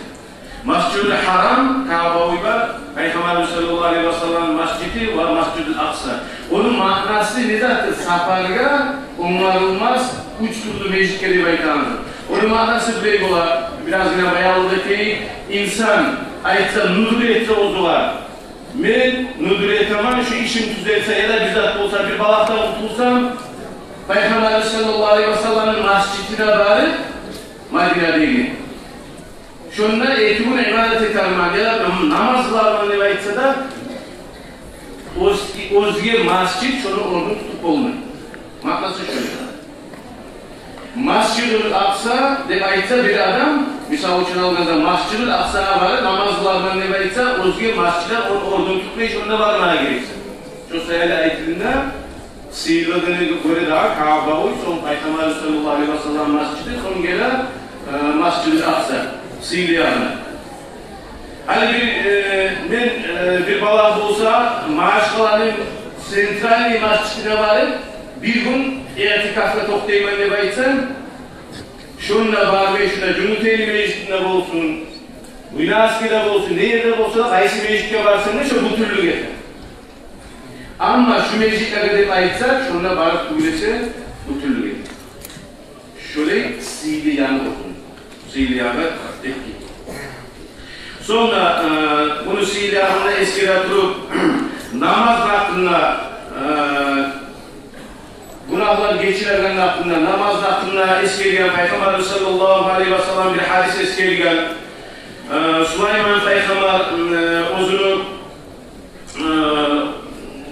Масжидул Гьарам, Каъба уьй бар, Пайхаммарыбыз саллаллагьу алайгьи васаллам масжиди ва Масжидул Акъса. Ону маънасы не затдыр? Сапаргъа онгарылмас уьч тюрлю межитге деп айтагъан. Ону маънасы булай бола, биразгъына баянлыкъ этейик. Инсан айтса, нюдюр этсе оьзюне, мен нюдюр этемен, шу ишим тюзелсе яда бир зат болса, бир балагьдан къутулсам, Пайхаммарыбыз саллаллагьу алайгьи васалламны масжидине барып, Мадинадагъы, шонда эки гюн ибадат этермен, яда намаз къыларман деп айтса да, оьз-, оьзге масжид шону орнун тутуп болмай. Маънасы шо. Масжидул Акъса деп айтса бир адам, мисал учун алгъанда, Масжидул Акъсагъа барып намаз къыларман деп айтса, оьзге масжидлер ону орнун тутмай, шонда бармагъа герек. Шо саялы айтылына, сыйлыгъына гёре дагъы Каъба уьй, сонг Пайхаммар саллаллагьу алайгьи васаллам масжиди, сонг геле, э, Масжидул Акъса, сыйлы ягъына. Гьали бир, э, мен, э, бир балагь болса, Магьачкъаланы центральный масжидине барып, бир гюн иътикафгъа токътайман деп айтсам, шонда бармай, шунда Жумутейни межитинде болсун, Буйнакскиде болсун, не ерде болса да, къайсы межитге барсанг да, шо бютюнлюк эте. Амма шу межитлеге деп айтсакъ, шонда барып тюгюл эсе, бютюнлюк эте. Шолай сыйлы яны болсун. Сыйлы яны эки. Сонг да, э, муну сыйлы ягъын да эсгере туруп, намаз гьакъында, э, гюнагьлар гечилегени гьакъында, намаз гьакъында эсгерген Пайхаммар саллаллагьу алайгьи васаллам бир гьадис эсгерген. Э, Сулайман пайхаммар, э, оьзюню Э,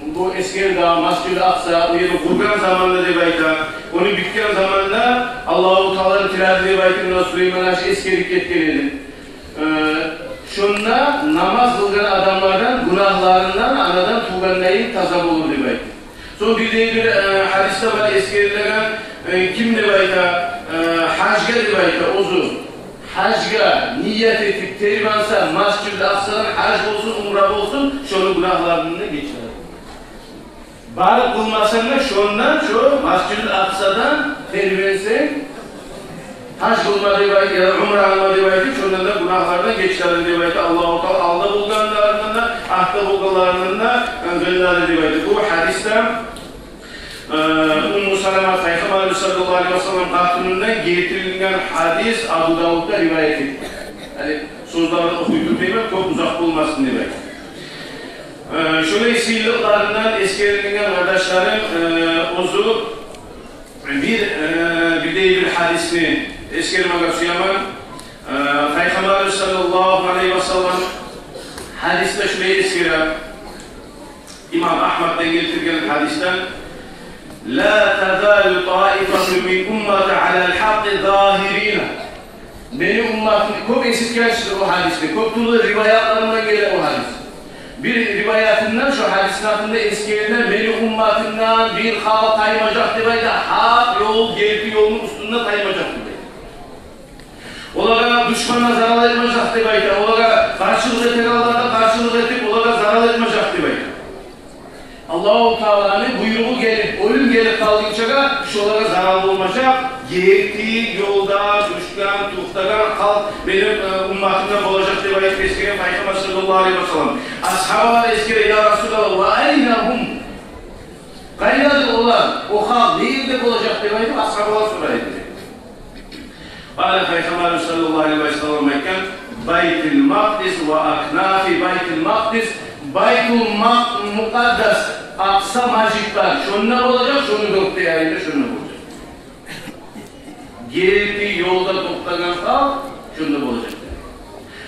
бу эсгерди Масжидул Акъса, о ерни къургъан заманда деп айта. Ону битген заманда Аллагьу Тааланы тиледи деп айта, муна Сулейман ашы эсгерип гетген эди. Э, шонда намаз къылгъан адамлардан гюнагьларындан анадан тувгъандайын таза болур деп айта. Сонг бир де бир, э, гьадисде бар эсгерилеген, э, ким деп айта, э, гьажгъа деп айта, оьзю гьажгъа ният этип, тербенсе, Масжидул Акъсадан гьаж болсун, умра болсун, шону гюнагьларындан гечилер. Барып къылмасанг да, шондан, шо Масжидул Акъсадан тербенсенг, гьаж къылма деп айтып, яда умра къылма деп айтып, шондан да гюнагьлардан гечилер деп айта. Аллагьу Таала алда болгъанларындан да, артда болгъанларындан да, э, гьалал деп айта. Бу гьадисде Э, Умму Салама Пайхаммар саллаллагьу алайгьи васаллам къатынындан гелтирилген гьадис, Абу Давудда риваят этген. Гьали сёзлерин охуй турмайман, кёп узакъ болмасын деп айтып. Э, шолай сыйлыкъларындан эсгерилген, къардашларым, э, оьзю бир, э, бир де бир гьадисни эсгермеге сюемен. Э, Пайхаммар саллаллагьу алайгьи васаллам гьадисде шулай эсгере. Имам Агьмаддан гелтирген гьадисден: «Ла тазалу таифатун мин уммати алал гьакъкъи загьирина». Мени умматым, кёп эшитгенсиз о гьадисни, кёп тюрлю риваятларындан геле о гьадис. Бир риваятында шо гьадисни гьакъында эсгериле: «Мени умматымдан бир халкъ таймажакъ», – деп айта, – «гьакъ ёл, герти ёлну уьстюнде таймажакъ», – деп айта. Олагъа душман да зарал этмежек деп айта. Олагъа къаршылыкъ этегенлер де къаршылыкъ этип, олагъа зарал этмежек деп айта. Аллагьу Тааланы буйругъу гелип, оьлюм гелип къалгъынчагъа шолагъа зарал болмажакъ. Герти ёлда дюшген, токътагъан халкъ мени, э, умматымдан болажакъ деп айтып эсгерген Пайхаммар саллаллагьу алайгьи васаллам. Асгьабалар эсгере: «Я Расулаллагь, ва айна гьум?» Къайдадыр олар, о халкъ не ерде болажакъ деп айтып, асгьабалар сорай эди. Гьали Пайхаммар саллаллагьу алайгьи ва саллам айтгъан: «Байтул Макъдис ва акнафи Байтул Макъдис», Байтул Мак-, Мукъаддас, Акъса межит бар, шонда болажакъ, шону дёрт де янында шонда болажакъ. Герти ёлда токътагъан халкъ шонда болажакъ.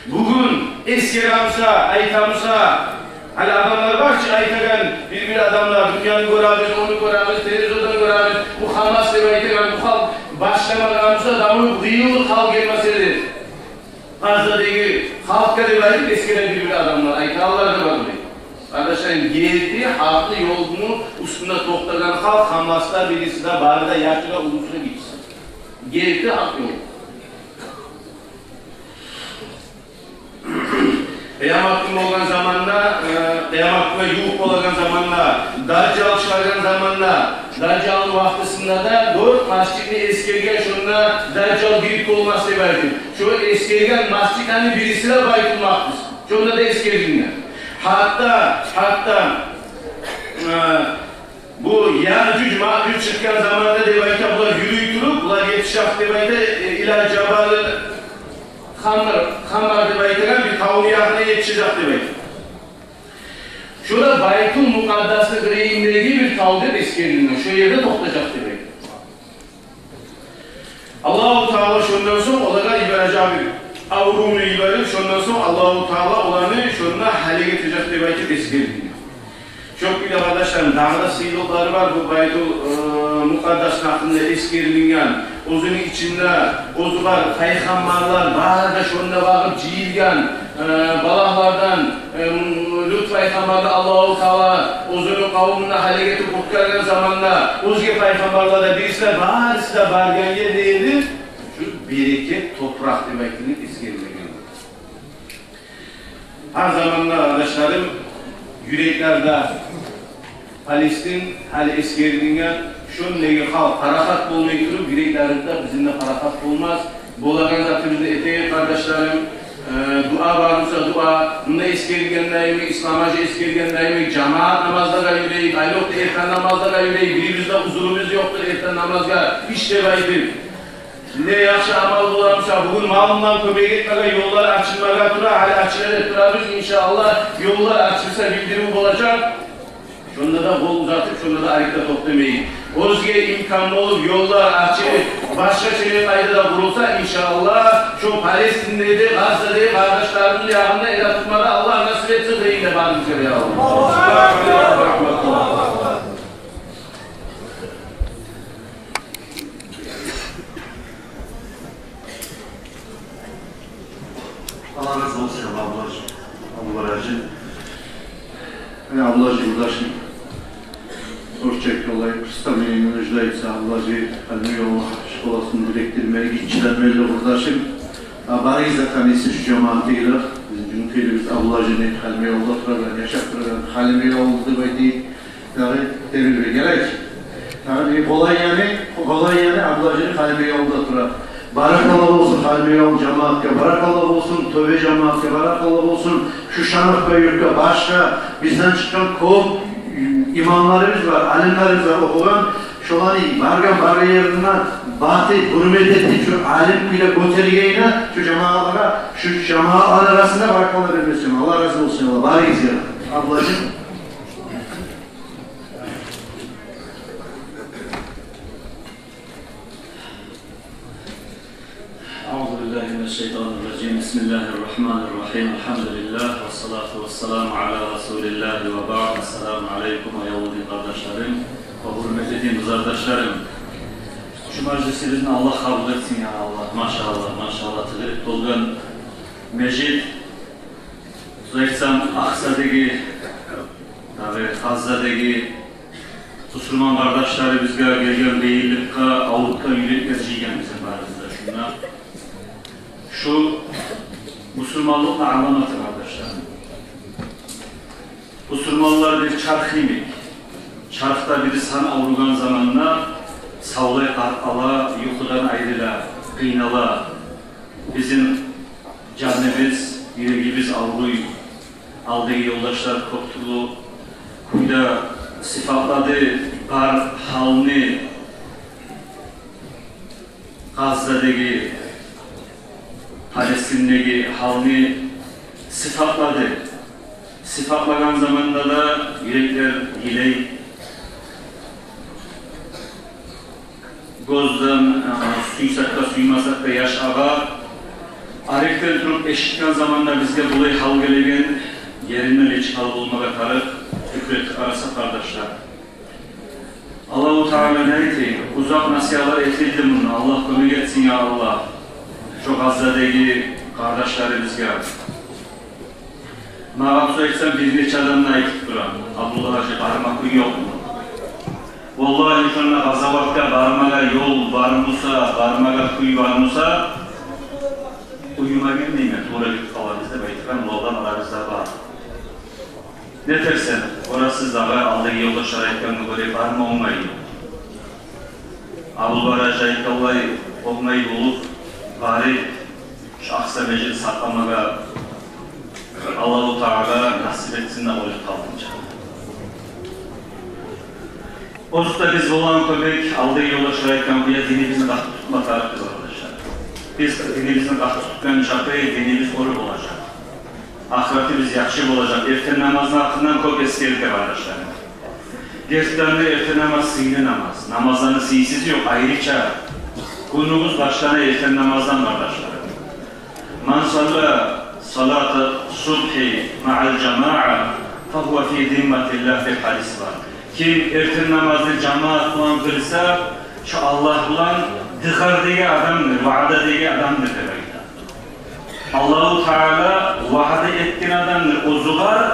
Бугюн эсгере буса, айта буса, гьали адамлар бар чы айтагъан, бир-бир адамлар, дюньяны гёребиз, ону гёребиз, телевизордан гёребиз, бу Хамас деп айтагъан, бу халкъ башламагъан буса, давну къыйын халкъ гелмес эди Газзадагъы халкъгъа деп айтып эсгере бир-бир адамлар, айтагъанлар да бар. Къардашларым, герти гьакъны ёлну уьстюнде токътагъан халкъ Хамасда бириси де, бары да, яшы да, уллусу да, гиччиси. Герти гьакъ ёл. Къыямат гюн болгъан заманда, э, къыямат гюнге ювукъ болагъан заманда, Дажжал чыгъагъан заманда, Дажжалны вакътисинде де дёрт межитни эсгерген, шонда Дажжал гирип болмас деп айтып. Шо эсгерген межитлени бириси де Байтул Макъдис. Шонда да эсгерилген. Гьатта, гьатта, э, бу Яъжуж-Маъжуж чыкъгъан заманда деп айта, булар юрюй туруп, булар етишежек деп айта, э, ила жабали Хамар, Хамар деп айтагъан бир тавну ягъына етишежек деп айта. Шо да Байтул Мукъаддасны къырыйындагъы бир тав деп эсгерилген, шо ерде токътажакъ деп айта. Аллагьу Таала шондан сонг олагъа йибережек бир аврувну йиберип, шондан сонг Аллагьу Таала оланы шонда гьалек этежек деп айтып эсгерилген. Шо кюйде, къардашларым, дагъы да сыйлыкълары бар бу Байтул, э, Мукъаддасны гьакъында эсгерилген. Оьзюню ичинде оьзю бар пайхаммарлар бары да шонда багъып жыйылгъан, э, балагьлардан, э, Лут пайхаммарны Аллагьу Таала оьзюню къавумун гьалек этип къутгъаргъан заманда, оьзге пайхаммарлар да, бириси де, барысы да баргъан ер де эди шу берекет топуракъ деп айтылып эсгерилген. Гьар заманда, къардашларым, юреклерде Палестин гьали эсгерилген, шондагъы халкъ парахат болмай туруп, юреклерибизде бизин де парахат болмас. Болагъан затыбызны этейик, къардашларым. Э, дуа бар буса, дуа. Мунда эсгерилгендейми, ислам гьажи эсгерилгендейми, жамаат намазлагъа юрюйюк, айлокъда эртен намазлагъа юрюйюк. Бирибизде узурубуз ёкъдур эртен намазгъа, иш деп айтып. Не яхшы амал бола буса, бугюн малындан кёмек этмеге ёллар ачылмагъа тура, гьали ачыла деп турабыз, иншааллагь, ёллар ачылса билдирив болажакъ. Шонда да къол узатып, шонда да арекде токътамайыкъ. Оьзге имкан болуп, ёллар ачылып, башгъа шегьер къайда да къурулса, иншааллагь, шо Палестинде де, Газзада да, къардашларыбызны ягъында эретутмагъа Аллагь насип этсин дейим де барыбызгъа да, я Аллагь. Аллагь рази болсун, Абдулгьажи. Абдулгьажи. Э, Абдулгьажи, къурдашым. Орусча айтгъанлай, представление не нуждается, Абдулгьажи Халимбекавулну школасыны директору, мени гиччиден берли къурдашым. А, барыгъыз да таныйсыз шу жамаатны да. Бизин жумут элибиз Абдулгьажини Халимбекавулда турагъан, яшап турагъан, Халимбекавул деп айтайыкъ. Дагъы дебилме герек. Дагъы бир къолай яны, къолай яны Абдулгьажини Халимбекавулда тура. Баракалла болсун Халимбекавул жамаатгъа, баракалла болсун Тёбе жамаатгъа, баракалла болсун шу Шанакъбай юртгъа, башгъа бизден чыкъгъан кёп имамларыбыз бар, алимлерибиз бар, охугъан, шоланы баргъан, баргъан ерине батып, гьюрмет этип, шу алим кюйде гётергенине, шу жамаатлагъа, шу жамаатланы арасында баракалла бермесин. Аллагь рази болсун, Аллагь, барыгъызгъа. Абдулгьажи. أعوذ بالله من الشيطان الرجيم. بسم الله الرحمن الرحيم. الحمد لله والصلاة والسلام على رسول الله وبعد. Ассаламу алейкум, аявлу дин къардашларым ва гьюрметли дин къызардашларым. Шу мажлисибизни Аллагь къабул этсин, я Аллагь. Машаллагь, машаллагь, тыгъылып толгъан межит. Тюз айтсам, Акъсадагъы, дагъы Газзадагъы бусурман къардашларыбызгъа гелген къыйынлыкъгъа авуртгъан юреклер жыйгъан бизин барыбызны да шунда. Шу бусурманлыкъны аламаты, къардашларым. Бусурманлар бир чарх йимик. Чархда бир сан авругъан заманда савлай къаркъара, юхудан айрыла, къыйнала. Бизин жаныбыз, юрегибиз авруй. Алдагъы ёлдашлар кёп тюрлю кюйде сыпатлады бар гьалны. Газзадагъы Палестиндеги гьалны сыпатлады. Сыпатлагъан заманда да юреклер йылай. Гёзден, э, сюйсек де, сюймесек де яш агъа. Арекден туруп эшитген заманда бизге булай гьал гелеген, еринден нечик гьал болмагъа тарыкъ, тюкюрюп къараса, къардашлар. Аллагьу Таала не этейим? Узакъ насигьатлар этилди мунда. Аллагь кёмек этсин, я Аллагь. Шо Гъаззадагъы къардашларыбызгъа. Магъа буса айтсанг, бир нече адам да айтып тура: «Абдуллагь гьажи, барма кюй ёкъму?» Валлагь, шонда къазаватгъа бармагъа ёл бар буса, бармагъа кюй бар буса, уьюме гелмеймен, тувра гетип къалабыз деп айтгъан уланлар арабызда бар. Не этерсен, къарасыз дагъы, алдагъы ёлдашлар айтгъангъа гёре барма онгай. Абулбараш айтгъанлай, онгай болуп барып, шу Акъса межитни сакъламагъа Аллагьу Таала насип этсин де, оьлюп къалгъынча. Оьзю де биз болгъан кюйде, алдагъы ёлдашлар айтгъан кюйде, динибизни къатты тутма тарыкъбыз, къардашлар. Биз динибизни къатты тутгъан чакъы динибиз оьр болажакъ. Ахыратыбыз яхшы болажакъ. Эртен намазны гьакъындан кёп эсгерилди, къардашлар. Гертиден де, эртен намаз сыйлы намаз. Намазланы сыйсызы ёкъ, айрыча гюнюбюз башлана эртен намаздан, къардашлар. «Ман салла салата субгьи маъал жамаъа, фагьува фи зимматиллагь», — деп гьадис бар. Ким эртен намазны жамаат булан къылса, шо Аллагь булан дыгъардагъы адамдыр, ваъдадагъы адамдыр деп айта. Аллагьу Таала ваъда этген адамдыр оьзюгер,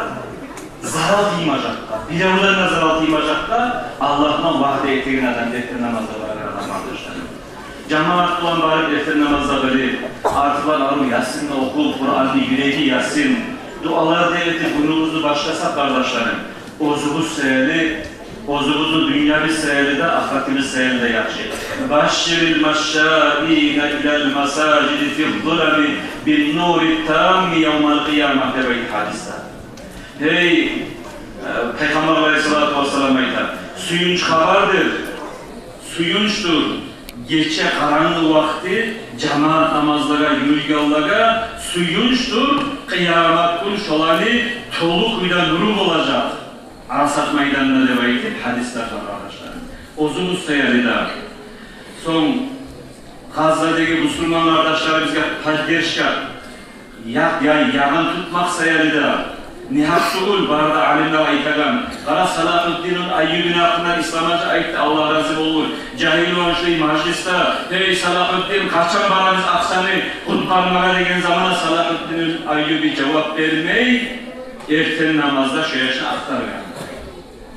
зарал тиймежекге, биревден де зарал тиймежекге, Аллагь булан ваъда этген адам, эртен намазгъа барагъан адам, къардашлар. Жамаат булан барып эртен намазгъа барып, артындан арив Ясинни охуп, Къуранны юреги ясин, дуалар да этип, гюнюбюзню башласакъ, къардашларым, оьзюбюз саялы, оьзюбюзню дюньябыз саялы да, ахыратыбыз саялы да яхшы. «Башширил машшаина илал масажиди фи ззулами бин нури тамми явмал къияма», — деп айта гьадисде. Гьей, э, Пайхаммар алайгьиссалату вассалам айта: «Сююнч хабардыр, сююнчдюр гече къарангы вакъти жамаат намазлагъа юрюйгенлеге, сююнчдюр, къыямат гюн шоланы толу кюйде нюрю болажакъ Арасат майданда», — деп айтып гьадислер бар, къардашлар. Оьзюбюз саялы да, сонг Гъаззадагъы бусурман къардашларыбызгъа поддержка, я-, я-, ягъын тутмакъ саялы да, негьакъ тюгюл, бары да алимлер айтагъан. Къара, Салагьуддин аль-Айюбини гьакъында Исламгьажи айтды, Аллагь рази болгъур. Жагьил улан шулай мажлисде: «Гьей, Салагьуддин, къачан барабыз Акъсаны къутгъармагъа?» — деген заманда Салагьуддин аль-Айюби жавап бермей, эртен намазда шо яшны ахтаргъан.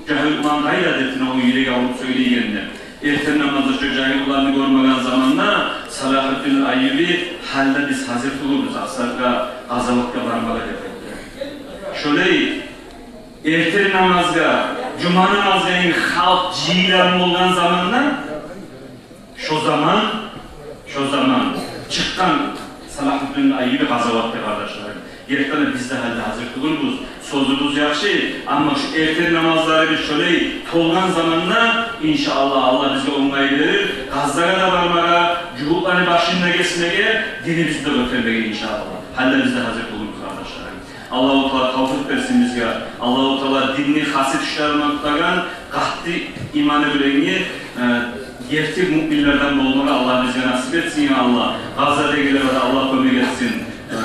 Жагьил улан къайда, деп, о юрек авруп сёйлейгенде. Эртен намазда шо жагьил уланны гёрмеген заманда Салагьуддин аль-Айюби: «Гьали биз гьазир тюгюлбюз Акъсагъа къазаватгъа бармагъа», — деп айтды. Шолай эртен намазгъа, жума намазгъа инг халкъ жыйылагъан болгъан заманда, шо заман, шо заман чыкъгъан Салагьуддин аль-Айюби къазаватгъа, къардашларым. Гертиден де, биз де гьали гьазир тюгюлбюз. Сёзюбюз яхшы, амма шо эртен намазларыбыз шолай толгъан заманда, иншааллагь, Аллагь бизге онгай берир Гъаззагъа да бармагъа, жугьутланы башын да гесмеге, динибизни де гётермеге, иншааллагь. Гьали биз де гьазир тюгюлбюз, къардашларым. Аллагьу Таала тавфикъ берсин бизге. Аллагьу Таала динни хасият ишлеринден тутагъан, къатты иманы булангъы, э, герти муъминлерден болмагъа Аллагь бизге насип этсин, я Аллагь. Гъаззадагъылагъа да Аллагь кёмек этсин. Э,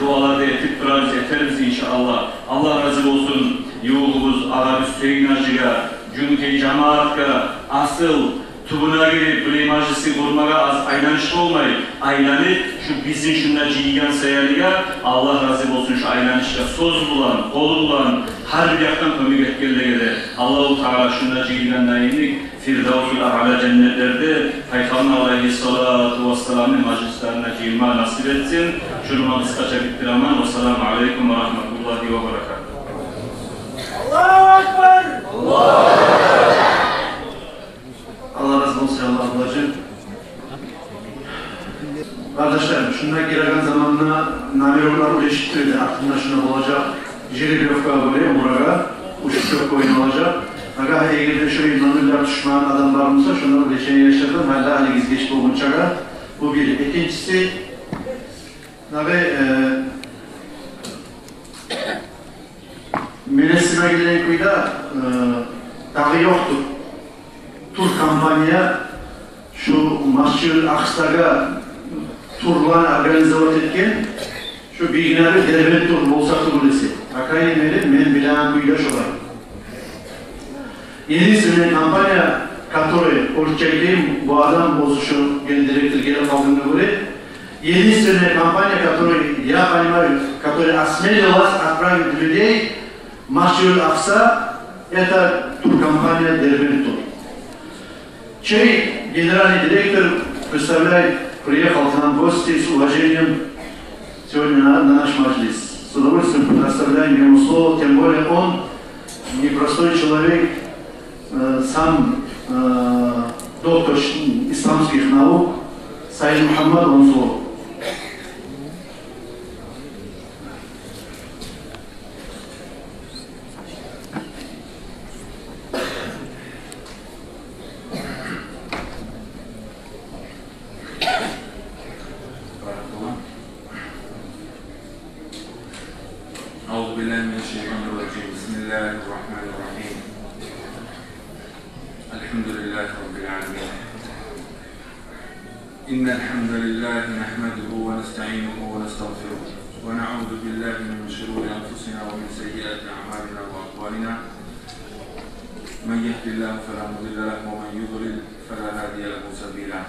дуалар да этип турабыз, этербиз, иншааллагь. Аллагь рази болсун ювугъубуз, агъабыз Гьюсейн гьажиге, Жюнгютей жамаатгъа, асыл тюбюне гирип, булай мажлисни гёрмеге аз айланыш болмай, айланып, шу бизин шунда жыйгъан саялыгъа, Аллагь рази болсун шу айланышгъа, сёз булан, къол булан, гьар бир якъдан кёмек этгенлеге де. Аллагьу Таала шунда жыйылгъан йимик Фирдавсул Аъла женнетлерде Пайхаммар алайгьиссалату вассаламны мажлислерине жыйылма насип этсин. Шуну булан къысгъача битдиремен. Вассаламу алайкум ва рагьматуллагьи ва баракатугь. Аллагьу акбар! Аллагь рази болсун, Аллагь рази болсун. Къардашлар, шунда гиреген заманда номерлер уьлешип тура эди, артында шунда болажакъ жеребьёвкагъа гёре умрагъа уьч чёпге ойналажакъ. Агар эгер де шолай номерлер тюшмеген адам бар буса, шонда уьлешеген яшлардан, гьали гьалигиз геч болгъунчагъа. Бу бир. Экинчиси, Дагъы, э, мен эсиме гелген кюйде, э, дагъы ёкъдур туркомпания шу Масжидуль Акъсагъа турланы организовать этген, шу бир гине бир Дербент тур болса тюгюл эсе. По крайней мере, мен билеген кюйде шолай. Единственная компания, которая, оьрчеклейим, бу адам оьзю шу ген директор гелип къалгъангъа гёре, единственная компания, которая, я понимаю, которая осмелилась отправить людей в Масжидуль Акса, это туркомпания Дербент тур, чей генеральный директор представляет, приехал к нам в гости с уважением сегодня на, на наш маджлис. С удовольствием предоставляем ему слово, тем более он непростой человек, э, сам, э, доктор ш-, исламских наук, Саид Мухаммад, вам слово. أعوذ بالله من الشيطان الرجيم. بسم الله الرحمن الرحيم. الحمد لله رب العالمين. إن الحمد لله نحمده ونستعينه ونستغفره، ونعوذ بالله من شرور أنفسنا ومن سيئات أعمالنا وأقوالنا. من يهد الله فلا مضل له، ومن يضلل فلا هادي له سبيلا.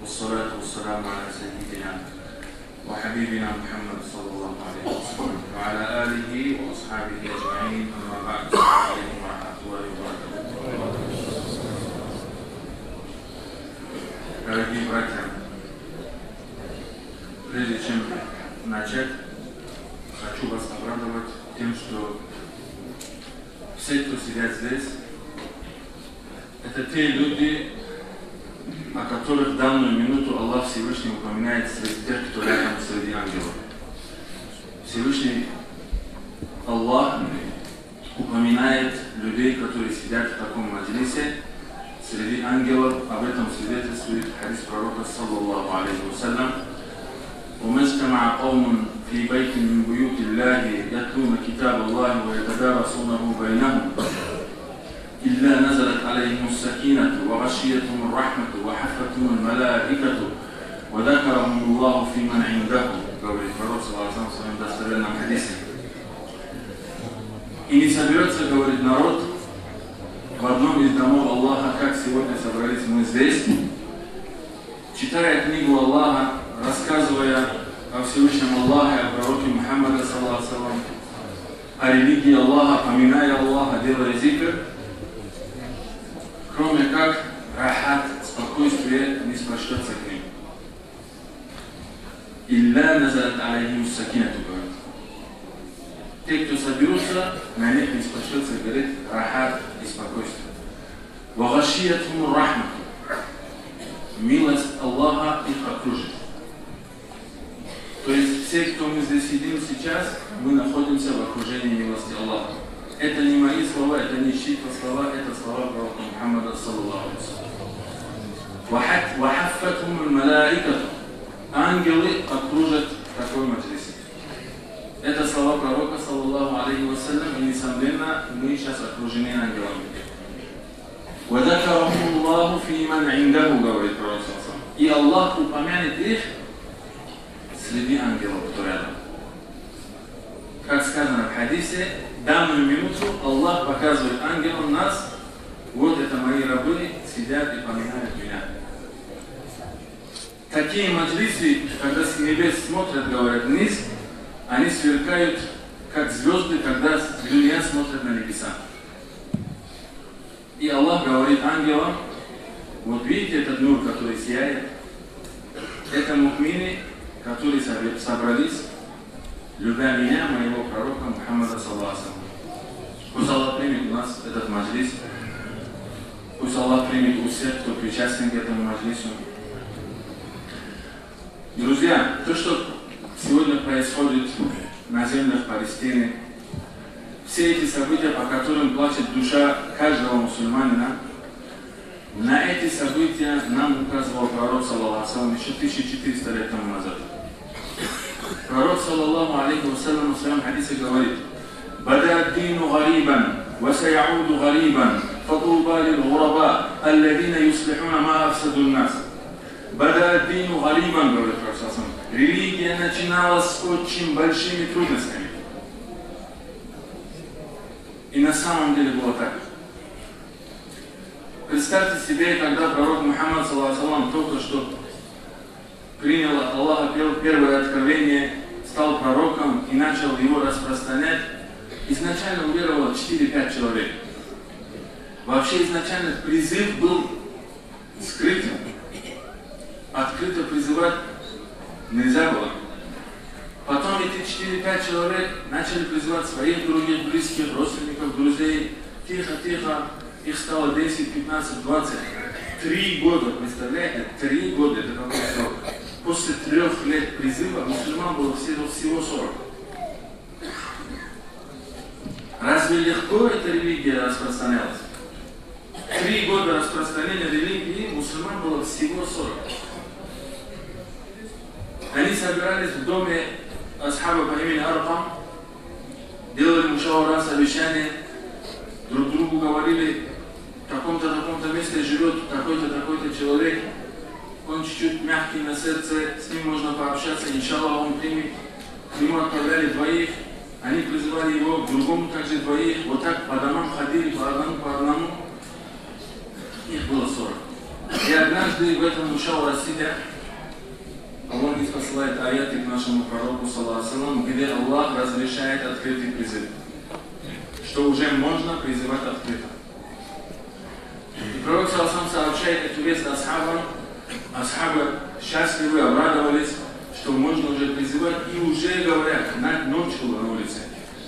والصلاة والسلام على سيدنا وحبيبنا محمد صلى الله عليه وسلم وعلى آله وأصحابه أجمعين. أما بعد. السلام عليكم ورحمة الله وبركاته. Дорогие братья, прежде чем начать, хочу вас обрадовать тем, что все, кто сидят здесь, это те люди, о которых в данную минуту Аллах Всевышний упоминает среди тех, кто рядом, среди ангелов. Всевышний Аллах упоминает людей, которые сидят в таком маджлисе, среди ангелов. Об этом свидетельствует хадис пророка, саллаллаху алейхи ва саллям: وما اجتمع قوم في بيت من بيوت الله يتلون كتاب الله ويتدارسونه بينهم إلا نزلت عليهم السكينة وغشيتهم الرحمة وحفتهم الملائكة وذكرهم الله فيمن عنده, говорит пророк, саллаллаху алейхи ва саллям, в своём достоверном хадисе. И не соберётся, говорит, народ в одном из домов Аллаха, как сегодня собрались мы здесь, читая книгу Аллаха, рассказывая о Всевышнем Аллахе, о пророке Мухаммаде, саллаллаху алейхи ва саллям, о религии Аллаха, поминая Аллаха, делая зикр, кроме как рахат, спокойствие, не спущётся к ним. إلا نزلت عليهم السكينة, говорит. Те, кто соберутся, на них не спущётся, говорит, рахат и спокойствие. وغشيتهم الرحمة. Милость Аллаха их окружит. То есть все, кто мы здесь сидим сейчас, мы находимся в окружении милости Аллаха. Это не мои слова, это не чьи-то слова, это слова пророка Мухаммада, саллаллаху алейхи ва саллям. وحت-, وحفتهم الملائكة. Ангелы окружат такой маджлис. Это слова пророка, саллаллаху алейхи ва саллям, и, несомненно, мы сейчас окружены ангелами. وذكرهم الله فيمن عنده, говорит пророк, саллаллаху алейхи ва саллям. И Аллах упомянет их среди ангелов, кто рядом. Как сказано в хадисе, в данную минуту Аллах показывает ангелам нас: вот это мои рабы сидят и поминают меня. Такие маджлисы, когда с небес смотрят, говорят, вниз, они сверкают, как звёзды, когда с дунья смотрят на небеса. И Аллах говорит ангелам: вот видите этот нур, который сияет? Это муъмины, которые собе-, собрались, любя меня, моего пророка Мухаммада, саллаллаху алейхи ва саллям. Пусть Аллах примет у нас этот маджлис. Пусть Аллах примет у всех, кто причастен к этому маджлису. Друзья, то, что сегодня происходит на землях Палестины, все эти события, по которым плачет душа каждого мусульманина, на эти события нам указывал пророк, саллаллаху алейхи ва саллям, ещё тысяча четыреста лет тому назад. Пророк, саллаллаху алейхи ва саллям, в своём хадисе говорит: «Бада ад-дину гарибан, ва саяуду гарибан, фатуба лил гураба, аллазина юслихуна ма афсаду ан-нас». «Бада ад-дину гарибан», говорит Пророк, саллаллаху алейхи ва саллям. Религия начиналась с очень большими трудностями. И на самом деле было так. Представьте себе, когда Пророк Мухаммад, саллаллаху алейхи ва саллям, только что принял от Аллаха пер-, первое откровение, стал пророком и начал его распространять, изначально уверовало четыре-пять человек. Вообще изначально призыв был скрытым. Открыто призывать нельзя было. Потом эти четыре-пять человек начали призывать своих других, близких, родственников, друзей. Тихо-тихо, их стало десять, пятнадцать, двадцать. Три года, представляете? Три года — это какой срок? После трёх лет призыва мусульман было всего, всего сорок. Разве легко эта религия распространялась? Три года распространения религии, мусульман было всего сорок. Они собирались в доме асхаба по имени Аркам, делали мушавара, совещание, друг другу говорили: «В таком-то, таком-то месте живёт такой-то, такой-то человек, он чуть-чуть мягкий на сердце, с ним можно пообщаться, иншаллах, он примет». К нему отправляли двоих, они призывали его, к другому также двоих, вот так по домам ходили, по одному, по одному. Их было сорок. И однажды в этом мушавара сидя, Аллах ниспосылает аяты к нашему пророку, саллаллаху алейхи ва саллям, где Аллах разрешает открытый призыв, что уже можно призывать открыто. И Пророк, саллаллаху алейхи ва саллям, сообщает эту весть асхабам. Асхабы счастливы, обрадовались, что можно уже призывать, и уже говорят, на-, ночь была на улице: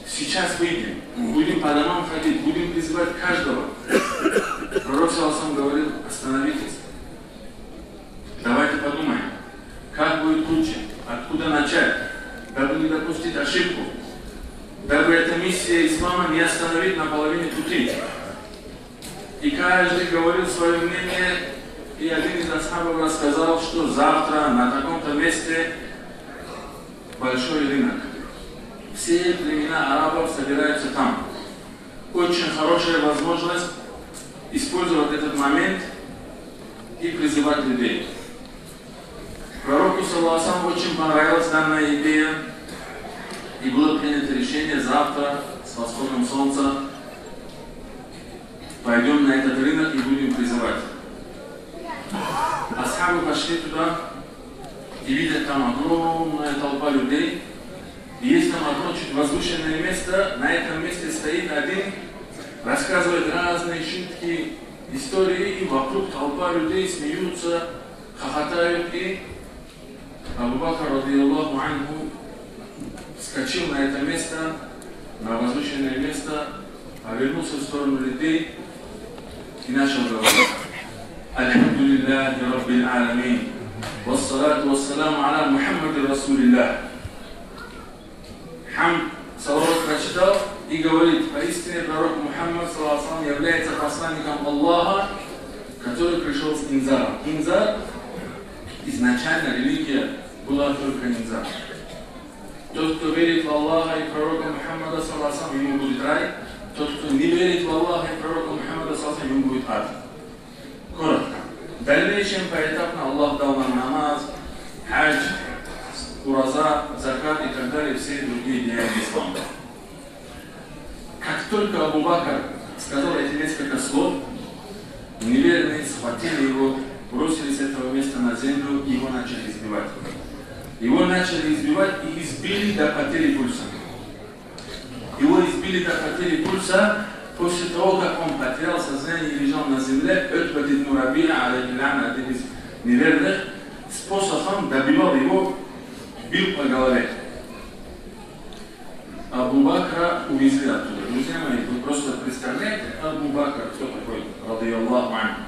«Сейчас выйдем, будем по домам ходить, будем призывать каждого». Пророк, саллаллаху алейхи ва саллям, говорил: «Остановитесь, давайте подумаем, как будет лучше, откуда начать, дабы не допустить ошибку, дабы эта миссия ислама не остановить на половине пути». И каждый говорил своё мнение, и один из асхабов рассказал, что завтра на таком-то месте большой рынок. Все племена арабов собираются там. Очень хорошая возможность использовать этот момент и призывать людей. Пророку, саллаллаху алейхи ва саллям, очень понравилась данная идея, и было принято решение: «Завтра с восходом солнца пойдём на этот рынок и будем призывать». Асхабы пошли туда и видят: там огромная толпа людей. И есть там одно чуть возвышенное место. На этом месте стоит один, рассказывает разные шутки, истории, и вокруг толпа людей смеются, хохотают, и Абу Бакр, радияллаху анху, вскочил на это место, на возвышенное место, повернулся в сторону людей и начал говорить: «Альхамдулиллахи раббиль алямин, вассалату вассаламу аля Мухаммадин расулиллях». Хамд, салават прочитал и говорит: «Поистине пророк Мухаммад, саллаллаху алейхи ва саллям, является посланником Аллаха, который пришёл с инзаром». Инзар, изначально религия была только инзар. Тот, кто верит в Аллаха и пророка Мухаммада, саллаллаху алейхи ва саллям, ему будет рай. Тот, кто не верит в Аллаха и пророка Мухаммада, саллаллаху алейхи ва саллям, ему будет ад. Коротко. В дальнейшем поэтапно Аллах дал нам намаз, хадж, ураза, закат и так далее, все другие деяния ислама. Как только Абу Бакр сказал эти несколько слов, неверные схватили его, бросили с этого места на землю и его начали избивать. Его начали избивать и избили до потери пульса. Его избили до потери пульса. После того, как он потерял сознание и лежал на земле, Утбат ибн Рабиа, алейхи ла'на, один из неверных, с посохом добивал его, бил по голове. Абу Бакра увезли оттуда. Друзья мои, вы просто представляете, Абу Бакр, кто такой, радияллаху анху?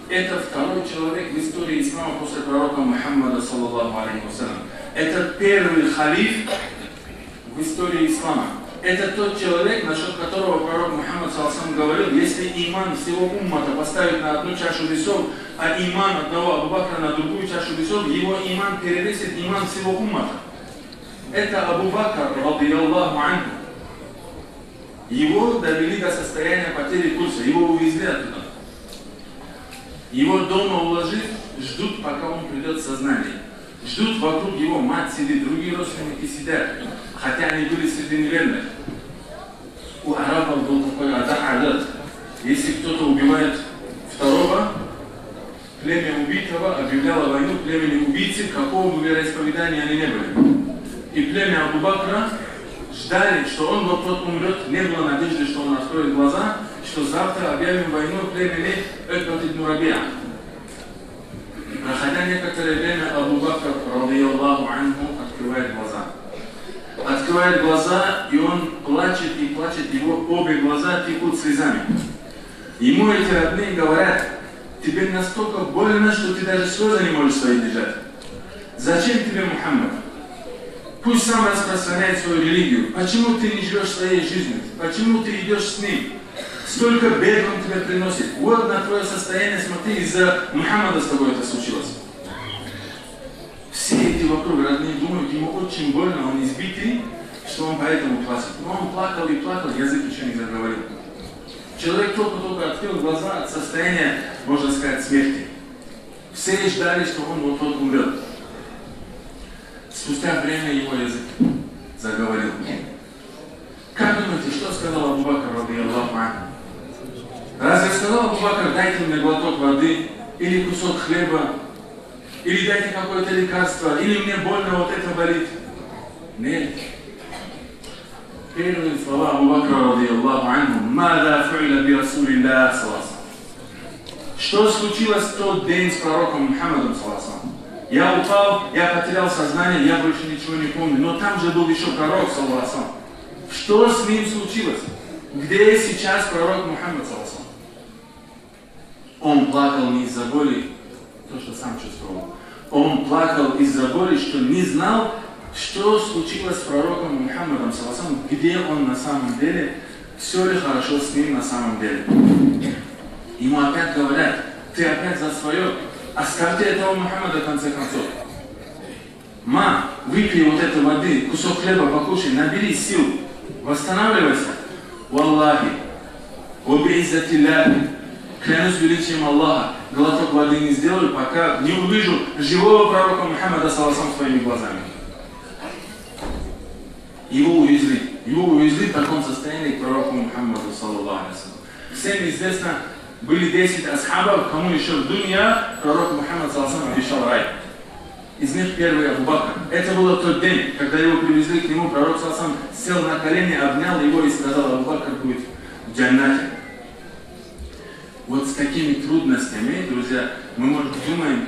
Это второй человек в истории ислама после пророка Мухаммада, саллаллаху алейхи ва саллям. Это первый халиф в истории ислама. Это тот человек, насчёт которого пророк Мухаммад, саллаллаху алейхи ва саллям, говорил: «Если иман всего уммата поставить на одну чашу весов, а иман одного Абу Бакра на другую чашу весов, его иман перевесит иман всего уммата». Это Абу Бакр, радияллаху анху. Его довели до состояния потери пульса, его увезли оттуда. Его дома уложили, ждут, пока он придёт в сознание. Ждут, вокруг его мать сидит, другие родственники сидят, хотя они были среди неверных. У арабов был такой ада-, адат. Если кто-то убивает второго, племя убитого объявляло войну племени убийцы, какого бы вероисповедания они не были. И племя Абу Бакра ждали, что он вот-вот умрёт, не было надежды, что он откроет глаза, что завтра объявим войну племени Утбат ибн Рабиа. Проходя некоторое время, Абу Бакр, радияллаху анху, открывает глаза. Открывает глаза, и он плачет и плачет, его обе глаза текут слезами. Ему эти родные говорят: «Тебе настолько больно, что ты даже слёзы не можешь свои держать. Зачем тебе Мухаммад? Пусть сам распространяет свою религию. Почему ты не живёшь своей жизнью? Почему ты идёшь с ним? Столько бед он тебе приносит. Вот на твоё состояние, смотри, из-за Мухаммада с тобой это случилось». Все эти вокруг родные думают, ему очень больно, он избитый, что он поэтому плачет. Но он плакал и плакал, язык ещё не заговорил. Человек только-только открыл глаза от состояния, можно сказать, смерти. Все ждали, что он вот-вот умрёт. Спустя время его язык заговорил. Как думаете, что сказал Абу Бакр, радияллаху анху? Разве сказал Абу Бакр: «Дайте мне глоток воды, или кусок хлеба, или дайте какое-то лекарство, или мне больно, вот это болит»? Нет. Первые слова Абу Бакра, радияллаху анху: «Маза фуиля би Расулиллях, саллаллаху алейхи ва саллям? Что случилось в тот день с пророком Мухаммадом, саллаллаху алейхи ва саллям? Я упал, я потерял сознание, я больше ничего не помню. Но там же был ещё пророк, саллаллаху алейхи ва саллям. Что с ним случилось? Где сейчас пророк Мухаммад, саллаллаху алейхи ва саллям?» Он плакал не из-за боли, то, что сам чувствовал. Он плакал из-за боли, что не знал, что случилось с пророком Мухаммадом, саллаллаху алейхи ва саллям, где он на самом деле, всё ли хорошо с ним на самом деле. Ему опять говорят: «Ты опять за своё, оставьте этого Мухаммада, в конце концов. Ма, выпей вот этой воды, кусок хлеба покушай, набери сил, восстанавливайся». Валлахи, ва би иззатилляхи, клянусь величием Аллаха, глоток воды не сделаю, пока не увижу живого пророка Мухаммада, саллаллаху алейхи ва саллям, своими глазами. Его увезли, его увезли в таком состоянии к пророку Мухаммаду, саллаллаху алейхи ва саллям. Всем известно, были десять асхабов, кому ещё в дунья пророк Мухаммад, саллаллаху алейхи ва саллям, обещал рай. Из них первый Абу Бакр. Это было в тот день, когда его привезли к нему, пророк, саллаллаху алейхи ва саллям, сел на колени, обнял его и сказал: «Абу Бакр будет в джаннате». Вот с какими трудностями, друзья, мы, может быть, думаем,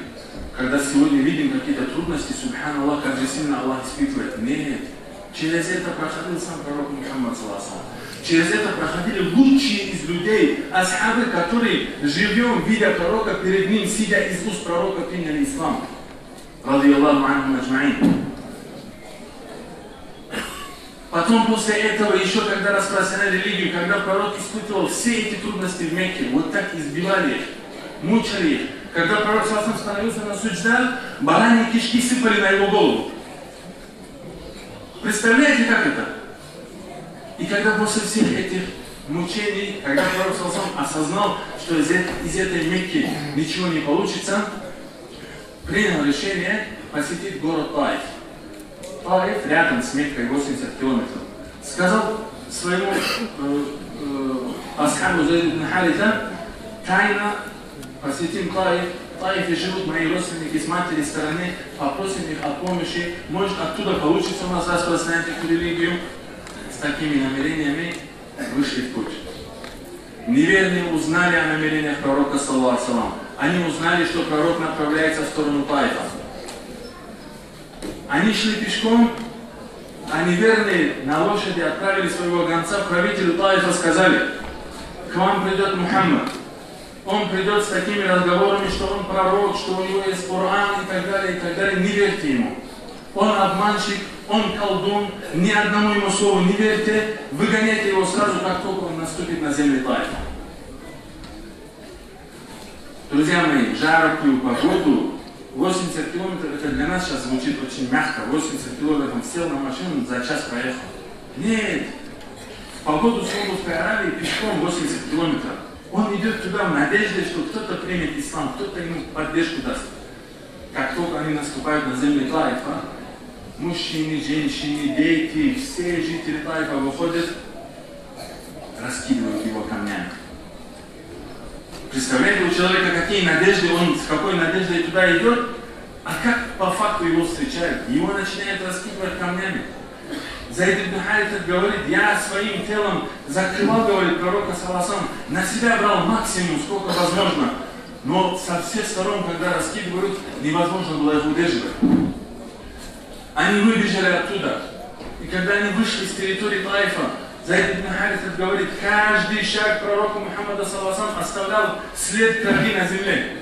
когда сегодня видим какие-то трудности, субханаллах, как же сильно Аллах испытывает. Нет. Через это проходил сам пророк Мухаммад, саллаллаху алейхи ва саллям. Через это проходили лучшие из людей, асхабы, которые, живьём видя пророка, перед ним, сидя, из уст пророка приняли ислам. Радияллаху анхум аджмаин. Потом, после этого, ещё когда распространяли религию, когда пророк испытывал все эти трудности в Мекке, вот так избивали их, мучали их. Когда пророк, саллаллаху алейхи ва саллям, становился на суджда, бараньи кишки сыпали на его голову. Представляете, как это? И когда после всех этих мучений, когда пророк, саллаллаху алейхи ва саллям, осознал, что из эт-, из этой Мекки ничего не получится, принял решение посетить город Таиф. Таиф рядом с Меккой, восемьдесят километров. Сказал своему, э, э, асхабу Зайд ибн Хариса: «Тайно посетим Таиф. В Таифе живут мои родственники с материной стороны, попросим их о помощи, может, оттуда получится у нас распространять эту религию». С такими намерениями вышли в путь. Неверные узнали о намерениях пророка, саллаллаху алейхи ва саллям. Они узнали, что пророк направляется в сторону Таифа. Они шли пешком, а неверные на лошади отправили своего гонца к правителю Таифа, сказали: «К вам придёт Мухаммад. Он придёт с такими разговорами, что он пророк, что у него есть Коран и так далее, и так далее. Не верьте ему. Он обманщик, он колдун, ни одному его слову не верьте, выгоняйте его сразу, как только он наступит на земли Таифа». Друзья мои, в жаркую погоду Восемьдесят километров, это для нас сейчас звучит очень мягко. Восемьдесят километров, он сел на машину, за час проехал. Нет. В погоду Саудовской Аравии пешком восемьдесят километров. Он идёт туда в надежде, что кто-то примет ислам, кто-то ему поддержку даст. Как только они наступают на земли Таифа, мужчины, женщины, дети, все жители Таифа выходят, раскидывают его камнями. Представляете, у человека какие надежды, он с какой надеждой туда идёт, а как по факту его встречают? Его начинают раскидывать камнями. Зайд ибн Харисат говорит: «Я своим телом закрывал, говорит, пророка, саллаллаху алейхи ва саллям, на себя брал максимум, сколько возможно. Но со всех сторон, когда раскидывают, невозможно было их удерживать». Они выбежали оттуда. И когда они вышли с территории Таифа, Зайд ибн Харисат говорит: «Каждый шаг пророка Мухаммада, саллаллаху алейхи ва саллям, оставлял след крови на земле».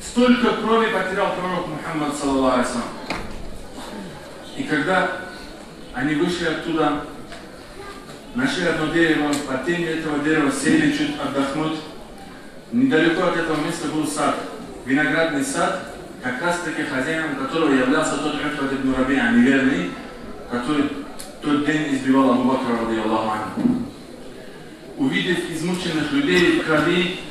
Столько крови потерял пророк Мухаммад, саллаллаху алейхи ва саллям. И когда они вышли оттуда, нашли одно дерево, под тенью этого дерева сели чуть отдохнуть. Недалеко от этого места был сад, виноградный сад, как раз-таки хозяином которого являлся тот Утбат ибн Рабиа, неверный, который тот день избивал Абу Бакра, радияллаху анху. Увидев измученных людей в крови,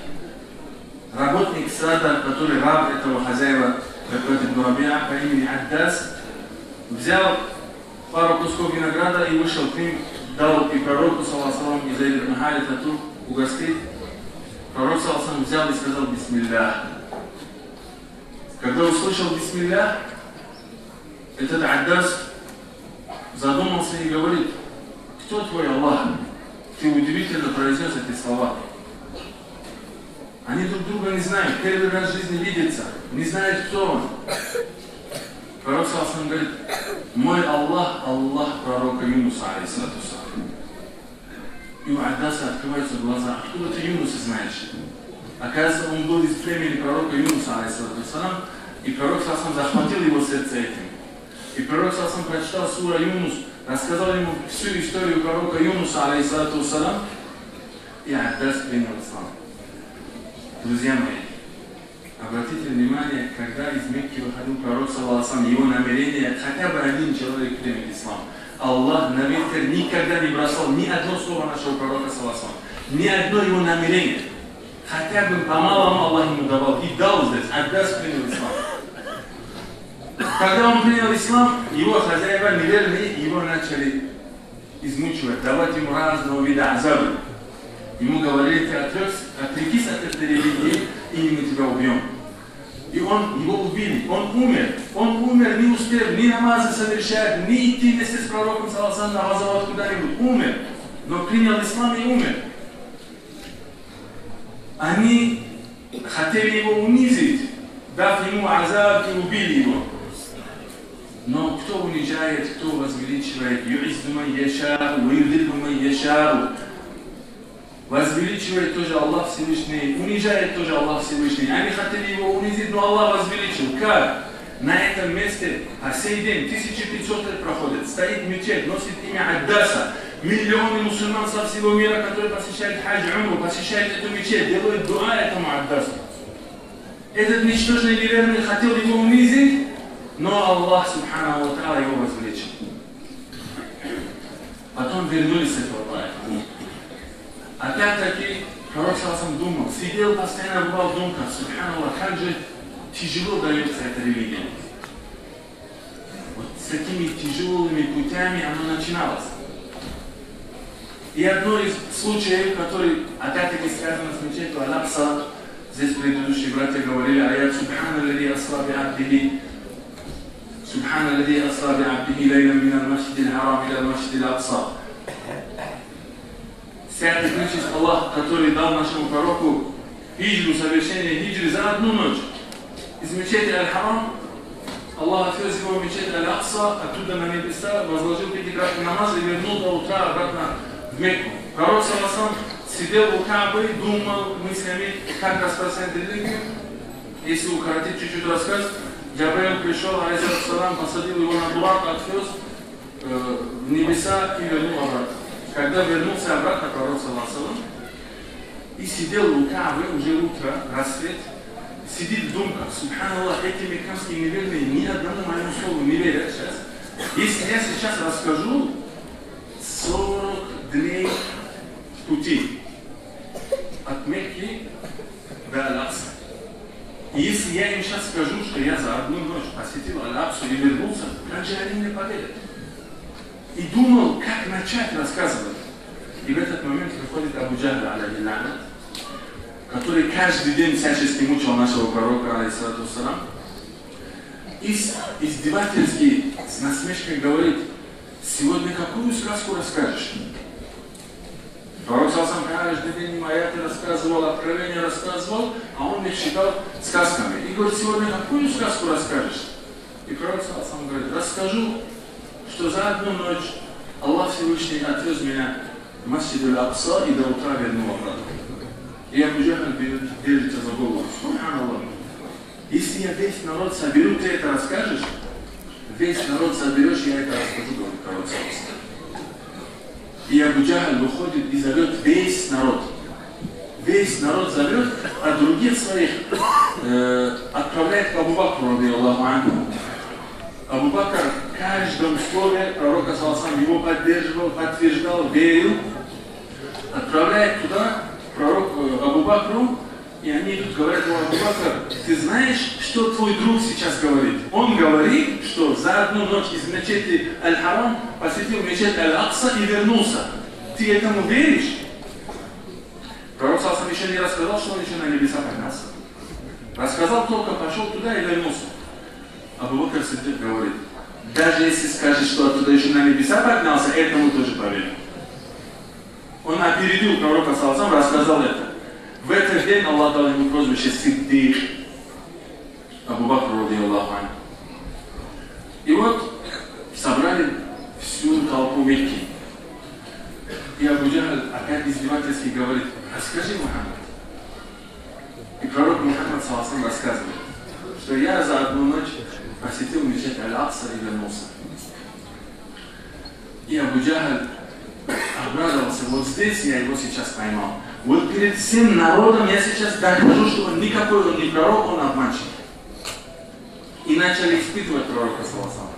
работник сада, который раб этого хозяина, Утбат ибн Рабиа, по имени Аддас, взял пару кусков винограда и вышел к ним, дал и пророку, саллаллаху алейхи ва саллям, и Зайд ибн Харисату угостить. Пророк, саллаллаху алейхи ва саллям, взял и сказал: «Бисмиллях». Когда услышал «Бисмиллях», этот Аддас задумался и говорит: «Кто твой Аллах? Ты удивительно произнёс эти слова». Они друг друга не знают, первый раз в жизни видятся, не знают, кто он. Пророк, саллаллаху алейхи ва саллям, говорит: «Мой Аллах — Аллах пророка Юнуса, алейхиссалату вассалям». И у Аддаса открываются глаза: «Откуда ты Юнуса знаешь?» Оказывается, он был из племени пророка Юнуса, алейхиссалату вассалям, и пророк, саллаллаху алейхи ва саллям, захватил его сердце этим. И пророк, саллаллаху алейхи ва саллям, прочитал сура Юнус, рассказал ему всю историю пророка Юнуса, алейхиссалату вассалям, и Аддас принял ислам. Друзья мои, обратите внимание, когда из Мекки выходил пророк, саллаллаху алейхи ва саллям, его намерение, хотя бы один человек примет ислам. Аллах на ветер никогда не бросал ни одно слово нашего пророка, саллаллаху алейхи ва саллям, ни одно его намерение. Хотя бы по малому Аллах ему давал, и дал здесь, Аддас принял ислам. Когда он принял ислам, его хозяева неверные его начали измучивать, давать ему разного вида азабы. Ему говорили: «Ты отрёкся, отрекись от этой религии, или мы тебя убьём». И он, его убили, он умер. Он умер, не успев ни намазы совершать, ни идти вместе с пророком, саллаллаху алейхи ва саллям, на газават куда-нибудь. Умер. Но принял ислам и умер. Они хотели его унизить, дав ему азаб, и убили его. Но кто унижает, кто возвеличивает? «Юиззу ман яшау, ва юзиллу ман яшау». Возвеличивает тоже Аллах Всевышний, унижает тоже Аллах Всевышний. Они хотели его унизить, но Аллах возвеличил. Как? На этом месте по сей день, тысяча пятьсот лет проходит, стоит мечеть, носит имя Аддаса. Миллионы мусульман со всего мира, которые посещают хадж, умру, посещают эту мечеть, делают дуа этому Аддасу. Этот ничтожный неверный хотел его унизить, но Аллах, субханаху ва тааля, его возвеличил. Потом вернулись с этого Таифа. Опять-таки, пророк, саллаллаху алейхи ва саллям, думал, сидел постоянно, бывал в думках: «Субханаллах, как же тяжело даётся эта религия». Вот с такими тяжёлыми путями оно начиналось. И одно из случаев, который опять-таки связано с мечетью Аль-Акса, здесь предыдущие братья говорили аят: «Субхана ллязи асра би абдихи, субхана ллязи асра би абдихи лайлан миналь масджидиль харам иляль масджидиль акса». Святый, нечист Аллах, который дал нашему пророку хиджру, совершение хиджры за одну ночь. Из мечети Аль-Харам Аллах отвёз его в мечеть Аль-Акса, оттуда на небеса, возложил пятикратный намаз и вернул до утра обратно в Мекку. Пророк, саллаллаху алейхи ва саллям, сидел у Каабы, думал мыслями, как распространить религию. Если укоротить чуть-чуть рассказ, Джабраил пришёл, алейхиссалату вассалям, посадил его на бурак, отвёз э, в небеса и вернул обратно. Когда вернулся обратно пророк, саллаллаху алейхи ва саллям, и сидел у Каабы, уже утро, рассвет, Сидит в думках: «Субханаллах, эти мекканские неверные ни одному моему слову не верят сейчас. Если я сейчас расскажу, сорок дней пути от Мекки до Аль-Акса. И если я им сейчас скажу, что я за одну ночь посетил Аль-Аксу и вернулся, как же они мне поверят?» И думал, как начать рассказывать. И в этот момент приходит Абу Джахль, алейхи ла'на, который каждый день всячески мучил нашего пророка, алейхиссалату вассалам, и с-, издевательски, с насмешкой говорит: «Сегодня какую сказку расскажешь?» Пророк, саллаллаху алейхи ва саллям, каждый день ему аяты рассказывал, откровения рассказывал, а он их считал сказками. И говорит: «Сегодня какую сказку расскажешь?» И Пророк, саллаллаху алейхи ва саллям, говорит: «Расскажу, что за одну ночь Аллах Всевышний отвёз меня в Масджид Аль-Акса и до утра вернул обратно». И Абу Джахль берёт, держится за голову. «Субханаллах. Если я весь народ соберу, ты это расскажешь?» «Весь народ соберёшь, я это расскажу», говорит Пророк, саллаллаху алейхи ва саллям. И Абу Джахль выходит и зовёт весь народ. Весь народ зовёт, а других своих, э, отправляет к Абу Бакру, радияллаху анху. Абу Бакр в каждом слове Пророка, саллаллаху алейхи ва саллям, его поддерживал, подтверждал, верил. Отправляет туда пророк, э, Абу Бакру, и они идут, говорят: «О, Абу Бакр, ты знаешь, что твой друг сейчас говорит? Он говорит, что за одну ночь из мечети Аль-Харам посетил мечеть Аль-Акса и вернулся. Ты этому веришь?» Пророк, саллаллаху алейхи ва саллям, ещё не рассказал, что он ещё на небеса поднялся. Рассказал только: пошёл туда и вернулся. Абу Бакр Сиддик говорит: «Даже если скажешь, что оттуда ещё на небеса поднялся, этому тоже поверю». Он опередил Пророка, саллаллаху алейхи ва саллям, рассказал это. В этот день Аллах дал ему прозвище Сиддик, Абу Бакр, радияллаху анху. И вот собрали всю толпу Мекки. И Абу Джахль опять издевательски говорит: «Расскажи, Мухаммад». И пророк Мухаммад, саллаллаху алейхи ва саллям, рассказывает, что: «Я за одну ночь посетил мечеть Аль-Акса и вернулся». И Абу Джахль обрадовался: «Вот здесь я его сейчас поймал. Вот перед всем народом я сейчас докажу, что он никакой, он не пророк, он обманщик». И начали испытывать пророка, саллаллаху алейхи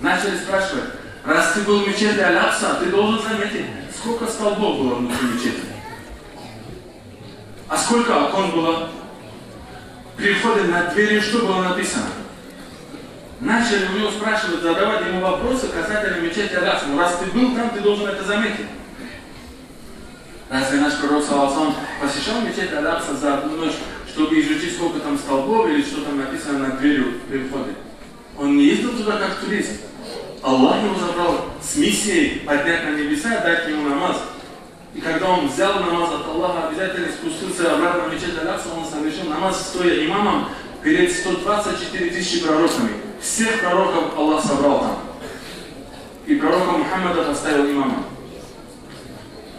ва саллям. Начали спрашивать: «Раз ты был в мечети Аль-Акса, ты должен заметить, сколько столбов было внутри мечети? А сколько окон было? При входе над дверью что было написано?» Начали у него спрашивать, задавать ему вопросы касательно мечети Аль-Акса. «Ну, раз ты был там, ты должен это заметить. Разве наш пророк, саллаллаху алейхи ва саллям, посещал мечеть Аль-Акса за одну ночь, чтобы изучить, сколько там столбов или что там написано над дверью при входе? Он не ездил туда как турист. Аллах его забрал с миссией поднять на небеса, дать ему намаз. И когда он взял намаз от Аллаха, обязательно спустился обратно в мечеть Аль-Акса, он совершил намаз, стоя имамом перед сто двадцать четыре тысячи пророками. Всех пророков Аллах собрал там. И пророка Мухаммада поставил имамом».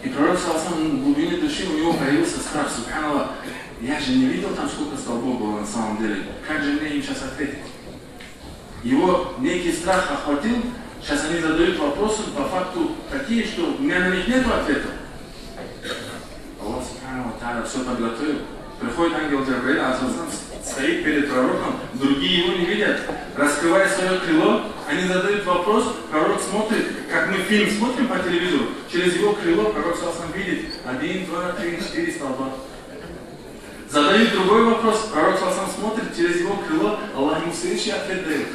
И пророк, саллаллаху алейхи ва саллям, в глубине души у него появился страх: «Субханаллах, я же не видел там, сколько столбов было на самом деле. Как же мне им сейчас ответить?» Его некий страх охватил. Сейчас они задают вопросы по факту такие, что у меня на них нету ответа. Аллах, субханаху ва тааля, всё подготовил. Приходит ангел Джабраиль, алейхиссалам, стоит перед пророком, другие его не видят. Раскрывает своё крыло, они задают вопрос, пророк смотрит, как мы фильм смотрим по телевизору, через его крыло пророк, саллаллаху алейхи ва саллям, видит один, два, три, четыре столба. Задают другой вопрос, пророк, саллаллаху алейхи ва саллям, смотрит через его крыло, Аллах ему следующий ответ даёт.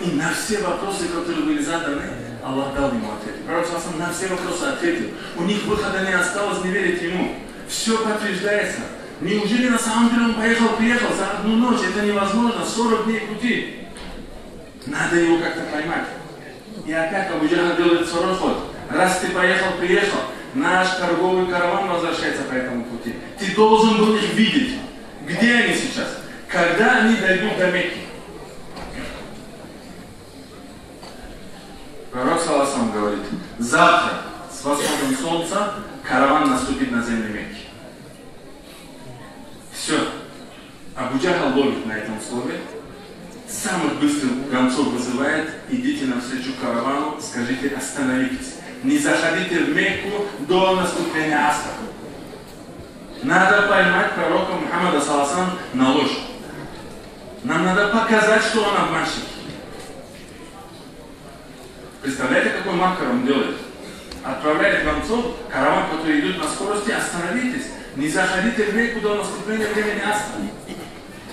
И на все вопросы, которые были заданы, Аллах дал ему ответ. Пророк, саллаллаху алейхи ва саллям, на все вопросы ответил. У них выхода не осталось не верить ему. Всё подтверждается. Неужели на самом деле он поехал, приехал за одну ночь? Это невозможно. Сорок дней пути. Надо его как-то поймать. И опять Абу Джахль делает второй ход. Раз ты поехал, приехал, наш торговый караван возвращается по этому пути. Ты должен был их видеть. Где они сейчас? Когда они дойдут до Мекки? Пророк, саллаллаху алейхи ва саллям, говорит: «Завтра с восходом солнца караван наступит на земли Мекки». Всё. Абу Джахль ловит на этом слове. Самых быстрых гонцов вызывает: «Идите навстречу каравану, скажите: остановитесь. Не заходите в Мекку до наступления асра». Надо поймать пророка Мухаммада, саллаллаху алейхи ва саллям, на ложь. Нам надо показать, что он обманщик. Представляете, какой макар он делает? Отправляет гонцов, караван, который идёт на скорости: «Остановитесь, не заходите в Мекку до наступления времени Асра».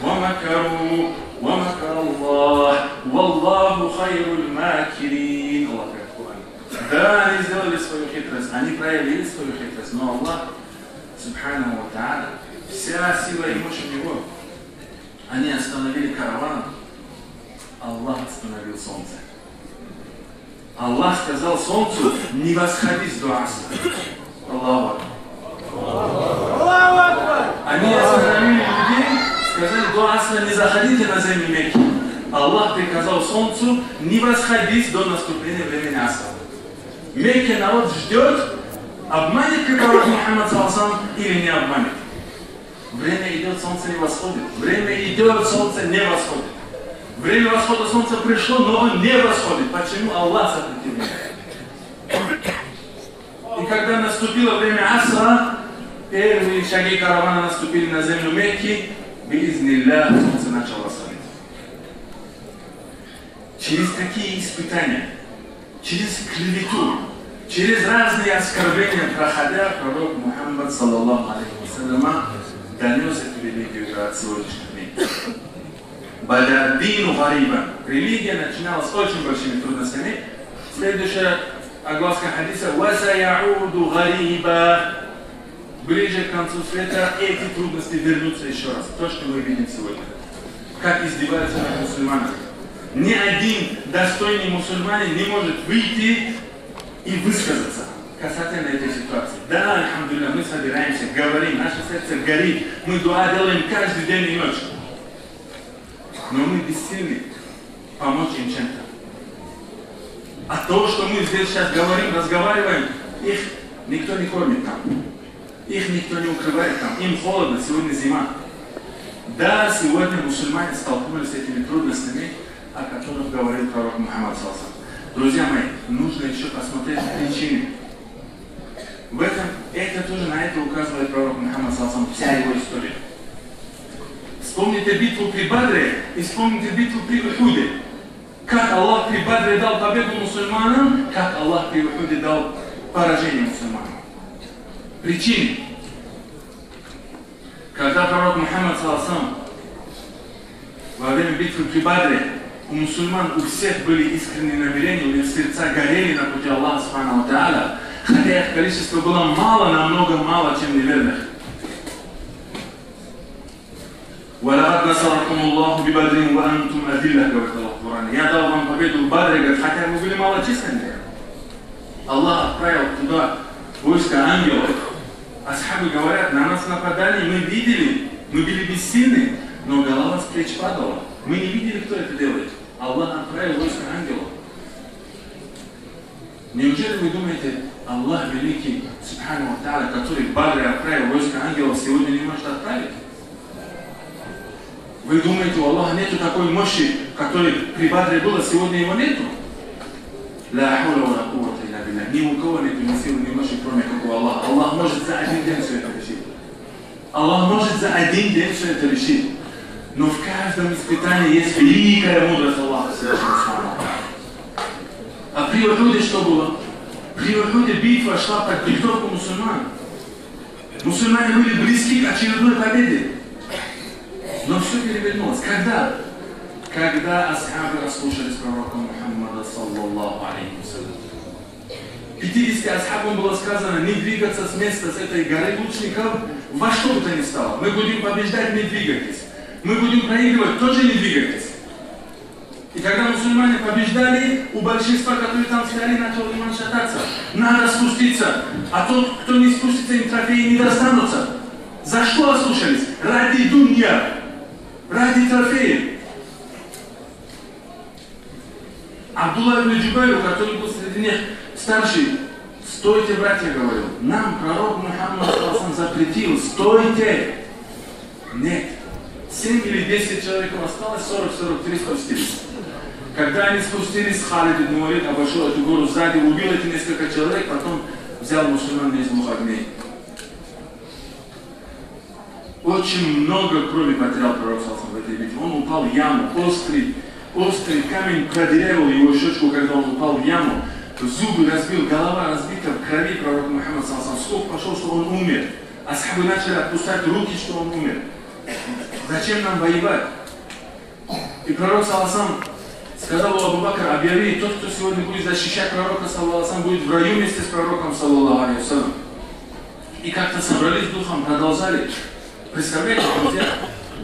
ومكروا ومكر الله والله خير الماكرين. Аллах говорит в Коране. Да, они сделали свою хитрость, они проявили свою хитрость, но Аллах, субханаху ва тааля, вся сила и мощь у Него. Они остановили караван, Аллах остановил солнце. Аллах сказал солнцу: «Не восходи до Асра». Аллаху акбар. Они остановили людей, сказали: «До Асра не заходите на землю Мекки». Аллах приказал солнцу: «Не восходи до наступления времени Асра». Мекке народ ждёт, обманет ли пророк Мухаммад, саллаллаху алейхи ва саллям, или не обманет. Время идёт, солнце не восходит. Время идёт, солнце не восходит. Время восхода солнца пришло, но он не восходит. Почему? Аллах запретил ему. И когда наступило время Асра, первые шаги каравана наступили на землю Мекки, биизниллях, солнце начало восходить. Через какие испытания, через клевету, через разные оскорбления проходя, пророк Мухаммад, саллаллаху алейхи ва саллям, донёс эту религию до сегодняшних дней. «Бада ад-дину гарибан». Религия начиналась с очень большими трудностями. Следующая огласка хадиса: «Ва саяуду гариба». Ближе к концу света эти трудности вернутся ещё раз. То, что мы видим сегодня, как издеваются над мусульманами. Ни один достойный мусульманин не может выйти и высказаться касательно этой ситуации. Да, альхамдулилля, мы собираемся, говорим, наше сердце горит, мы дуа делаем каждый день и ночь. Но мы бессильны помочь им чем-то. От того, что мы здесь сейчас говорим, разговариваем, их никто не кормит там. Их никто не укрывает там. Им холодно, сегодня зима. Да, сегодня мусульмане столкнулись с этими трудностями, о которых говорил пророк Мухаммад, саллаллаху алейхи ва саллям. Друзья мои, нужно ещё посмотреть причины. В этом, это тоже, на это указывает пророк Мухаммад, саллаллаху алейхи ва саллям, вся его история. Вспомните битву при Бадре и вспомните битву при Ухуде. Как Аллах при Бадре дал победу мусульманам, как Аллах при Ухуде дал поражение мусульманам. Причины. Когда пророк Мухаммад, саллаллаху алейхи ва саллям, во время битвы при Бадре, у мусульман у всех были искренние намерения, у них сердца горели на пути Аллаха, субханаху ва тааля, хотя их количество было мало, намного мало, чем неверных. «Ва лакад насаракуму Аллаху би Бадрин ва антум азилля», говорит Аллах в Коране. «Я дал вам победу в Бадре», говорит, хотя вы были малочисленны. Аллах отправил туда войско ангелов. Асхабы говорят: «На нас нападали, мы видели, мы были бессильны, но голова с плеч падала. Мы не видели, кто это делает. Аллах отправил войско ангелов». Неужели вы думаете, Аллах великий, субханаху ва тааля, который в Бадре отправил войско ангелов, сегодня не может отправить? Вы думаете, у Аллаха нету такой мощи, которой при Бадре было, сегодня его нету? Ля хауля ва ля куввата илля билля. Ни у кого нету ни силы, ни мощи, кроме как у Аллаха. Аллах может за один день всё это решить. Аллах может за один день всё это решить. Но в каждом испытании есть великая мудрость Аллаха Всевышнего, субханаху ва тааля. А при Ухуде что было? При Ухуде битва шла под диктовку мусульман. Мусульмане были близки к очередной победе. Но всё перевернулось. Когда? Когда асхабы ослушались пророка Мухаммада, саллаллаху алейхи ва саллям. Пятидесяти асхабам было сказано не двигаться с места, с этой горы лучников, во что бы то ни стало. Мы будем побеждать, не двигайтесь. Мы будем проигрывать, тоже не двигайтесь. И когда мусульмане побеждали, у большинства, которые там стояли, начал иман шататься. Надо спуститься, а тот, кто не спустится, им трофеи не достанутся. За что ослушались? Ради дунья, ради трофеев. Абдуллах ибн Джубайру, который был среди них старший: «Стойте, братья, говорю, нам пророк Мухаммад, саллаллаху алейхи ва саллям, запретил, стойте!» Нет. Семь или десять человек осталось, сорок, сорок три спустились. Когда они спустились, Халид ибн Валид обошёл эту гору сзади, убил эти несколько человек, потом взял мусульман из двух огней. Очень много крови потерял пророк, саллаллаху алейхи ва саллям, в этой битве. Он упал в яму, острый, острый камень продырявил его щёчку, когда он упал в яму. Зубы разбил, голова разбита, в крови пророк Мухаммад, саллаллаху алейхи ва саллям. Слух пошёл, что он умер. Асхабы начали отпускать руки, что он умер. Зачем нам воевать? И пророк, саллаллаху алейхи ва саллям, сказал: «О Абу Бакр, объяви, тот, кто сегодня будет защищать пророка, саллаллаху алейхи ва саллям, будет в раю вместе с пророком, саллаллаху алейхи ва саллям». И как-то собрались духом, продолжали. Представляете, друзья,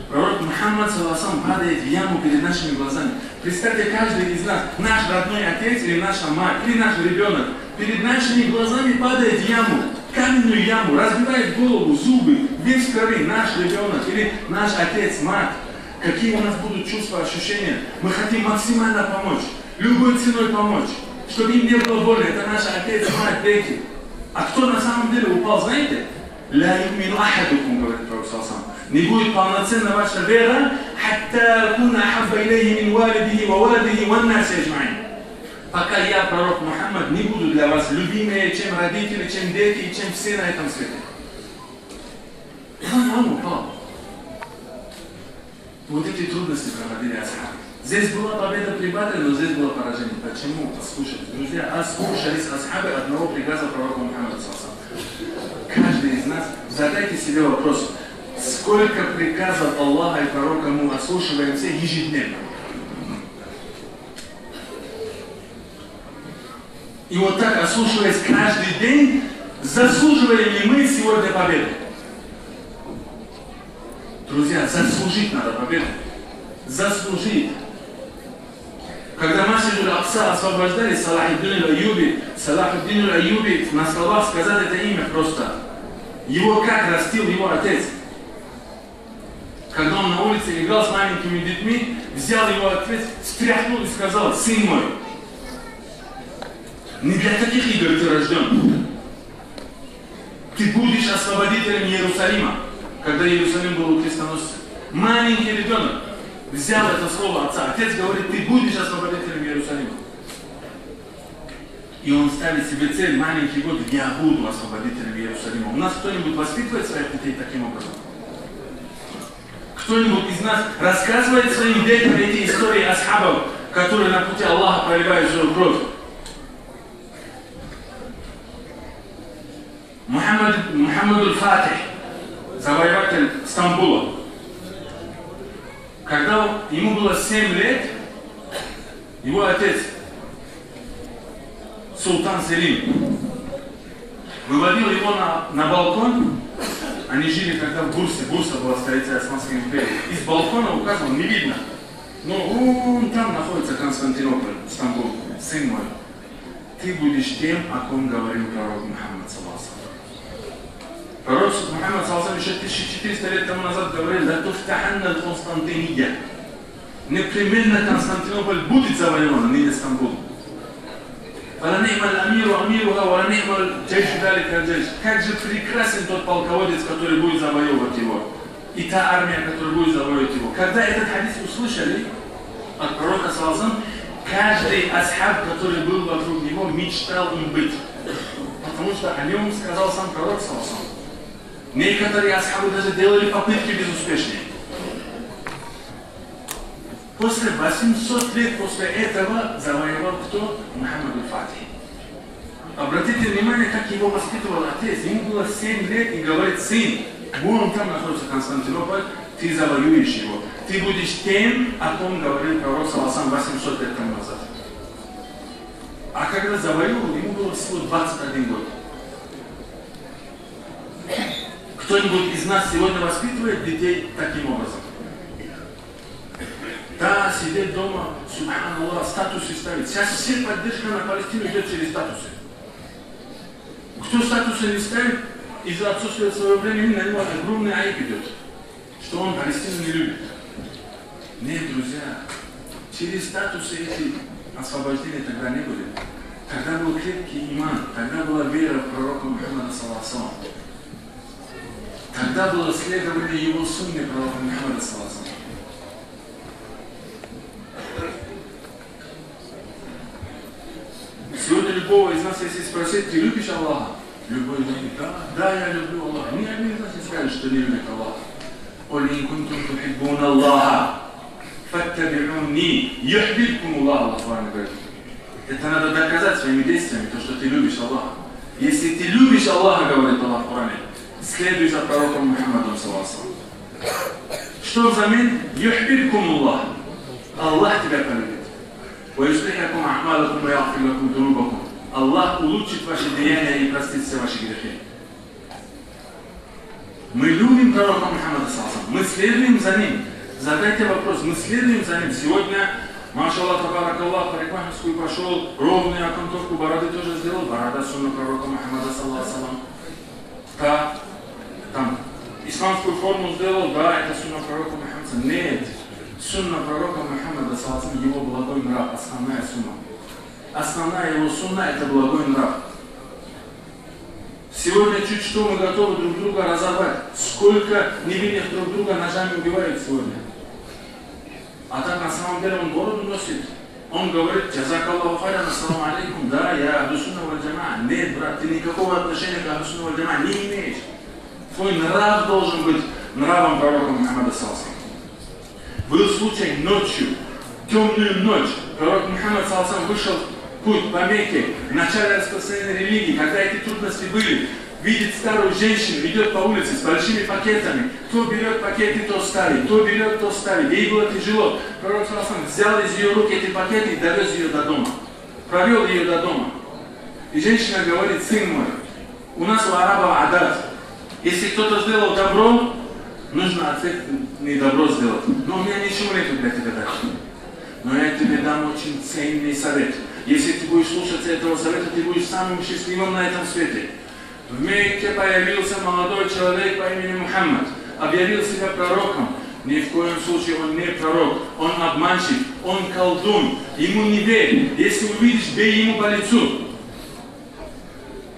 пророк Мухаммад, саллаллаху алейхи ва саллям, падает в яму перед нашими глазами. Представьте, каждый из нас, наш родной отец или наша мать, или наш ребёнок, перед нашими глазами падает в яму, каменную яму, разбивает голову, зубы, весь в крови, наш ребёнок или наш отец, мать. Какие у нас будут чувства, ощущения? Мы хотим максимально помочь, любой ценой помочь, чтобы им не было больно. Это наш отец, мать, дети. А кто на самом деле упал, знаете? «Ла юмину ахадукум», говорит пророк, саллаллаху алейхи ва саллям. «Не будет полноценна ваша вера, хатта акуна ахабба илейхи мин валидихи ва валадихи ва наси аджмаин». Пока я, пророк Мухаммад, не буду для вас любимее, чем родители, чем дети и чем все на этом свете. И он, он упал. Вот эти трудности проходили асхабы. Здесь была победа при Бадре, но здесь было поражение. Почему? Ослушались. Друзья, ослушались асхабы одного приказа пророка Мухаммада, саллаллаху алейхи ва саллям. Каждый из нас, задайте себе вопрос: сколько приказов Аллаха и пророка мы ослушиваемся ежедневно? И вот так, ослушиваясь каждый день, заслуживаем ли мы сегодня победы? Друзья, заслужить надо победу. Заслужить. Когда Масджидуль Акса освобождали, Салахуддин Аль-Айюби, Салахуддин Аль-Айюби, на словах сказать это имя просто. Его как растил его отец. Когда он на улице играл с маленькими детьми, взял его отец, встряхнул и сказал: «Сын мой, не для таких игр ты рождён. Ты будешь освободителем Иерусалима», когда Иерусалим был у крестоносцев. Маленький ребёнок взял это слово отца. Отец говорит: «Ты будешь освободителем Иерусалима». И он ставит себе цель: «Маленький год, я буду освободителем Иерусалима». У нас кто-нибудь воспитывает своих детей таким образом? Кто-нибудь из нас рассказывает своим детям эти истории асхабов, которые на пути Аллаха проливают свою кровь? Мухаммад, Мухаммадуль Фатих, завоеватель Стамбула. Когда ему было семь лет, его отец, султан Селим, выводил его на, на балкон. Они жили тогда в Бурсе. Бурса была столицей Османской империи. Из балкона указывал, не видно. Но вон там находится Константинополь, Стамбул, сын мой. Ты будешь тем, о ком говорил пророк Мухаммад, саллаллаху алейхи ва саллям. Пророк Мухаммад, саллаллаху алейхи ва саллям, ещё тысяча четыреста лет тому назад говорил: «Ла туфтаханна аль-Константинийя». Непременно Константинополь будет завоеван, а не Стамбул. «Фа ла ни'маль амиру амируха, ва ла ни'маль джайшу заликаль джайш». Как же прекрасен тот полководец, который будет завоевывать его. И та армия, которая будет завоевывать его. Когда этот хадис услышали от пророка, саллаллаху алейхи ва саллям, каждый асхаб, который был вокруг него, мечтал им быть. Потому что о нём сказал сам пророк, саллаллаху алейхи ва саллям. Некоторые асхабы даже делали попытки безуспешные. После восьмисот лет после этого завоевал кто? Мухаммад аль-Фатих. Обратите внимание, как его воспитывал отец. Ему было семь лет и говорит: «Сын, вон там находится Константинополь, ты завоюешь его. Ты будешь тем, о ком говорил пророк, саллаллаху алейхи ва саллям, восемьсот лет тому назад». А когда завоевал, ему было всего двадцать один год. Кто-нибудь из нас сегодня воспитывает детей таким образом? Да, сидеть дома, субханаллах, статусы ставить. Сейчас все поддержка на Палестину идёт через статусы. Кто статусы не ставит, из-за отсутствия своего времени на него огромный айып идёт, что он Палестину не любит. Нет, друзья, через статусы эти освобождения тогда не были. Тогда был крепкий иман, тогда была вера в пророка Мухаммада, саллаллаху алейхи ва саллям. Тогда было следование его сунне, пророка Мухаммада, саллаллаху алейхи ва саллям. Сегодня любого из нас, если спросить: «Ты любишь Аллаха?» Любой говорит: «Да, да, я люблю Аллаха». Ни один из нас не скажет, что не любит Аллаха. قل إن كنتم تحبون الله فاتبعوني يحببكم الله, Аллах Куранда говорит. Это надо доказать своими действиями, то, что ты любишь Аллаха. Если ты любишь Аллаха, говорит Аллах в Коране, следуй за пророком Мухаммадом, саллаллаху алейхи ва саллям. Что взамен? يحببكم الله. Аллах тебя полюбит. ويصلح لكم أعمالكم ويغفر لكم ذنوبكم. Аллах улучшит ваши деяния и простит все ваши грехи. Мы любим пророка Мухаммада, саллаллаху алейхи ва саллям. Мы следуем за ним. Задайте вопрос, мы следуем за ним. Сегодня, машаллах, табаракаллах, парикмахерскую пошёл, ровную окантовку бороды тоже сделал. Борода — сунна пророка Мухаммада, саллаллаху алейхи ва саллям. Да, там, испанскую форму сделал, да, это сунна пророка Мухаммада. Нет, сунна пророка Мухаммада, саллаллаху алейхи ва саллям, его благой нрав, основная сунна. Основная его сунна — это благой нрав. Сегодня чуть что мы готовы друг друга разорвать. Сколько невинных друг друга ножами убивают сегодня. А так на самом деле он бороду носит. Он говорит: «Джазакаллаху хайран, ассаламу алейкум. Да, я ахлю сунна валь джамаа». Нет, брат, ты никакого отношения к ахлю сунна валь джамаа не имеешь. Твой нрав должен быть нравом пророка Мухаммада, саллаллаху алейхи ва саллям. Был случай ночью, тёмную ночь, пророк Мухаммад, саллаллаху алейхи ва саллям, вышел в путь по Мекке, в начале распространения религии, когда эти трудности были, видит старую женщину, идёт по улице с большими пакетами, то берёт пакеты, то ставит, то берёт, то ставит. Ей было тяжело. Пророк, саллаллаху алейхи ва саллям, взял из её рук эти пакеты и довёз её до дома. Провёл её до дома. И женщина говорит: «Сын мой, у нас у арабов адат. Если кто-то сделал добро, нужно ответный добро сделать. Но у меня ничего нету для тебя дать. Но я тебе дам очень ценный совет. Если ты будешь слушаться этого совета, ты будешь самым счастливым на этом свете». В Мекке появился молодой человек по имени Мухаммад, объявил себя пророком. Ни в коем случае он не пророк, он обманщик, он колдун. Ему не верь, если увидишь, бей ему по лицу.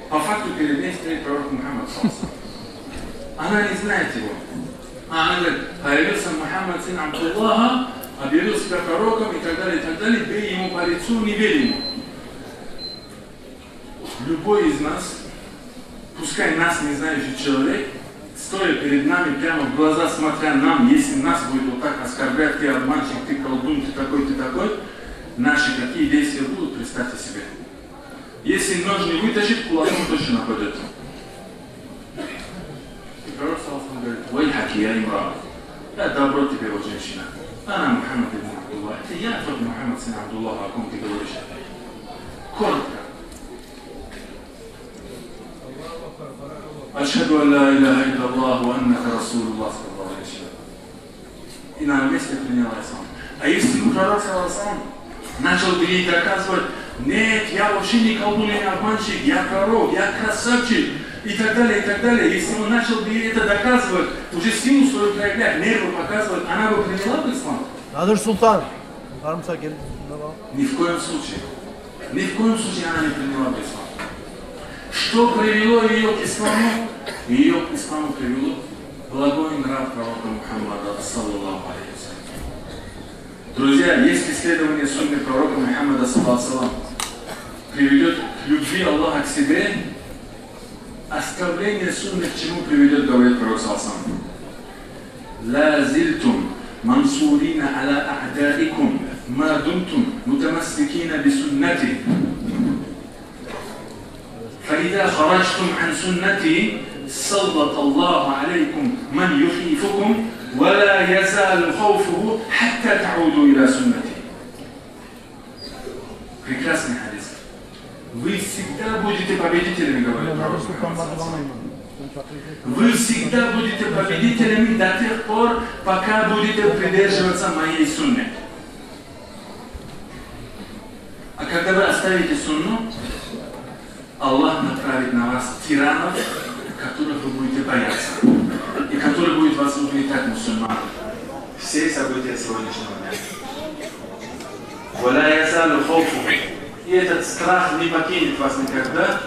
По факту перед ней стоит пророк Мухаммад, саллаллаху алейхи ва саллям. Она не знает его. А она говорит: «Появился Мухаммад, сын Абдуллаха, объявил себя пророком и так далее, и так далее, бей ему по лицу, не верь ему». Любой из нас, пускай нас не знающий человек, стоя перед нами, прямо в глаза смотря нам, если нас будет вот так оскорблять: «Ты обманщик, ты колдун, ты такой, ты такой», наши какие действия будут, представьте себе. Если нож не вытащит, кулаком точно нападёт. И пророк, саллаллаху алейхи ва саллям, говорит: «Вайхаки, я имраа, я добро тебе, вот женщина. Ана Мухаммад ибн Абдуллах, это я тот Мухаммад, сын Абдуллаха, о ком ты говоришь». Коротко. «Ашхаду ан ла иляха илляллах ва аннака расулуллах», сказала женщина. И на месте приняла ислам. А если бы пророк, саллаллаху алейхи ва саллям, начал бы ей доказывать: «Нет, я вообще не колдун, я не обманщик, я пророк, я красавчик», и так далее, и так далее. Если он начал бы ей это доказывать, уже силу свою проявлять, нервы показывать, она бы приняла бы ислам? Надир Султан, бармыса, гел, давай. Ни в коем случае. Ни в коем случае она не приняла бы ислам. Что привело её к исламу? Её к исламу привело благой нрав пророка Мухаммада, саллаллаху алейхи ва саллям. Друзья, если следование сунны пророка Мухаммада, саллаллаху алейхи ва саллям, приведёт к любви Аллаха к себе, оставление сунны к чему приведёт, говорит пророк, саллаллаху алейхи ва саллям: «Ла зильтум мансурина аля а'даикум ма думтум мутамассикина би суннати. Фа иза хараджтум ан суннати саллаталлаху алейкум ман юхифукум, ва ла язалу хауфуху хатта та'уду иля суннати». Прекрасный хадис. «Вы всегда будете победителями», говорит пророк Мухаммад, саллаллаху алейхи ва саллям. «Вы всегда будете победителями до тех пор, пока будете придерживаться моей сунны. А когда вы оставите сунну, Аллах направит на вас тиранов, которых вы будете бояться, и которые будут вас угнетать, мусульман». Все события сегодняшнего дня. «Ва ла язалу хауфуху». И этот страх не покинет вас никогда,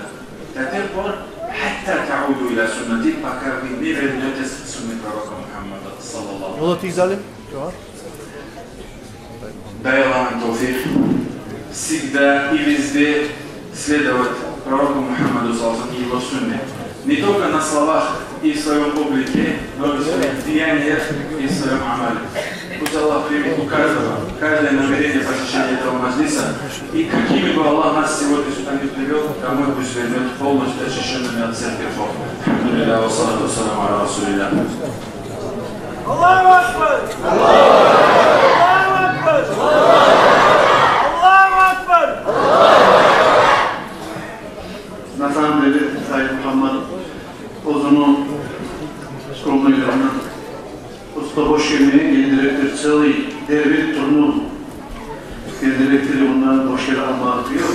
до тех пор, хатта та'уду иля суннати, пока вы не вернётесь к сунне пророка Мухаммада, саллаллаху алейхи ва саллям. Дай Аллах нам тауфик всегда и везде следовать пророку Мухаммаду, саллаллаху алейхи ва саллям, и его сунне. Не только на словах, и в своём облике, много своих деяниях и в своём амале. Пусть Аллах примет у каждого, каждое намерение посещения этого маджлиса. И какими бы Аллах нас сегодня сюда не привёл, домой пусть вернёт полностью очищёнными от всех грехов. Алхамдулиллях, ва салату ва саламу аля расулиллях. Аллаху акбар! Аллаху акбар! Аллаху акбар! На самом деле, Саид Мухаммад оьзюню скромный гелгенде, просто бош гелмеген, гелдиректир целый дербент турну, гелдиректир, ондан бош геле алмакъ ёкъ.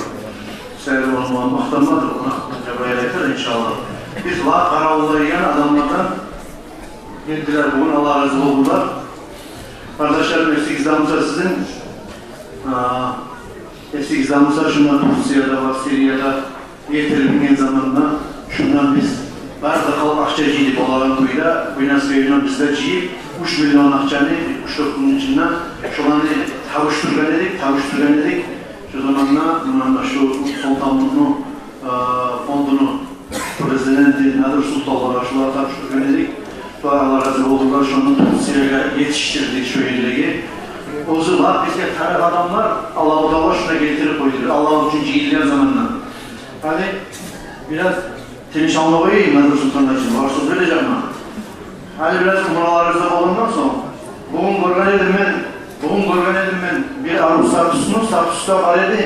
Саид Мухаммад макътанмады, ону Жабраил айтар, иншаллах. Биз лап къаравуллайгъан адамлардан гелдилер бугюн, Аллагь рази болгъурлар. Къардашларым, эсигизде буса сизин, а, эсигизде буса, шунда Турцияда ва Сирияда гелтирип минген заманда, шундан биз бары да халкъ акъча жыйды, болагъан кюйде, Буйнакскийден биз де жыйып, уьч миллион акъчаны уьч-дёрт гюнню ичинде шоланы табушдургъан эдик, табушдургъан эдик. Шо заманда, муна, шу Солтанмутну, э, фондуну президенти Надир Султангъа шолар табушдургъан эдик. Шолар, Аллагь рази болгъурлар, шону Турциягъа етишдирди, шо ерлеге. Оьзю лап бизге тарыкъ адамлар, Аллагьу Таала шуну гелтирип къойду, Аллагь учун жыйылгъан заманда. Гьали бираз тыныш алма къояйым, Надир Султан ачын, вакъти бережекмен. Гьали бираз умраларыгъыз да болгъандан сонг, бугюн гёрген эдим мен, бугюн гёрген эдим мен, бир арив статусну, статусда бар эди.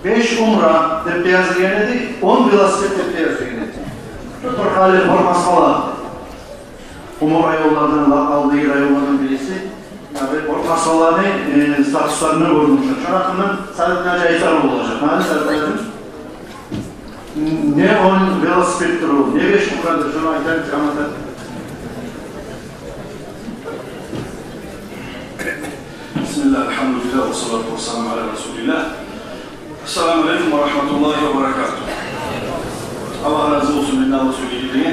Беш умра деп де язылгъан эди, он велосипед деп де язылгъан эди. Шу бир гьали бир масъала. Умра районлардан, ва алдагъы районлардан бириси. Ягъни бир масъаланы, э, статусларында гёрдюм. Шону гьакъында Садыкъ гьажи айтар болажакъ. Гьали Садыкъ гьажи, не он велосипеддир о, не беш умрадыр, шону айтайыкъ, жамаат. Бисмиллагь, альхамдулиллягь, ва салату ва саламу аля расулиллягь. Ассаламу алейкум ва рахматуллагьи ва баракатугь. Аллагь рази болсун, мен де Аллагь сёйлегенлеге.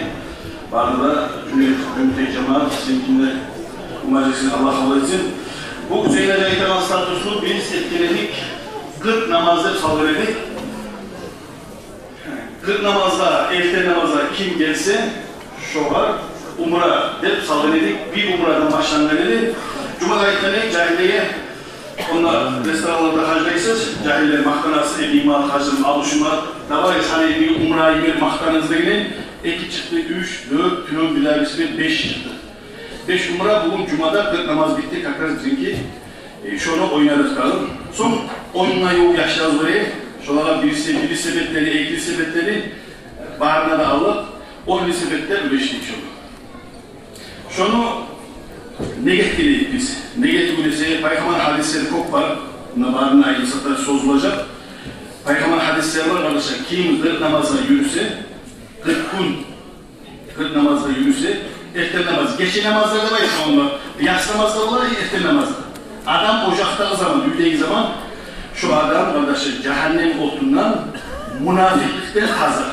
Бары да жюнет, жюнет жамаат, сизин де, умажисин Аллагь къабул этсин. Бу Гьюсейин гьажи айтагъан статусну биз этген эдик, къыркъ намаз деп салгъан эдик. Къыркъ намазгъа, эртен намазгъа ким гелсе, шогъар умра деп салгъан эдик. Бир умрадан башлангъан эди. Жумада айтгъан эдик жагьиллеге, онда ресторанларда гьажлайсыз, жагьиллер макътанасыз, эки имам гьажим, алышма, давай, сени бир умра йибер, макътанабыз дегенде, эки чыкъды, уьч, дёрт, тюнегюн бир дагъы бир беш чыкъды. Беш умра, бугюн жумада къыркъ намаз битди, как раз бизинки. Э, шону ойнадыкъ дагъы. Сонг оннга ювукъ яшларыбыз бар эди. Шолагъа бир велосипед, бир велосипедлени, эки велосипедлени, барына да алдыкъ. Он велосипед де уьлешдик шону. Шону неге этген эдик биз? Неге этген эдик десе, Пайхаммар гьадислери кёп бар. Муна барына айтсакъ да сёз болажакъ. Пайхаммар гьадислери бар, къардашлар. Ким къыркъ намазгъа юрюсе, къыркъ гюн къыркъ намазгъа юрюсе, эртен намаз, гече намазлар деп айтгъан бар, яссы намазлар бар, эртен намазлар. Адам ожакъдагъы заман, уьйдеги заман, шо адам, къардашлар, жагьаннем отундан, мунафикъликден таза.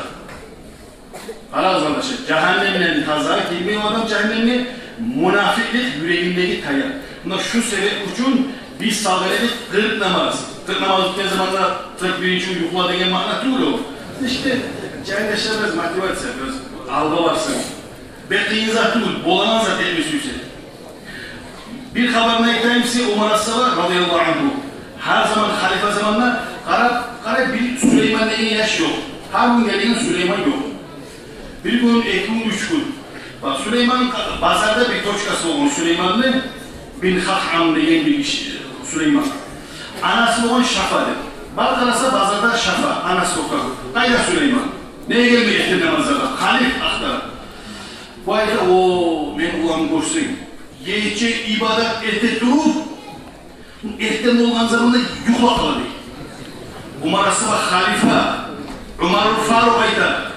Къарагъыз, къардашлар, жагьаннемден таза гирмей о адам жагьаннемге, мунафикълик юрегиндеги таяр. Муна шу себеп учун биз салгъан эдик къыркъ намаз. Къыркъ намаз битген заманда къыркъ биринчи гюн юхла деген маъна тюгюл о. Ишде, жагьиллеге бираз мотивация, бираз алгъа барсын. Бек къыйын зат тюгюл, болагъан зат этме сюйсе. Бир хабарын айтайым сизге, Умар асгьаба, радияллагьу ангьу, гьар заман халифа заманда къарап, къарай, бир Сулейман деген яш ёкъ. Гьар гюн гелеген Сулейман ёкъ. Бир гюн, эки гюн, уьч гюн. Бакъ, Сулейман, базарда бир точкасы болгъан Сулейманны, бин Хахам деген бир гиши, Сулейман. Анасы болгъан Шафа деп. Бар къараса, базарда Шафа, анасы токътагъан. Къайда Сулейман? Неге гелмей эртен намазгъа? Халиф ахтара. Бу айта: «О, мени улан, гёрсенг, гече ибадат эте туруп, эртен болгъан заманда юхлап къала», — дей. Умар асгьаба, халифа, Умарул Фарукъ айта: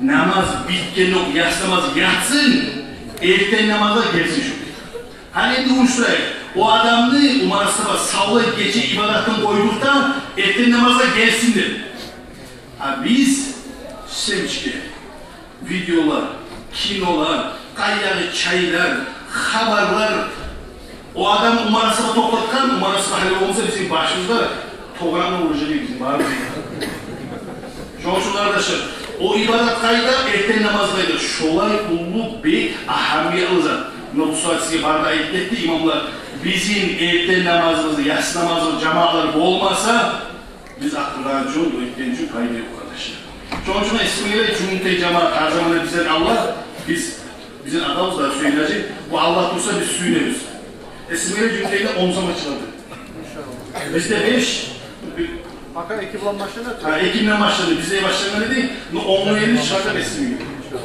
«Намаз битген ёкъ, яссы намаз ятсын, эртен намазгъа гелсин шу». Гьали энди уьйренейик, о адамны, Умар асгьаба, савлай гече ибадатын къойдукъ да, эртен намазгъа гелсин деп. А биз, сёмчке, видеолар, кинолар, къайдагъы чайлар, хабарлар. О адам Умар асгьаба токътатгъан, Умар асгьаба гьали болмаса, бизин башыбызда тогъанны уружу эди бизин барыбыз. Шону учун, къардашлар, О ибадат къайда, эртен намаз къайда, шолай уллу, бек агьамиятлы зат. Муна бу сагьат сизге бары да айтып гетди имамлар. Бизин эртен намазыбызны, яссы намазыбыз жамаатлар болмаса, биз акъыргъан учун, этген учун пайда ёкъ, къардашлар. Шону учун эсигизге геле, Жюнгютей жамаат гьар заманда бизлер, Аллагь, биз, бизин атабыз да Гьюсейин гьажи, бу Аллагь буюрса биз сююнебиз. Эсигизге геле, Жюнгютейде он сом ачылды. Бизде беш. Пока эки булан башланды. Гьа, эки булан башланды. Бизде башлангъан эди, но онгну элли чыгъарда эсигизге геле.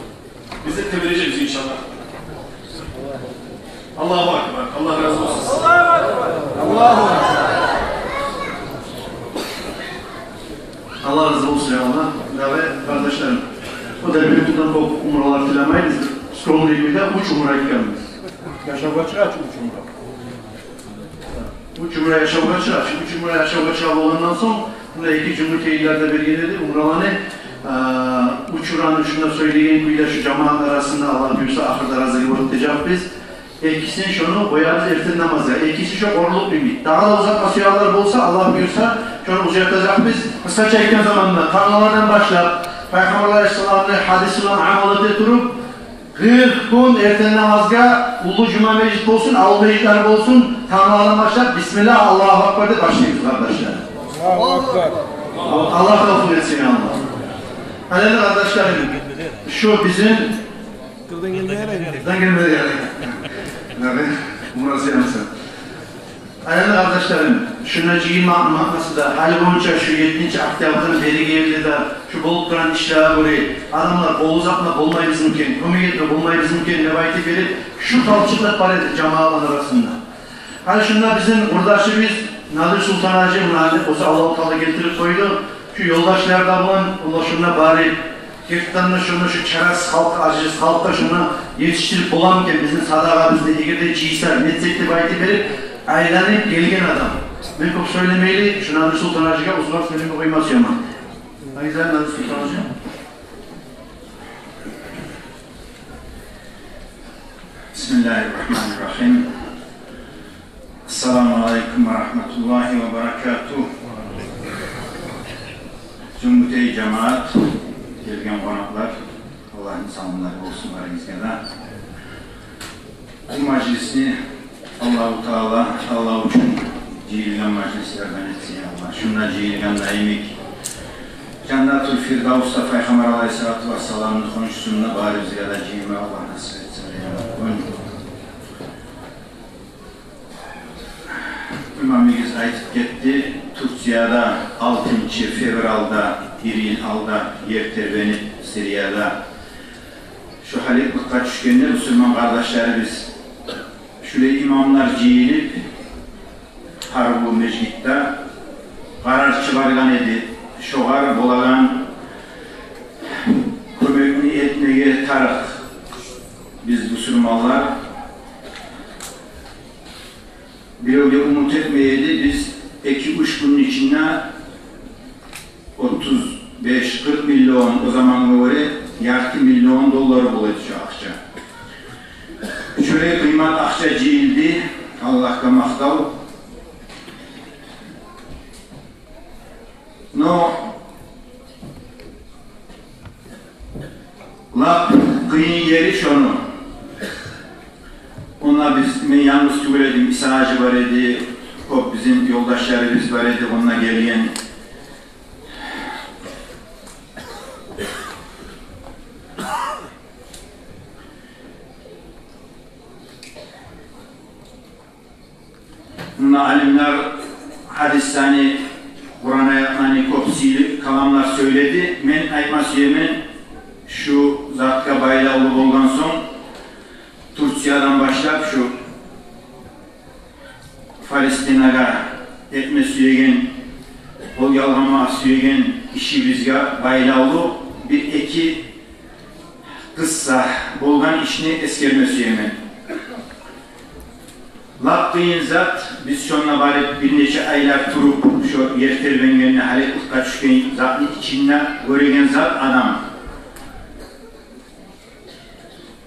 Биз де тебережекбиз, иншаллагь. Аллагьу акбар. Аллагь рази болсун. Аллагьу акбар. Аллагь рази болсун, я Аллагь. Дагъы, къардашларым, о да бир тутам кёп умралар тилемейбиз. Скромный кюйде уьч умра этгенбиз. Яшавгъа чыгъа чы уьч умра. Уьч умра яшавгъа чыгъа чы, уьч умра яшавгъа чыгъа болгъандан сонг, мунда эки Жюнгютейлилер де берген эди умраланы, а, уьч умраны шунда сёйлеген кюйде шу жамаат арасында, Аллагь буюрса, ахырда разилик этежекбиз. Экисин шону къоярбыз эртен намазгъа. Экиси шо къорлукъ йимик. Дагъы да узатма сюегенлер болса, Аллагь буюрса, шону узатажакъбыз. Къысгъача айтгъан заманда, тангаладан башлап, Пайхаммар алайгьиссаламны гьадиси булан амал эте туруп, къыркъ гюн эртен намазгъа, уллу жума межит болсун, авул межитлер болсун, тангаладан башлап, бисмиллагь, Аллагьу акбар деп башлайбыз, къардашлар. Аллагьу акбар. Аллагь тавфикъ этсин, я Аллагь. Гьали, къардашларым, шу бизин Къырдан гелмеди гьали. Къырдан гелмеди гьали. Нагъы, умрасы янса. Аявлу къардашларым, шунда жыйылмакъны маънасы да, гьали бугюнче шу еттинчи октябрдан бериги ерде де шу болуп турагъан ишлеге гёре, адамлар къол узатма болмайбызмы экен, кёмек этме болмайбызмы экен деп айтып берип, шу талчыкълап бар эди жамаатланы арасында. Гьали шунда бизин къурдашыбыз Надир Султан-гьажи, муна гьали болса Аллагьу Таала гелтирип къойду. Шу ёлдашлар да булан, олар шунда барып, гертиден де шуну, шу чарасыз халкъгъа, ажиз халкъгъа шуну етишдирип боламы экен, бизин садагъабызны, эгер де жыйса, нетсек деп айтып берип, айланып гелген адам. Мен кёп сёйлемейли, шу Надир Султан-гьажиге узунлап сёйлемеге къойма сюемен. Айза, Надир Султан-гьажи. Бисмиллагьи ррагьмани ррагьим. Ассаламу алейкум ва рагьматуллагьи ва баракатугь. Жюнгютей жамаат, гелген къонакълар, Аллагьны саламлары болсун барыгъызгъа да. Бу мажлисни Аллагьу Таала, Аллагь учун жыйылгъан мажлислерден этсин, я Аллагь. Шунда жыйылгъан да йимик, Жаннатул Фирдавсда Пайхаммар алайгьиссалату вассаламны хоншусунда барыбызгъа да жыйылма Аллагь насип этсин, я Аллагь. Имамыбыз айтып гетди, Турцияда алтынчы февралда, бир йыл алда ер тербенип, Сирияда шу гьаликликге тюшгенде, мусулман къардашларыбыз, шулай имамлар жыйылып, гьар бу межитде къарар чыгъаргъан эди, шогъар болагъан кёмекни этмеге тарыкъ биз, мусулманлар. Бирев де умут этмей эди, биз эки-уьч гюнню ичинде отуз беш, къыркъ миллион, о замангъа гёре ярты миллион доллар бола эди шу акъча. Шолай къыймат акъча жыйылды, Аллагьгъа макътав. Но лап къыйын ери шону. Онда биз, мен янгыз тюгюл эдим, Иса-гьажи бар эди, кёп бизин ёлдашларыбыз бар эди, онда гелген. Мунда алимлер гьадислени, Къуран аятланы, кёп сыйлы каламлар сёйледи. Мен айтма сюемен, шу затгъа байлавлу болгъан сонг, Турциядан башлап шу Палестинагъа этме сюеген, къол ялгъама сюеген ишибизге байлавлу бир-эки къысса, болгъан ишни эсгерме сюемен. Лап къыйын зат, биз шонда барып бир нече айлар туруп, шо ер тербенгенде, гьаликликге тюшген затны ичинде гёреген зат адам.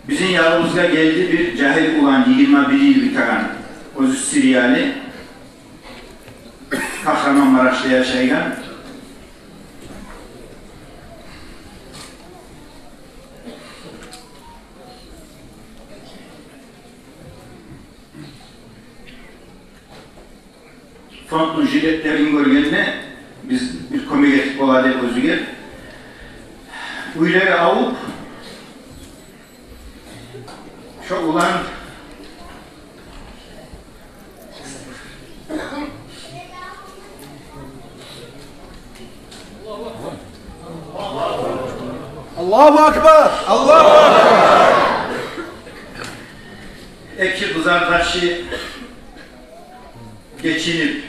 Бизин яныбызгъа гелди бир жагьил улан, йигирма бир йыл битеген, оьзю сирияли, Кагьраманмарашда яшайгъан. фронтну жилетлерин гёргенде, биз бир кёмек этип бола деп оьзюне. Уьйлери авуп, шо улан Аллагьу акбар! Аллагьу акбар! Эки къызардашы гечинип,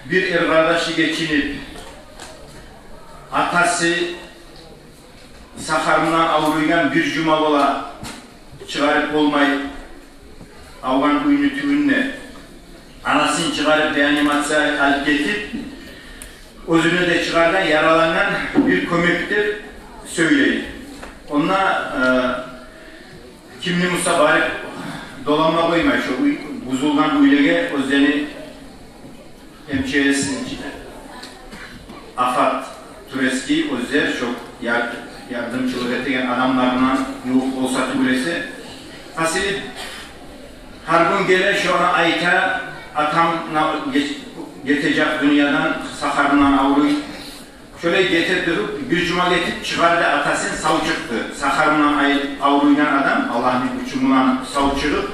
бир эркъардашы гечинип, атасы сахарындан авруйгъан, бир жума бола чыгъарып болмай авгъан уьйню тюбюнде. Анасын чыгъарып реанимациягъа алып гетип, оьзюню де чыгъаргъан, яралангъан, бир кёмек деп сёйлей. Онда, э, кимни буса барып доланма къоймай, шо уьй, бузулгъан уьйлеге оьзлени М Ч С, АФАД турецкий, оьзлер шо яр-, ярдымчылыкъ этеген адамларындан ювукъ болса тюгюл эсе. Хасили, гьар гюн геле, шону айта, атам на-, гет-, гетежек дюньядан, сахарындан авруй. Шолай гете туруп, бир жума гетип, чыгъарды, атасын, сав чыкъды. Сахарындан ай-, авруйгъан адам, Аллагьны гючю булан сав чыгъып,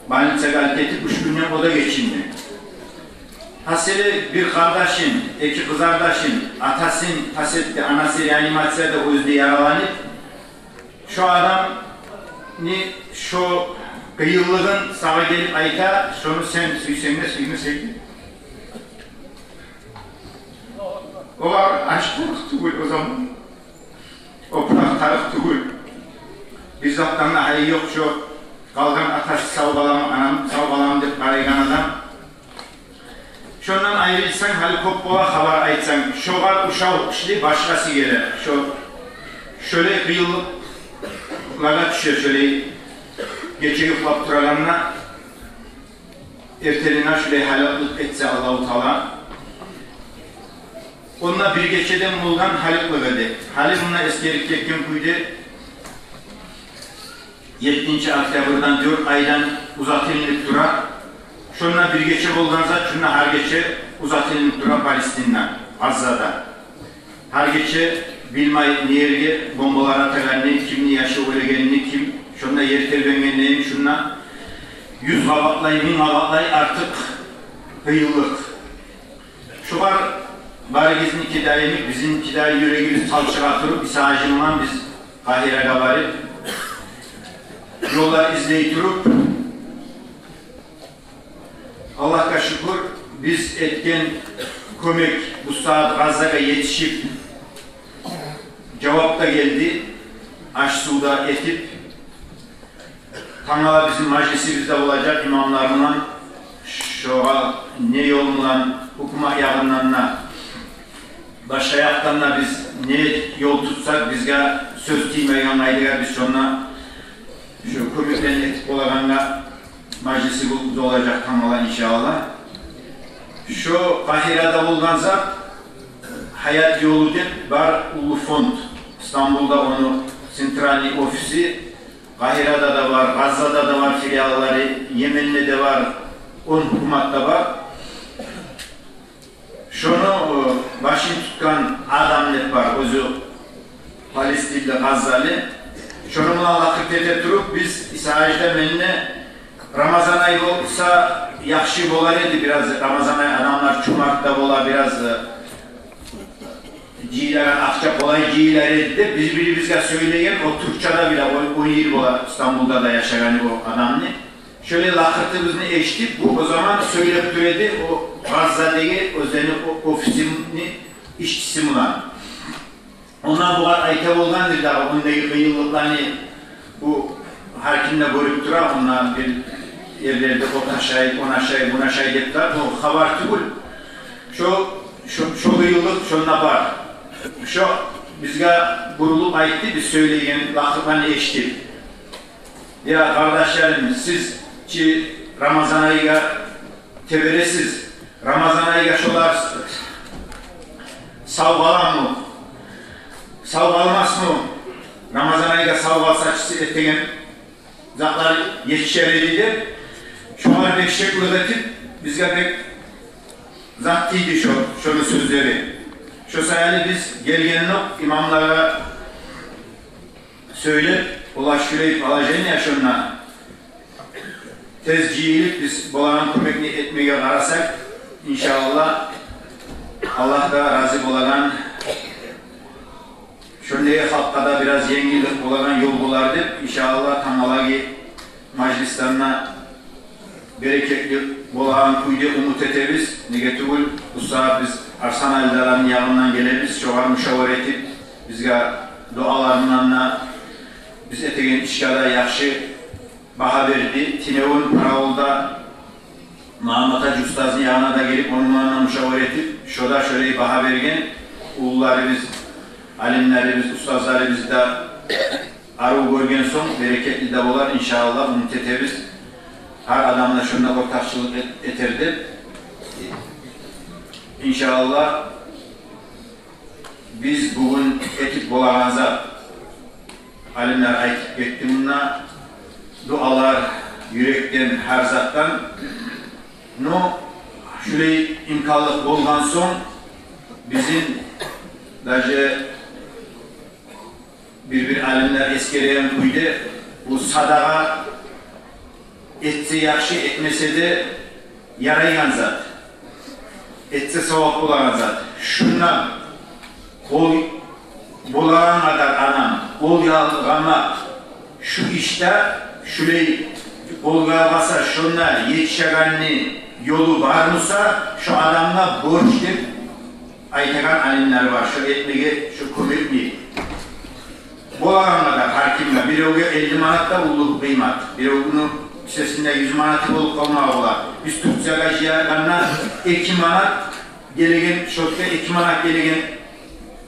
больницагъа алып гетип, уьч гюнден о да гечинди. Хасили, бир къардашын, эки къызардашын, атасын тас этди, анасы реанимацияда, оьзю де яраланып, шо адамны шо къыйынлыгъын сагъа гелип айта, шону сен сюйсенг де, сюймесенг де. Огъар аш тарыкъ тюгюл о заман. Опуракъ тарыкъ тюгюл. Бир затдан да гьайы ёкъ шо. Къалгъан атасы сав къаламы, анам сав къаламы деп къарайгъан адам. Шондан айрылсанг, гьали кёп бола хабар айтсанг, шогъар ушагъан киши башгъасы геле. Шо, шолай къыйынлыкълагъа тюше, шолай гече юхлап турагъанда, эртенине шолай гьалаклыкъ этсе Аллагьу Таала. Онда бир гечеден болгъан гьалаклыгъы деп. Гьали мунда эсгерип гетген кюйде, еттинчи октябрдан дёрт айдан узатылынып тура. Шонда бир гече болгъан зат, шунда гьар гече узатылынып тура Палестинда, Газзада. Гьар гече билмей не ерге бомбалар атагъанны, кимни яшы оьлегенни, ким шонда ер тербенгенни, шунда юз къабатлай, минг къабатлай артыкъ къыйынлыкъ. Шогъар барыгъызныки де йимик, бизинки де юрегибиз талчыгъа туруп, Иса-гьажи булан биз Къагьирагъа барып, ёллар излей туруп, Аллагьгъа шюкюр, биз этген кёмек бу сагьат Газзагъа етишип, жавап да гелди, аш-сув да этип. Тангала бизин мажлисибиз де болажакъ имамлар булан, шогъар не ёл булан, гьукумат ягъындан да, башгъа якъдан да биз не ёл тутсакъ, бизге сёз тиймеген къайдагъа биз шонда шо кёмеклени этип болагъангъа мажлисибиз болажакъ тангала, иншааллагь. Шо Къагьирада болгъан зат, Гьаят ёлу деп бар уллу фонд. Стамбулда ону центральный офиси, Къагьирада да бар, Газзада да бар филиаллары, Йеменде де бар, он гьукуматда бар. Шону, э, башын тутгъан адам деп бар, оьзю палестинли, газзали. Шону булан лакъыр эте туруп, биз Иса-гьажи де, мен де Рамазан ай болса яхшы болар эди, бираз Рамазан ай адамлар чомарт да бола, бираз, э, жыйылагъан акъча къолай жыйылар эди деп, биз бир-бирибизге сёйлеген, о тюркче де биле, о, он йыл бола Стамбулда да яшагъаны о адамны. Шолай лакъырыбызны эшитип, бу о заман сёйлеп тура эди о Газзадагъы оьзлени о офисини ишчиси булан. Ондан бугъар айта болгъандыр дагъы, ондагъы къыйынлыкъланы бу гьар ким де гёрюп тура, онда бир ерлерде от ашай, ону ашай, муну ашай деп тура, бу хабар тюгюл. Шо, шо, шо къыйынлыкъ шонда бар. Шо бизге бурулуп айтды, биз сёйлеген лакъырланы эшитип. Я къардашларым, сиз чи Рамазан айгъа тебересиз. Рамазан айгъа шолар сав къаламы? Сав къалмасмы? Рамазан айгъа сав къалса, чы этеген затлар етишер эди деп, Шогъар бек шеклик этип, бизге бек зат тийди шо, шону сёзлери. Шо саялы биз гелгендокъ имамлагъа сёйлеп, олар шулай положение шонда, тез жыйылып, биз болагъан кёмекни этмеге къарасакъ, иншааллагь, Аллагь да рази болагъан, шонда халкъгъа да бираз енгиллик болагъан ёл болар деп, иншааллагь, тангала мажлисден де берекетли болагъан кюйде умут этебиз. Неге тюгюл, бу сагьат биз Арслан Алидаланы ягъындан гелебиз, шогъар мушавара этип, бизге дуаларындан да, биз этеген ишге де яхшы багьа берди. Тюнегюн Паравулда Магьаммат-гьажи устазны ягъына да гелип, онунг булан да мушавара этип, шо да шолай багьа берген. Уллуларыбыз, алимлерибиз, устазларыбыз да арив гёрген сонг, берекетли де болар, иншааллагь, умут этебиз. Гьар адам да шонда ортакъчылыкъ эт-, этер деп. Иншааллагь, биз бугюн этип болагъан зат, алимлер айтып гетди мунда, дуалар, юрекден, гьар затдан. Но шулай имканлыкъ болгъан сонг, бизин даже бир-бир алимлер эсгереген кюйде, бу садагъа этсе яхшы, этмесе де ярайгъан зат, этсе савап болагъан зат. Шундан къол болагъан къадар адам къол ялгъамакъ шу ишде, шулай къол ялгъаса, шонда етишегенни ёлу бар буса, шо адамгъа борч деп айтагъан алимлер бар, шо этмеге, шо кёмекни. Болагъан къадар гьар кимге, биревге элли манат да уллу къыймат, биревню кисесинде юз манаты болуп къалмагъа бола. Биз Турциягъа жыягъанда эки манат гелеген, шо вакътиде эки манат гелеген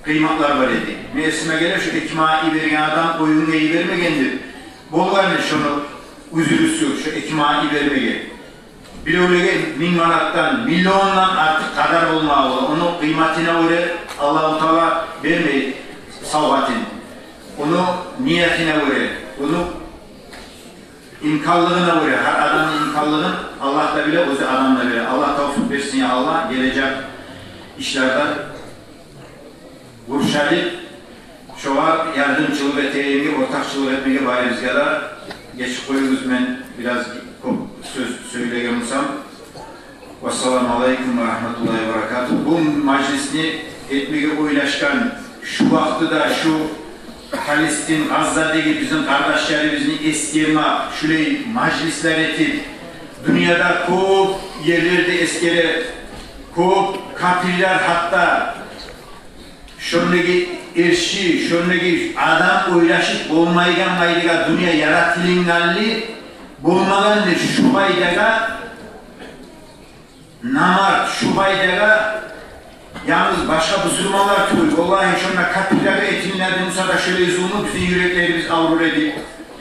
къыйматлар бар эди. Мен эсиме геле, шо эки манат йиберген адам оюнга йибермегендир. Болгъан шону уьзюрюсю, шо эки манат йибермеге. Биревлеге минг манатдан, миллиондан артыкъ къадар болмагъа бола, ону къыйматына гёре Аллагьу Таала бермей савгъатын. Ону ниятына гёре, ону имканлыгъына гёре, гьар адамны имканлыгъын Аллагь да биле, оьзю адам да биле. Аллагь тавфикъ берсин, я Аллагь, гележек ишлерде къуршалып, шогъар ярдымчылыкъ этегенге, ортакъчылыкъ этмеге барыбызгъа да. Гечип къоюгъуз, мен бираз кёп сёз сёйлеген бусам. Вассаламу алейкум ва рагьматуллагьи ва баракатугь. Бу мажлисни этмеге ойлашгъан, шу вакътида шу Палестин, Гъаззадагъы бизин къардашларыбызны эсгермек, шулай мажлислер этип, дюньяда кёп ерлерде эсгере, кёп капирлер, гьатта шондагъы эрши, шондагъы адам ойлашып болмайгъан къайдагъа дюнья яратылынгъанлы болмагъанды, шу къайдагъа намарт, шу къайдагъа янгыз башгъа бусурманлар тюгюл. Валлагьи, шонда капирлеге этилинеген буса да шолай зулму, бизин юреклерибиз аврур эди.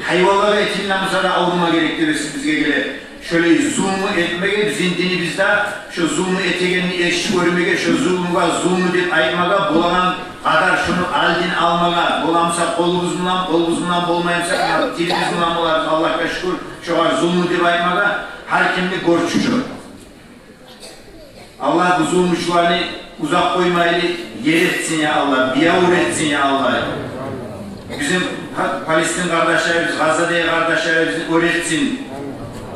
Гьайванлагъа этилинеген буса да аврума герек деп эсибизге геле. Шолай зулму этмеге, бизин динибизде шо зулму этегенни эрши гёрмеге, шо зулмугъа зулму деп айтмагъа, болагъан къадар шону алдын алмагъа, бола буса къолубуз булан, къолубуз булан болмай буса, тилибиз булан болабыз, Аллагьгъа шюкюр, шогъар зулму деп айтмагъа гьар кимни борчу шо. Аллагь бу зулмучуланы узакъ къоймайлы ер этсин, я Аллагь, биябур этсин, я Аллагь. Бизин Па-, Палестин къардашларыбыз, Гъаззадагъы къардашларыбызны оьр этсин,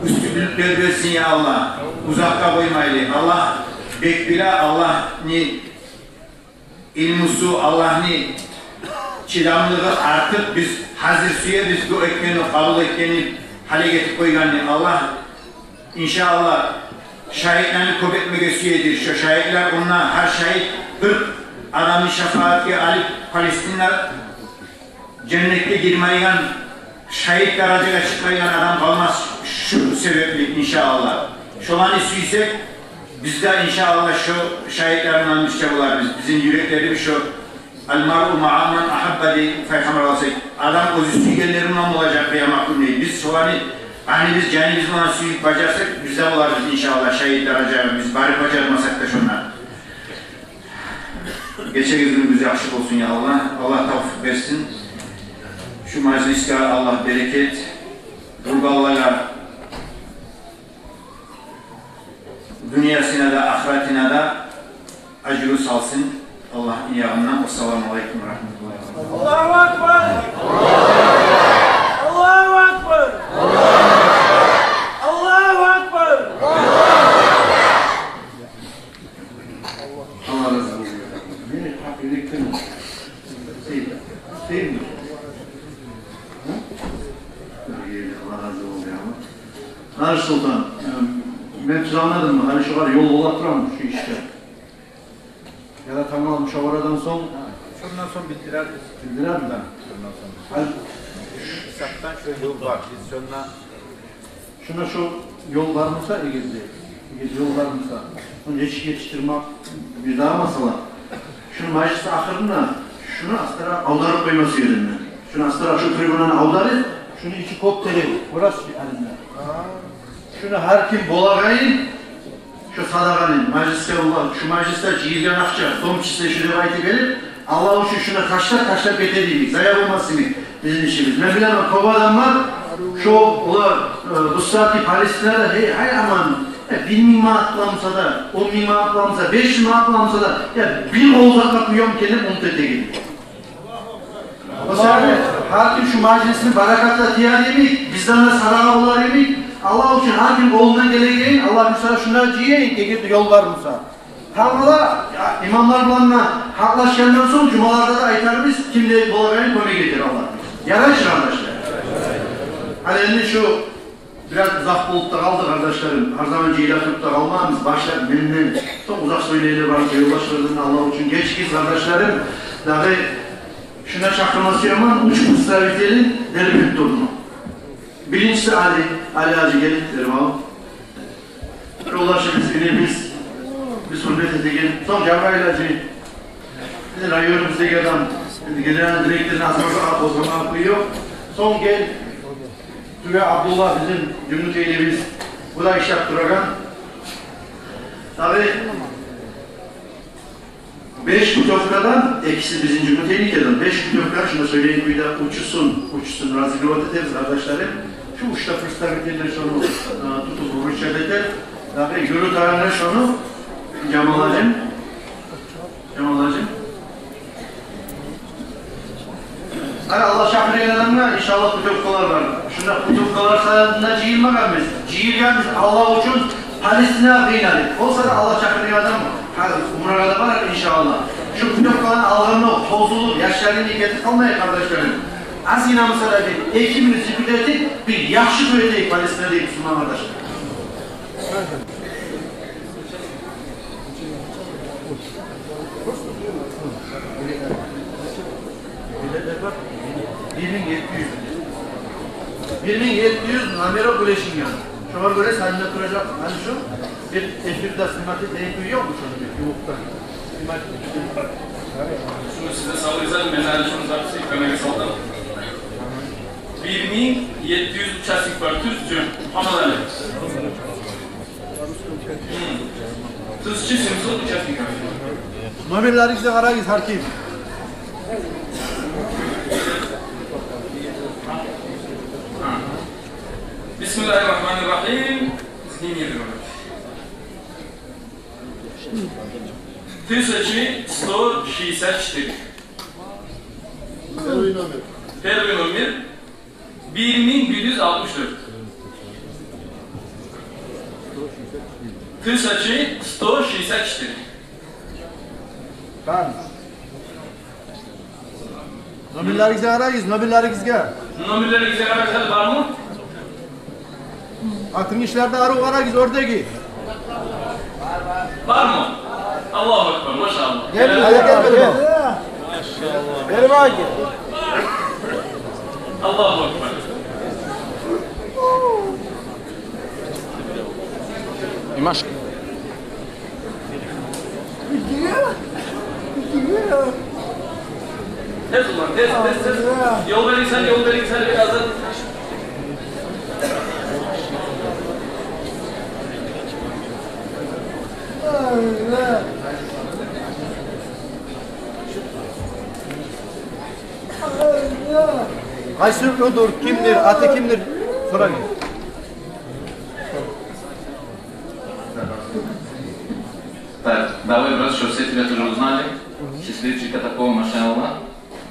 уьстюнлюклер берсин, я Аллагь, узакъгъа къоймайлы. Аллагь бек биле, Аллагьны илмусу, Аллагьны чыдамлыгъы артыкъ. Биз гьазир сюебиз дуа этгенни, къабул этгенни, гьалек этип къойгъанны. Аллагь, иншааллагь, шагьитлени кёп этмеге сюедир. Шо шагьитлер, онда гьар шагьит бир адамны шафаатгъа алып, Палестинде женнетге гирмейген, шагьит даражагъа чыкъмайгъан адам къалмас шу себепли, иншааллагь. Шоланы сюйсек, биз де, иншааллагь, шо шагьитлер булан бирче боларбыз. Бизин юреклерибиз шо «Ал-маръу маъа ман агьабба» дей Пайхаммар алайгьиссалам. Адам оьзю сюйгенлери булан болажакъ къыямат гюн дей. Биз шоланы къаныбыз, жаныбыз булан сююп бажарсакъ, биз де боларбыз, иншааллагь, шагьит даражагъа, биз барып бажармасакъ да шонда. Гечегиз, гюнюгюз яхшы болсун, я Аллагь. Аллагь тавфикъ берсин. Шу мажлисге Аллагь берекет, къурбанлагъа Дюньясына да, ахыратына да ажру салсын Аллагьны ягъындан. Ассаламу алейкум ва рагьматуллагьи ва баракатугь. Аллагьу акбар! Аллагьу акбар! Аллагьу акбар! Аллагь рази болсун. Мени гьакъ юрекден сыйды. Сыйдымы? Гьы? Аллагь рази болсун. Гьажи Султан, э, мен тиланадым, гьали шогъар ёл бола турамы шу ишге? Яда тангала мушаварадан сонг? Шондан сонг билдирербиз. Билдирербиз да. Шондан сонг. Гьали сакъдан шо ёл бар. Биз шонда шуна шо ёл бар буса, эгер де, эгер ёл бар буса, шону етиш-, етишдирмек бирдагъы масъала. Шуну мажлис ахырына шуну астаракъ авдарып къойма сюе эдим мен. Шуну астаракъ, шо трибунаны авдарып, шуну ичи кёп терек, орас чи алимлер. Шуну гьар ким болагъанын, шо садагъаны, мажлисге болгъан, шо мажлисде жыйылгъан акъча, в том числе шо деп айтып берип, Аллагь учун шуну ташлап, ташлап гете дейик, зая болмасын бизин ишибиз. Мен билемен, кёп адам бар, шо олар, э, бу сагьатгъы Палестинада, гьей, гьай аман, э, бир минг манат къыламыса да, он минг манат къыламыса, беш минг манат къыламыса да, я бир къол узатма кюйюм гелип унут этеген. О саялы гьар ким шу мажлисни баракатына тияр йимик, бизден де садагъа болар йимик, Аллагь учун гьар ким къолундан гелегенин, Аллагь буюрса, шунда жыяйыкъ, эгер де ёл бар буса. Тангала, я, имамлар булан да гьакълашгъандан сонг, жумаларда да айтарбыз, ким де болагъанын кёмек этер Аллагь. Ярай чы, къардашлар? Гьали энди шу бираз узакъ болуп да къалды, къардашларым. Гьар заман жыйыла туруп да къалмагъанбыз, башлап менден сонг узакъ сёйлейгенлер бар, ёлдашлардан Аллагь учун гечигиз, къардашларым. Дагъы шунда чакъырма сюемен уьч представителин Дербент турну. Биринчиси Али, Али гьажи, гел, Дербент. Ёлдашыбыз, инибиз, биз гьюрмет этеген. Сонг Жабрайыл гьажи, бизин районубуздагъы адам, энди генеральный директорну асмаса къозгъама гьакъы ёкъ. Сонг гел, тюбе Абдулла, бизин Жюнгютейлибиз, бу да ишлеп турагъан. Дагъы беш путёвкадан, экиси бизин Жюнгютейникиден, беш путёвка, шунда сёйлеген кюйде уьчюсюн, уьчюсюн разыгрывать этербиз, къардашларым. Шу уьч де представитель шону, э, тутуп вручать этер. Дагъы юрютеген шону Жамал гьажи. Жамал гьажи. Гьали Аллагь чакъыргъан адамгъа, иншаллагь, путёвкалар бар. Шунда путёвкалар саялы жыйылмагъанбыз. Жыйылгъанбыз Аллагь учун, Палестинагъа къыйналып. Болса да Аллагь чакъыргъан адам гьали умрагъа да барар, иншаллагь. Шу путёвкаланы алгъанына тозулуп, яшларыны гетип къалмайыкъ, къардашларым. Азгъына буса да бир эки минут зикру этип, бир яхшы дуа этейик Палестинагъа, бусурман къардашлар. Билетлер бар. Бир минг етти юз. Бир минг етти юз номер уьлешинген. Шогъар гёре салына туражакъ. Гьали шу бир эфирде снимать этейик, ёкъму шону бир ювукъдан? Снимать этейик. Шуну сиз де салыгъыз, мен гьали шуну запись экранына салдым. Бир минг етти юз участник бар, тюз чю? Аман гьали. Тысяча семьсот участников. Номерлеригизге къарагъыз гьар ким. Бисмиллагьи ррагьмани ррагьим. Тысяча сто шестьдесят четыре. Первый номер. Первый номер. Бир минг бир юз алтмыш дёрт. Тысяча сто шестьдесят четыре. Тамам. Номерлеригизге къарагъыз, номерлеригизге. Номерлеригизге къарагъыз, бармы? Алтмышларда арив къарагъыз, оьрдеги. Бармы? Аллагьу акбар, машаллагь. Гел, гьали гел, гел. Бери бакъ. Аллагьу акбар. Имашка. Тез улан, тез, тез, тез. Ёл беригиз, ёл беригиз, бираз да. Къайсы оьдюр, кимдир, аты кимдир? Сорагъыз. Так, давай, брат, чтоб все тебя тоже узнали. Счастливчик, такого, машаллах.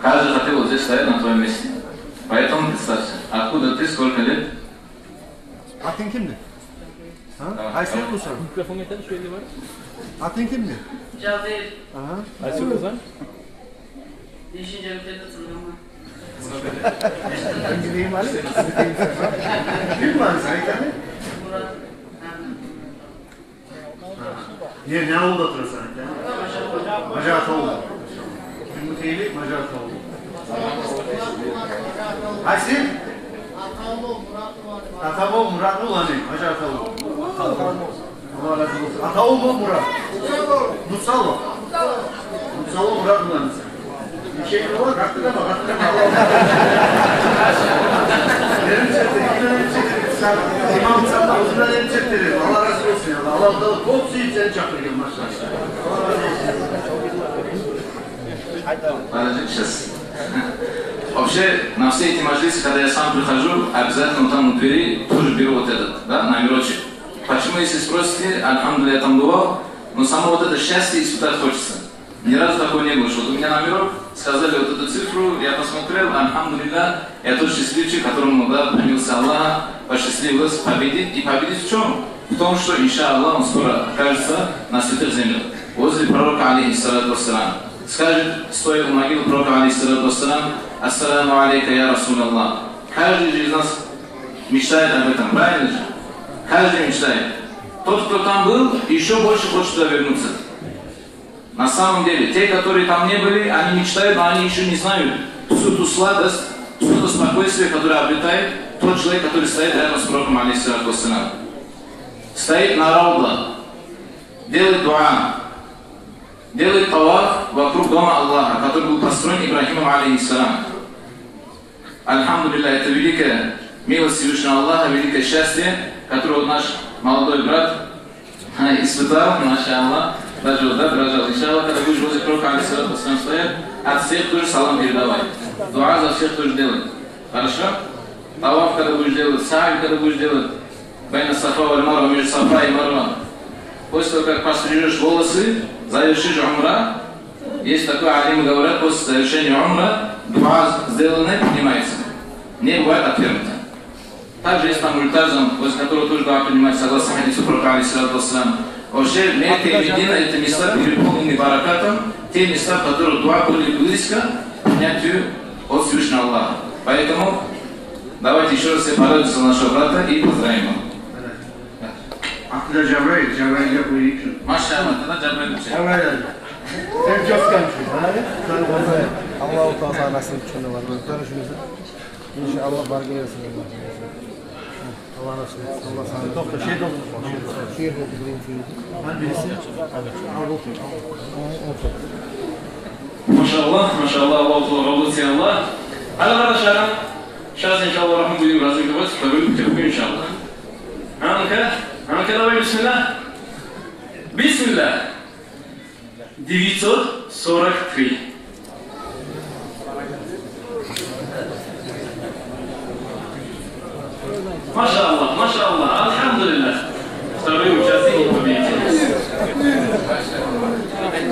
Каждый хотел вот здесь стоять на твоём месте. Поэтому представься, откуда ты, сколько лет? Атынг кимди? А? Давай, Айсен давай. Муса. Микрофон гетер, шо ерге бар. Атынг кимди? Жабир. Ага. Айсен Муса. Нечинчи мектепде тынгламан. Ким бар, сен айтамы? Мурат. Не, не авулда турасан, айтамы? Мажагьат авулда. Ким бу тейли? Мажагьат авулда. Къайсы? Атамов Мурат уланы, Мажагьат авулда. Аллагь рази болсун. Атамов Мурат. Мусало. Мусало Мурат уланы. Нече йыл бар? Къатты да бар, къатты да бар. Берим чекти, имам сатта, узуна берим чекти. Аллагь рази болсун, я Аллагь. Аллагь Таала кёп сюйюп сени чакъыргъан, машаллагь. Аллагь рази болсун. Подожди, сейчас. Вообще, на все эти мажлисы, когда я сам прихожу, обязательно там у двери тоже беру вот этот, да, номерочек. Почему, если спросите, альхамдулилля, я там бывал, но само вот это счастье испытать хочется. Ни разу такого не было, что вот у меня номерок, сказали вот эту цифру, я посмотрел, альхамдулилля, я тот счастливчик, которому, да, помиловал Аллах, посчастливилось победить. И победить в чём? В том, что, иншаллах, он скоро окажется на святых землях, возле пророка, алейхиссалату вассалам. Скажет, стоя у могилы пророка, алейхиссалату вассалам: «Ассаламу алейка, я Расулаллах». Каждый же из нас мечтает об этом, правильно же? Каждый мечтает. Тот, кто там был, ещё больше хочет туда вернуться. На самом деле, те, которые там не были, они мечтают, но они ещё не знают всю ту сладость, всё то спокойствие, которое обретает тот человек, который стоит рядом с пророком, алейхиссалату вассалам. Стоит на Рауда, делает дуа, делает таваф вокруг дома Аллаха, который был построен Ибрахимом, алейхиссалам. Альхамдулилля, это великая милость Всевышнего Аллаха, великое счастье, которое вот наш молодой брат, а, испытал, машаллах, даже вот, да, дрожал. Иншаллах, когда будешь возле пророка, алейхиссалату вассалам, стоять, от всех тоже салам передавай. Дуа за всех тоже делай. Хорошо? Таваф когда будешь делать, саъй когда будешь делать, байна Сафа валь Марва, между Сафа и Марва. После того, как пострижёшь волосы, завершишь умра, есть такое, алимы говорят, после завершения умра дуа, сделанное, принимается. Не бывает отвергнуто. Также есть там мультазам, после которого тоже дуа принимается, согласно хадису пророка, алейхиссалату вассалам. Вообще, Мекка и Медина — это места, переполненные баракатом, те места, в которых дуа более близко к принятию от Всевышнего Аллаха. Поэтому давайте ещё раз все порадуемся за нашего брата и поздравим его. Аты да Жабраил, Жабраил деп къоюп. Машаллах, да, Жабраил. Жабраил. Сен чёскан чу, а? Аллагьу Таала насип этсин, бар. Иншаллагь, бар гелесин. Аллагь насип этсин. Аллагь сагъа. Токъта, шей токъта. Шей токъта. Машаллах, машаллах, Аллагьу Таала къабул этсин, Аллагь. Гьали, къардашларым, сейчас, иншаллагь, рагьмат, будем разыгрывать вторую путёвку, иншаллагь. А ну-ка, а ну-ка, давай, бисмилла. Бисмилла. Девятьсот сорок три. Машаллах, машаллах, альхамдулиллях. Второй участник и победитель.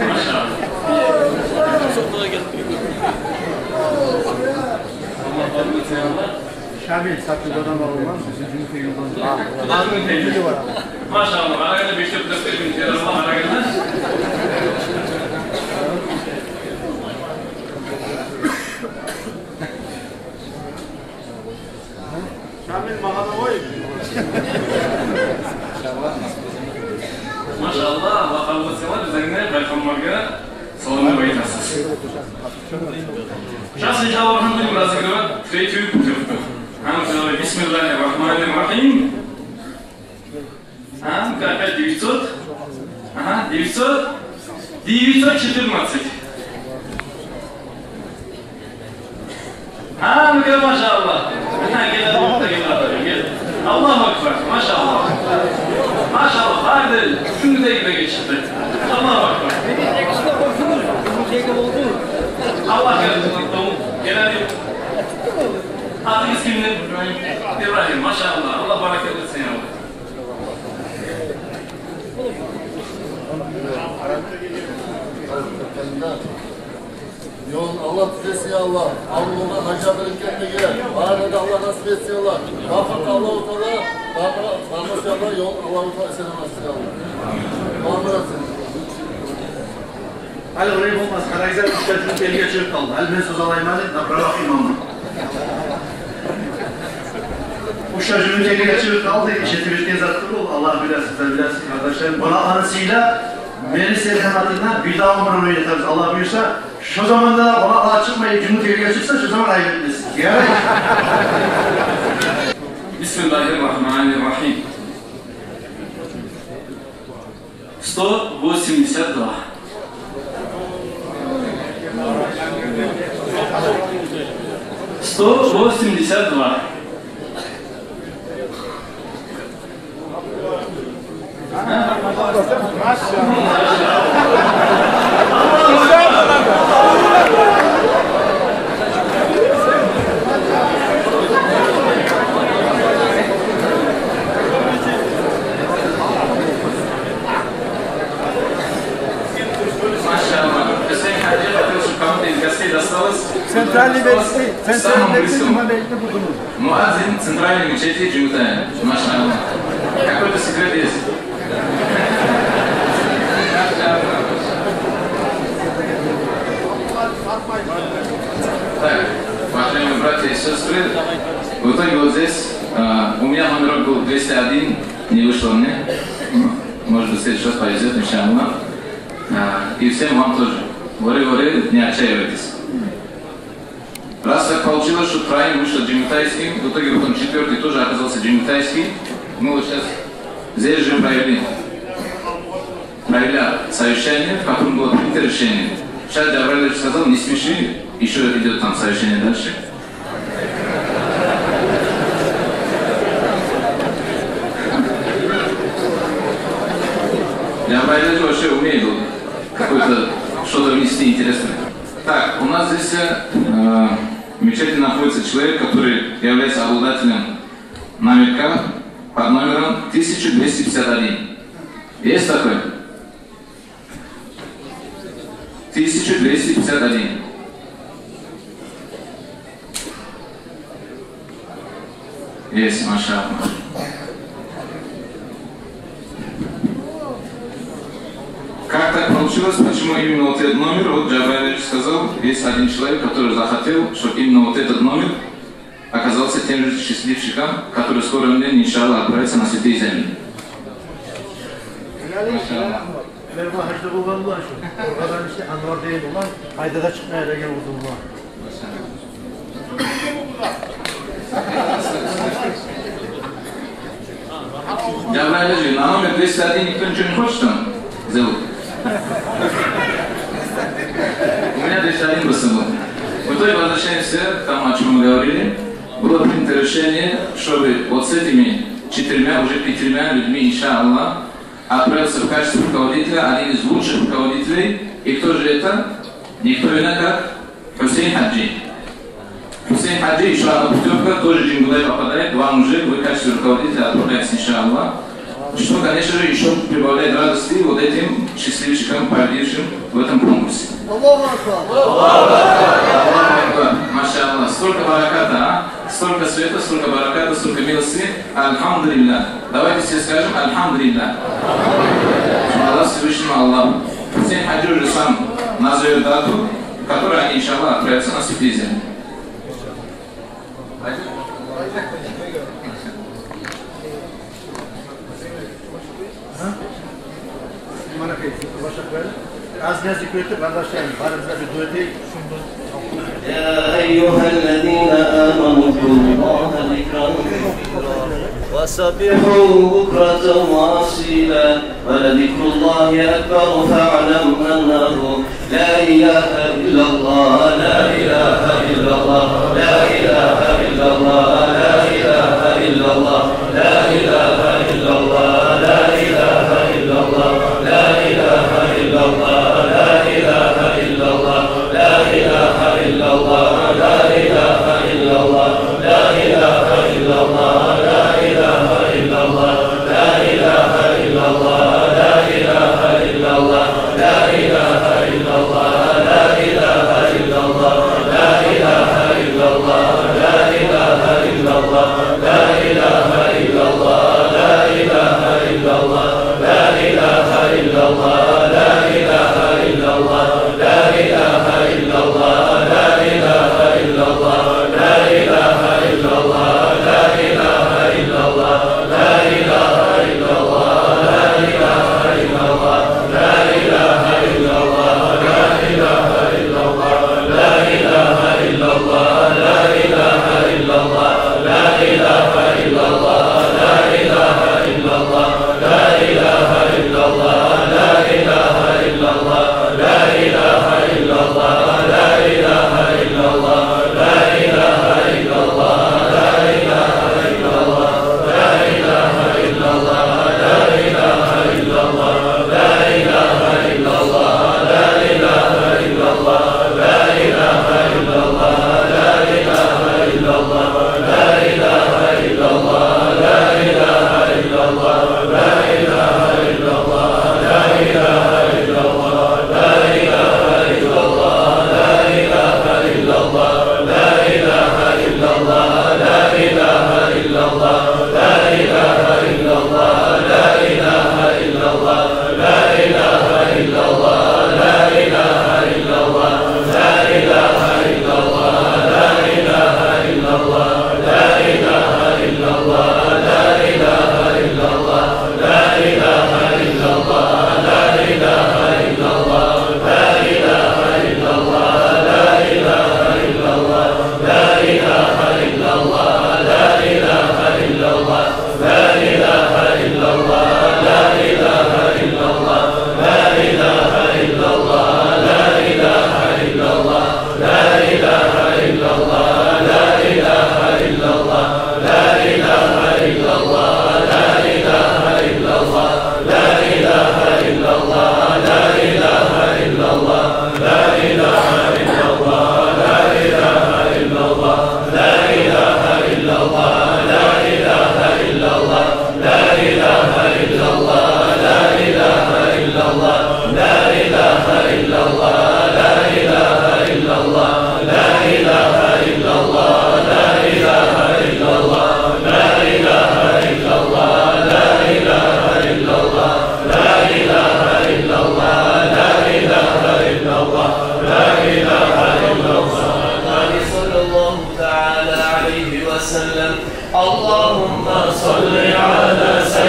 Машаллах. Шамил, сатывдан алгъан, бизин жюнгютегибизден. Машаллах, арагъанда беш тёрт тёрт минут, Аллагь, арагъанда. Шамил, магъа да къой. Машаллах, Аллагь къабул этсин, бизге, пайхаммаргъа салам айтасыз. Сейчас, иншаллах, мы будем разыгрывать третью путёвку. А ну-ка, давай, бисмиллахир рахманир рахим. А ну-ка, опять девятьсот. Ага, девятьсот. Девятьсот четырнадцать. А ну-ка, машаллах. Ага, гел, гел, гел, гел. Аллагьу акбар, машаллах. Машаллах, барды, шуну да геле гечди. Аллагьу акбар. Аллагь разы болсун. Гел, гел. Атыгъыз кимди? Ибрагьим. Ибрагьим, машаллах. Аллагь баракат этсин, я Аллагь. Ёлун Аллагь тюзесин, я Аллагь. Аврувлугъа, гьажатгъа гетмеге барына да Аллагь насип этсин, я Аллагь. Бакъгъан Аллагьу Таала, бакъгъан, бакъгъан, я Аллагь, ёлун Аллагьу Таала эсен-аман этсин, я Аллагь. Магъфират этсин. Гьали олай болмас, къарагъыз, уьч де жугьут элге чыгъып къалды. Гьали мен сёз алайым гьали, направо к имаму. Уьч де жугьут элге чыгъып къалды, иш этип этген зат тюгюл, Аллагь биле, сиз де билесиз, къардашларым. Къонакъланы сыйла, мени сергьаматымда бир дагъы бир оьйнетебиз, Аллагь буюрса. Шо заманда да къонакълар чыкъмай, жугьут элге чыкъса, шо заман айып этмесин. Ярай. Бисмиллагьи ррагьмани ррагьим. Сто восемьдесят два. Сто восемьдесят два. Машалла. Гьюсейн гьажи, хотел, чтоб кому-то из гостей досталось. Центральный, досталось мечеть, самым близким. Центральный мечеть, жума бегитни будуну. Муаззин центральной мечети Джумутая. Машалла. Какой-то секрет есть. Так, уважаемые братья и сестры, в итоге вот здесь, а, у меня номерок был двести один, не вышло мне. Может быть, в следующий раз повезёт, иншаллах. А, и всем вам тоже. Вари-вари, не отчаивайтесь. Раз так получилось, что троим вышел Джумутайский, в итоге потом четвёртый тоже оказался Джумутайский, мы вот сейчас здесь же провели, провели совещание, в котором было принято решение. Сейчас Джабраилович сказал: «Не спеши, ещё идёт там совещание дальше». Джабраилович вообще умеет вот какое-то что-то внести интересное. Так, у нас здесь, э, в мечети находится человек, который является обладателем номерка под номером тысяча двести пятьдесят один. Есть такой? Тысяча двести пятьдесят один. Есть, машалла. Как так получилось? Почему именно вот этот номер? Вот Джабраилович сказал, есть один человек, который захотел, чтобы именно вот этот номер оказался тем же счастливчиком, который в скором времени, иншаллах, отправится на святые земли. Машалла. Мен бу гьажда болгъан булан шу. Къоргъадан ишде Анвар деген булан, къайда да чыкъмай деген къызым булан. Джабраил гьажи, на номер двести один никто ничего не хочет там? Зовут. У меня двести один был с собой. В итоге возвращаемся к тому, о чём мы говорили. Было принято решение, чтобы вот с этими четырьмя, уже пятьмя людьми, иншаллах, отправился в качестве руководителя один из лучших руководителей. И кто же это? Никто иной, как Гьюсейн гьажи. Гьюсейн гьажи, ещё одна путёвка, тоже Джумутайгъа попадает, вам уже, вы в качестве руководителя отправляетесь, иншаллах. Что, конечно же, ещё прибавляет радости вот этим счастливчикам, победившим в этом конкурсе. Аллаху акбар! Аллаху акбар! Машаллах! Столько бараката, а? Столько света, столько бараката, столько милости. Альхамдулиллах. Давайте все скажем: «Альхамдулиллах». Аллах Всевышнему Аллаху. Гьюсейн гьажи уже сам назовёт дату, в которую они, иншаллах, отправятся на святые земли. Аз-аз зикр этип, къардашларым, барыбыз да бир дуа этейик. يا أيها الذين آمنوا اذكروا الله ذكرا كثيرا وسبحوه بكرة وأصيلا ولذكر الله أكبر فاعلم أنه لا إله إلا الله، لا إله إلا الله، لا إله إلا الله، لا إله إلا الله.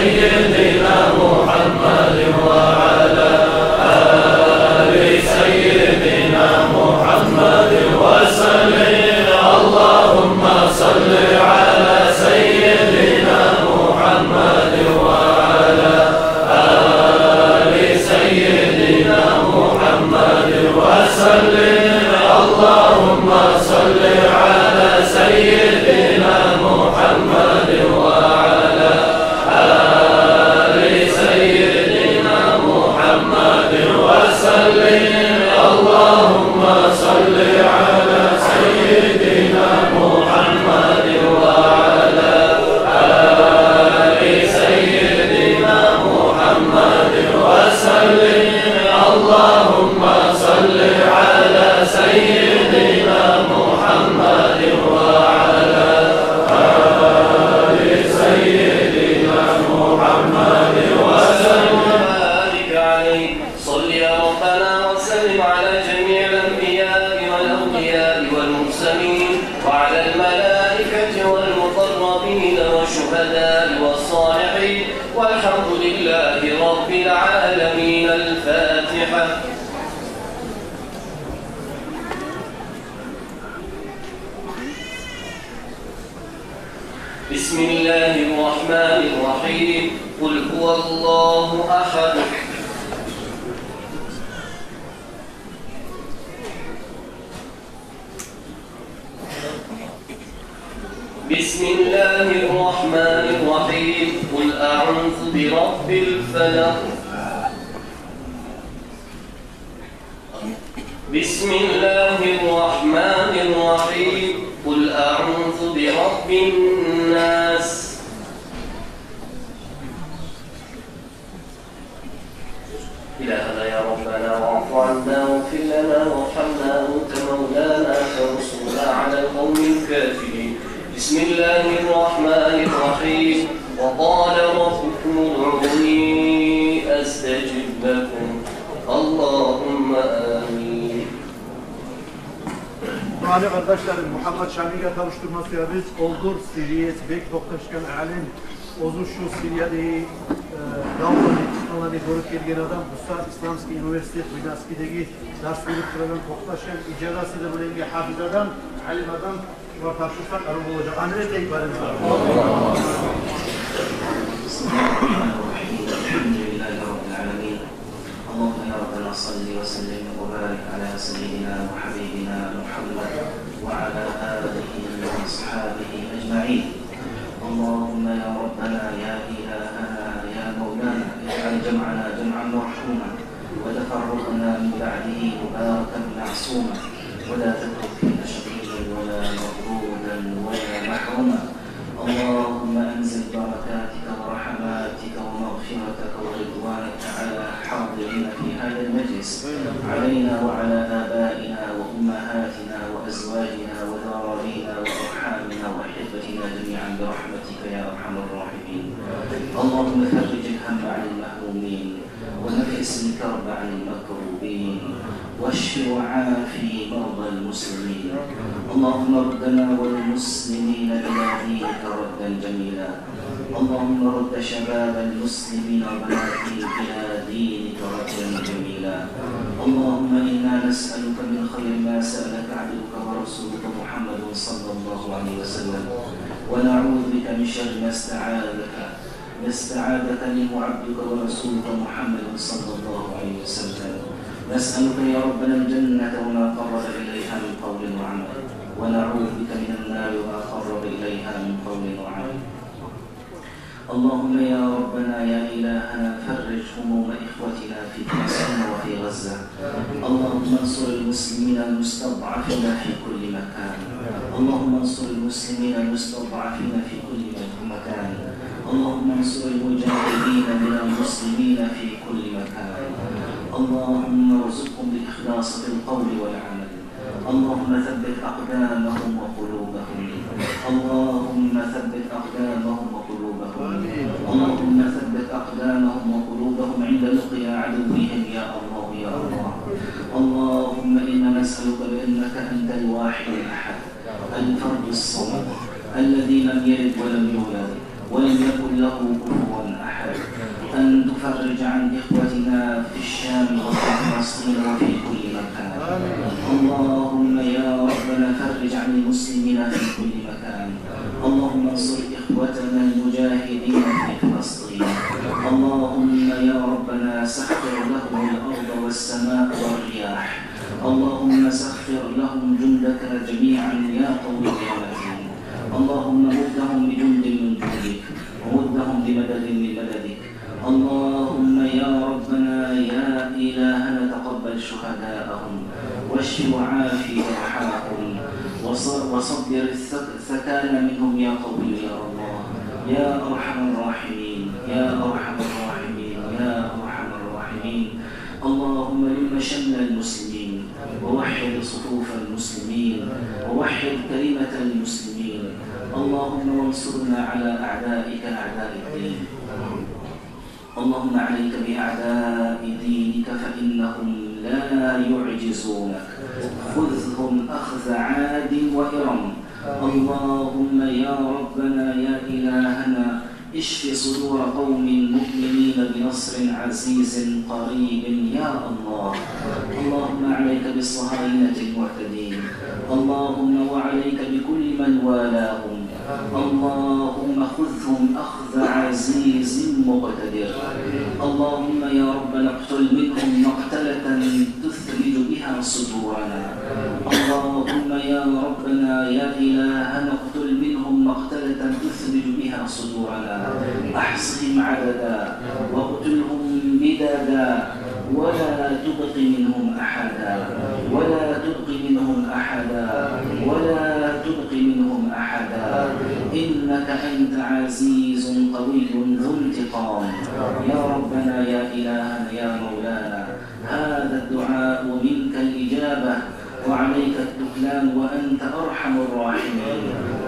سيدنا محمد وعلى آل سيدنا محمد وسلم. اللهم صل على سيدنا محمد وعلى آل سيدنا محمد وسلم. اللهم صل على سيدنا محمد وعلى آل سيدنا محمد وسلم. اللهم صل على سيدنا محمد وعلى آل سيدنا محمد وسلم. اللهم صل على سيدنا محمد وعلى آل سيدنا محمد وسلم. وبارك عليه. صل يا ربنا وسلم على جميع الأنبياء والأولياء والمرسلين وعلى الملائكة والمقربين والشهداء والصالحين والحمد لله رب العالمين. الفاتحة. بسم الله الرحمن الرحيم. قل هو الله أحد. بسم الله الرحمن الرحيم. قل أعوذ برب الفلق. بسم الله الرحمن الرحيم. قل أعوذ برب الناس. إلهنا يا ربنا، واعف عنا واغفر لنا وارحمنا، أنت مولانا فانصرنا على القوم الكافرين. بسم الله الرحمن الرحيم. وقال ربكم ادعوني أستجب لكم. اللهم آمين. Гьали, къардашларым, Мугьаммат Шамиге тапшурма сюебиз. Олдур сириец, бек токъташгъан алим. Оьзю шу Сириядагъы, э, давланы, фитналаны гёрюп гелген адам. Бу сагьат Исламский университет Буйнакскидеги дарс берип турагъан, токъташгъан, ижазасы да булангъы гьафиз адам, алим адам. Шугъар тапшурсакъ, арив болажакъ. Амин этейик барыбыз да. الحمد لله رب العالمين. اللهم يا ربنا صل وسلم وبارك على سيدنا وحبيبنا محمد وعلى آله وأصحابه أجمعين. اللهم يا ربنا يا إلهنا يا مولانا، اجعل جمعنا جمعا مرحوما وتفرقنا من بعده مباركا معصوما، ولا تترك فينا شقيا ولا مطرودا ولا محروما. اللهم أنزل بركاتك ورحماتك ومغفرتك ورضوانك على حاضرين في هذا المجلس، علينا وعلى آبائنا وأمهاتنا وأزواجنا وذرارينا وأرحامنا وأحبتنا جميعا برحمتك يا أرحم الراحمين. اللهم فرج الهم عن المهمومين، ونفس الكرب عن المكروبين، واشف وعاف مرضى المسلمين. اللهم ردنا والمسلمين إلى دينك ردا جميلا. اللهم رد شباب المسلمين وبناتهم إلى دينك ردا جميلا. اللهم إنا نسألك من خير ما سألك عبدك ورسولك محمد صلى الله عليه وسلم، ونعوذ بك من شر ما استعاذك ما استعاذك منه عبدك ورسولك محمد صلى الله عليه وسلم. نسألك يا ربنا الجنة وما قرب إليها من قول وعمل، ونعوذ بك من النار وما قرب إليها من قول وعمل. اللهم يا ربنا يا إلهنا، فرج هموم إخوتنا في فلسطين وفي غزة. اللهم انصر المسلمين المستضعفين في كل مكان. اللهم انصر المسلمين المستضعفين في كل مكان. اللهم انصر المجاهدين من المسلمين في كل مكان. اللهم ارزقهم الإخلاص في القول والعمل. اللهم ثبت أقدامهم وقلوبهم. اللهم ثبت أقدامهم وقلوبهم. آمين. اللهم ثبت أقدامهم وقلوبهم عند لقيا عدوهم يا الله يا الله. اللهم إنا نسألك بأنك أنت الواحد الأحد، الفرد الصمد، الذي لم يلد ولم يولد، ولم يكن له كفوا أحد. أن تفرج عن إخوتنا في الشام وفي فلسطين وفي كل مكان. اللهم يا ربنا فرج عن المسلمين في كل مكان. اللهم انصر إخوتنا المجاهدين في فلسطين. اللهم يا ربنا سخر لهم الأرض والسماء والرياح. اللهم سخر لهم جندك جميعا يا قوي يا متين. اللهم مدهم بجند من جندك، ومدهم بمدد من مددك. اللهم يا ربنا يا إلهنا تقبل شهداءهم، واشف وعاف جرحاهم، وص-، وصبر الث-، الثكالى منهم يا قوي يا الله، يا أرحم الراحمين، يا أرحم الراحمين، يا أرحم الراحمين. اللهم لم شمل المسلمين، ووحد صفوف المسلمين، ووحد كلمة المسلمين. اللهم وانصرنا على أعدائك أعداء الدين. اللهم عليك بأعداء دينك فإنهم لا يعجزونك. خذهم أخذ عاد وإرم. اللهم يا ربنا يا إلهنا اشف صدور قوم مؤمنين بنصر عزيز قريب يا الله. اللهم عليك بالصهاينة المعتدين. اللهم وعليك بكل من والاهم. اللهم خذهم أخذ عزيز مقتدر. اللهم يا ربنا اقتل منهم مقتلة تثلج بها صدورنا. اللهم يا ربنا يا إلهنا اقتل منهم مقتلة تثلج بها صدورنا. أحصهم عددا واقتلهم بددا ولا تبق منهم أحدا، ولا تبق منهم أحدا، ولا تبق منهم أحدا. إنك أنت عزيز قوي ذو انتقام. يا ربنا يا إلهنا يا مولانا، هذا الدعاء منك الإجابة وعليك التكلان وأنت أرحم الراحمين.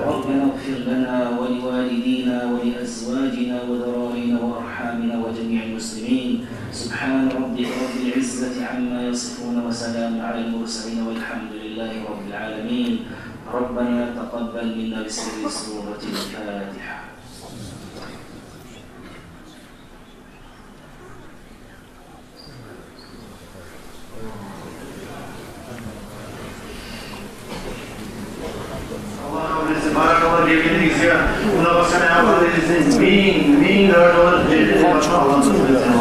ربنا اغفر لنا ولوالدينا ولأزواجنا وذرارينا وأرحامنا وجميع المسلمين. سبحان ربك رب العزة عما يصفون وسلام على المرسلين والحمد لله رب العالمين. ربنا تقبل منا بسر سورة الفاتحة. Аллагь къабул этсин. Баракалла гелгенигизге. Муна башгъа не бар эди? Минг, минг баракалла. Аллагь къабул этсин.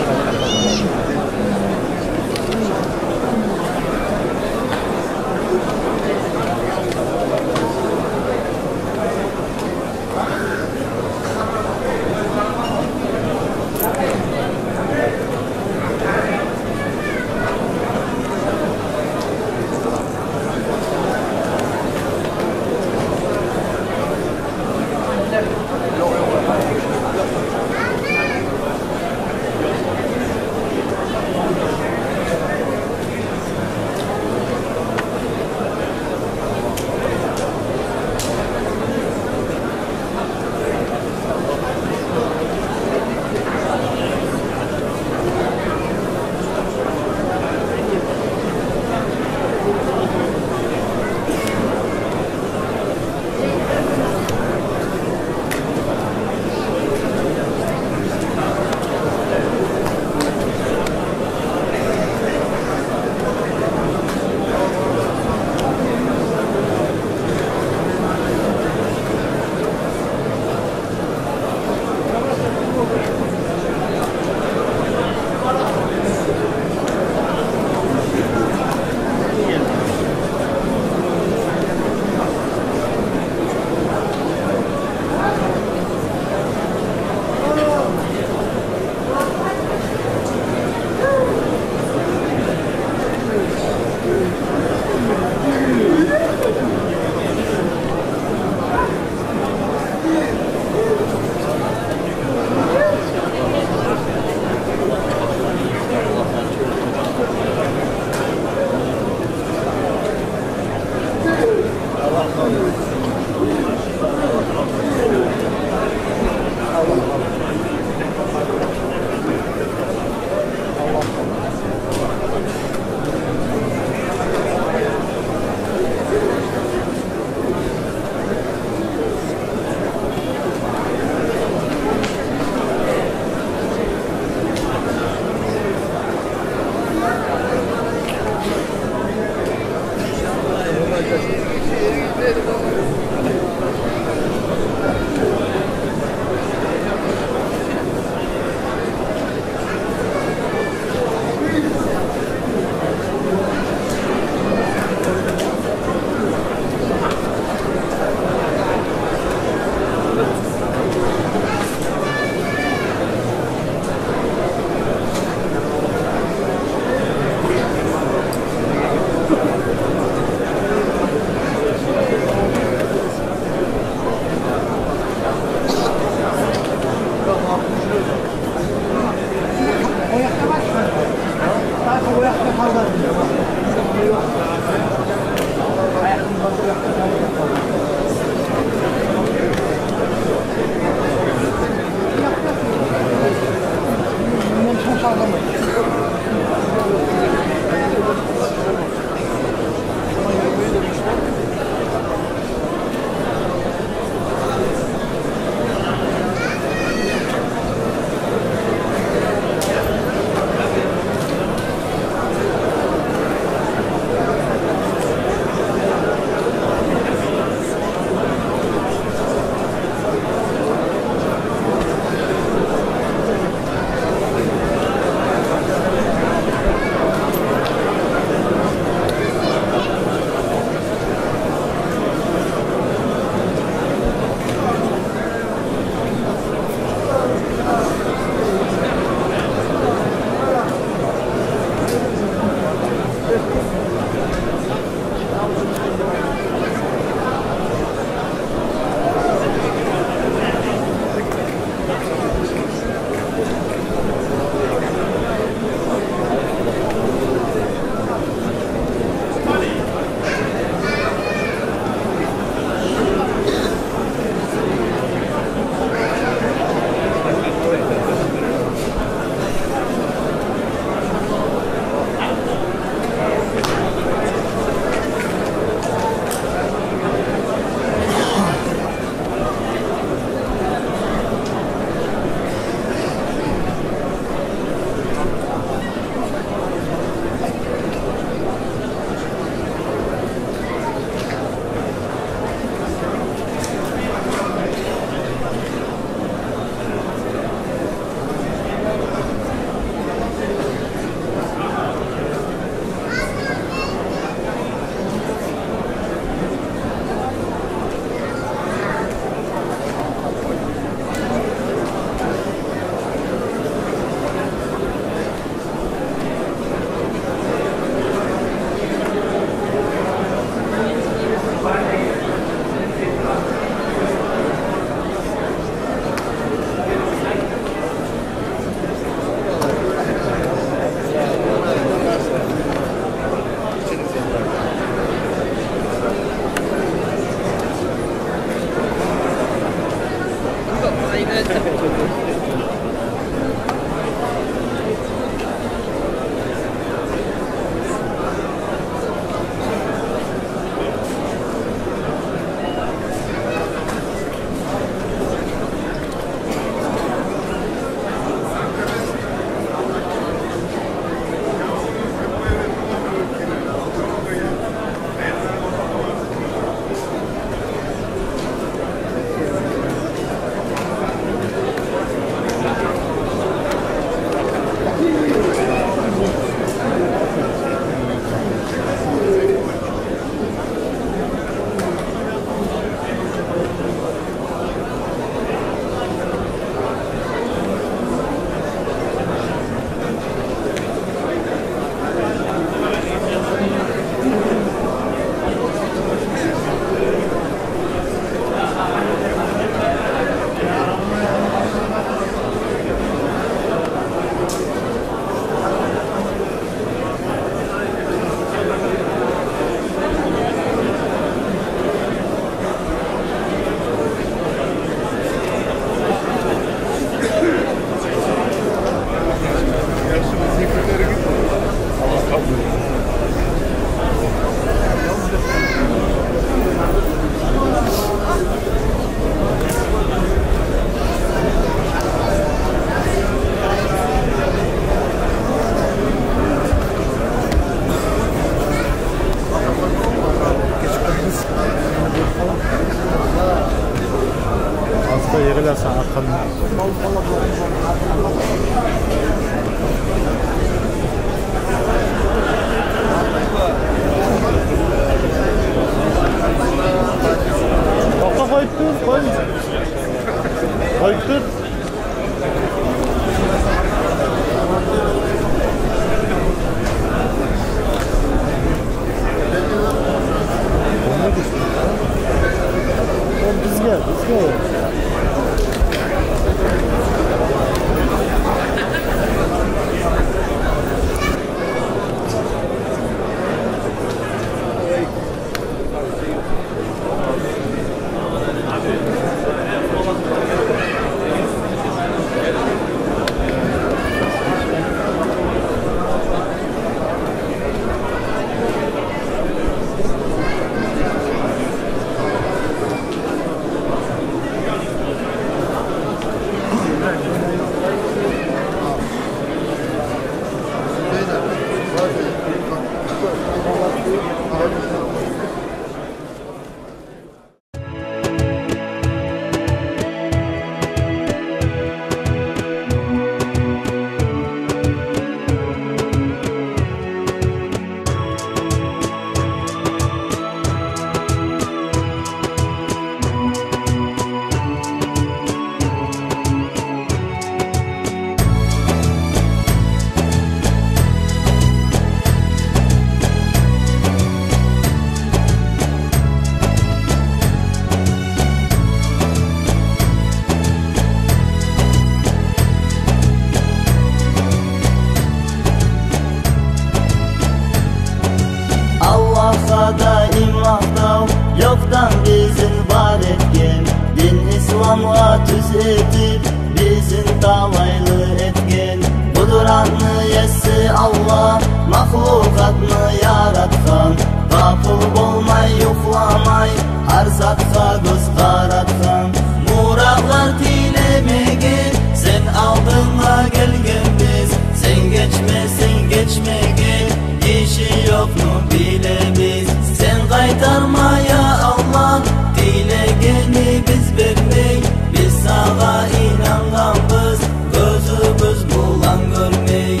Аны еси Аллагь, махлукъатны яратгъан, къапул болмай, юхламай, гьар затгъа гёз къаратгъан. Муратлар тилемеге сен алдынга гелгенбиз. Сен гечмесенг гечмеге гиши ёкъну билебиз. Сен къайтарма, я Аллагь, тилегенибиз бермей. Биз сагъа инангъанбыз, гёзюбюз булан гёрмей.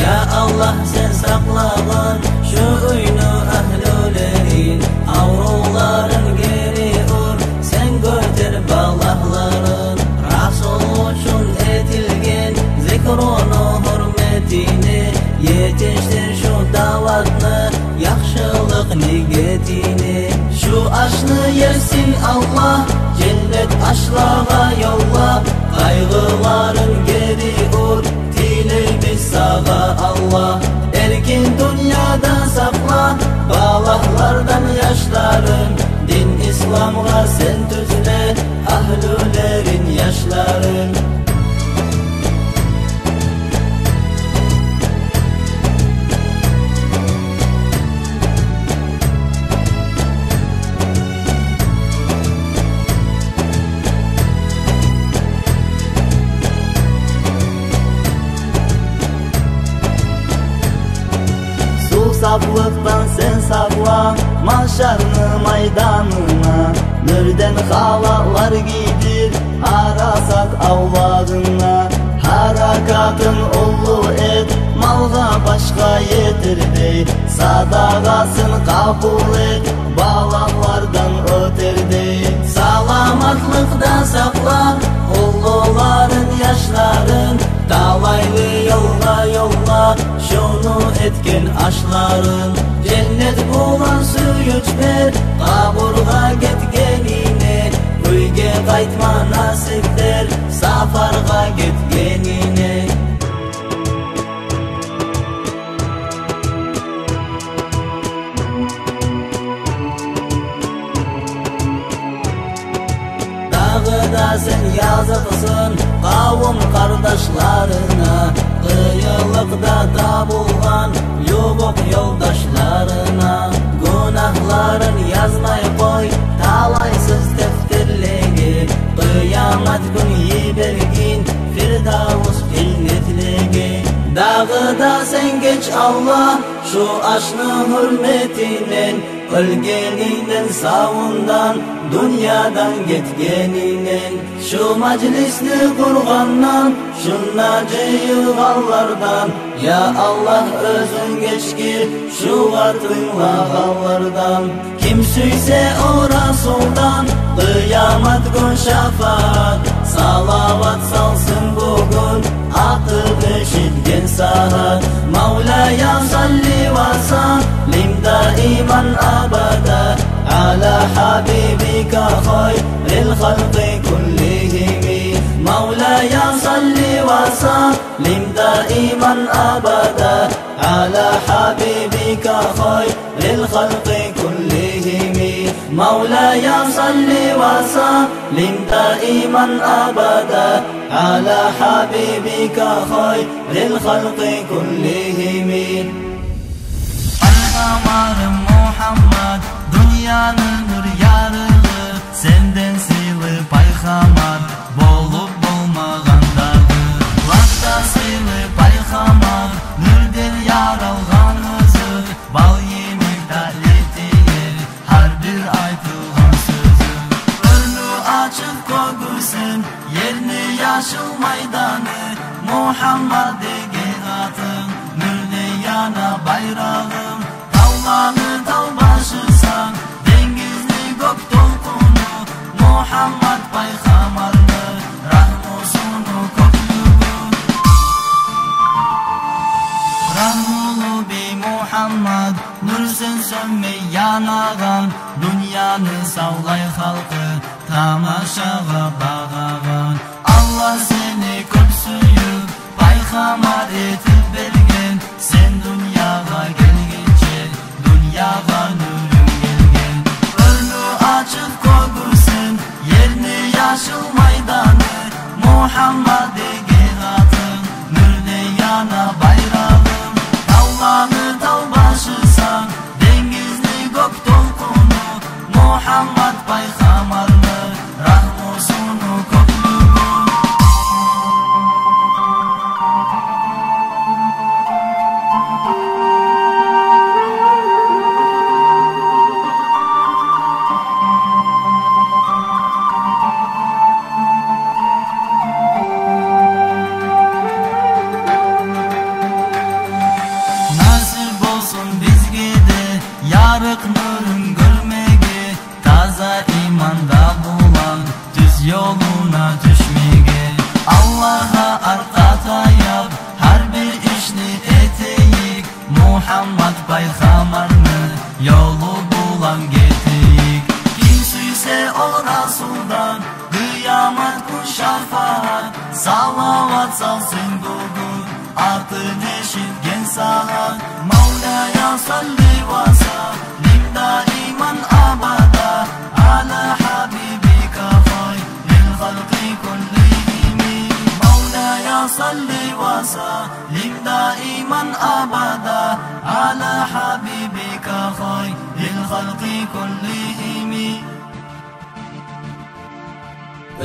Я Аллагь, сен сакълагъан шу уьйню агьлюлерин, аврувларын гери ур, сен гётер балагьларын. Расул учун этилген зикруну гьюрметине етишдир шу даватны яхшылыкъ нигетине. Шу ашны есин, Аллагь, женнет ашлагъа ёлла, къайгъыларын гери ур, тилейбиз сагъа, Аллагь. Эркин дюньяда сакъла балагьлардан яшларын, дин исламгъа сен тюзле агьлюлерин, яшларын. Сувсаплыкъдан сен сакъла машарны майданына, нюрден халатлар гийдир арасат авлагъына. Гьаракатын уллу эт, малгъа, башгъа етердей, садагъасын къабул эт, балагьлардан оьтердей. Саламатлыкъда сакъла уллуларын, яшларын, талайлы ёлгъа ёлла шону этген ашларын. Женнет булан сююнч бер къабургъа гетгенине, уьйге къайтма насип бер сапаргъа гетгенине. Дагъы да сен языкъсын къавум къардашларына, къыйынлыкъда табулгъан ювукъ ёлдашларына. Гюнагьларын язмай къой талайсыз дефтерлеге, къыямат гюн йибергин Фирдавс женнетлеге. Дагъы да сен геч, Аллагь, шу ашны гьюрметинден, оьлгенинден, савундан, дюньядан гетгенинден. Шу мажлисни къургъандан, шунда жыйылгъанлардан, я Аллагь, оьзюнг гечгир шугъар тынглагъанлардан. Ким сюйсе о Расулдан къыямат гюн шафаат, салават салсын бугюн атып эшитген сагьат. مولاي صل وسلم دائما أبدا على حبيبك خير الخلق كلهم. مولاي صل وسلم دائما أبدا على حبيبك خير الخلق كلهم. مولاي صل وسلم دائما أبدا على حبيبك خير الخلق كلهم. Пайхаммарым Мухаммад, дюньяны нюр ярыгъы, сенден сыйлы пайхаммар болуп болмагъан дагъы. Лап да сыйлы пайхаммар, нюрден яралгъан оьзю, бал йимик татли тиер гьар бир айтылгъан сёзю. Оьрню ачыкъ кёгюсюн, ерни яшыл майданы, Мухаммад деген атынг, нюрден яна байрагъынг. Тавланы тав башысан, денгизни гёк толкъуну, Мухаммад пайхаммарны рагьмусуну кёклюгю. Рагьмулу бий Мухаммад, нюрсен сёнмей янагъан, дюньяны савлай халкъы тамашагъа багъагъан. Аллагь сени кёп сююп, пайхаммар этип берген. Сен дюньягъа гелгинче, дюньягъа нюр Арыкъ нюрюн гёрмеге, таза иман да булан тюз ёлуна тюшмеге. Аллагьгъа аркъа таяп, гьар бир ишни этейик, Мугьаммат пайхаммарны ёлу булан гетейик. Ким сюйсе ол Расулдан къыямат гюн шафагьат, салават салсын бугюн атын эшитген сагьат. مولاي صل وسلم دائما أبدا على حبيبك خير الخلق كلهم. مولاي صل وسلم دائما أبدا على حبيبك خير الخلق كلهم.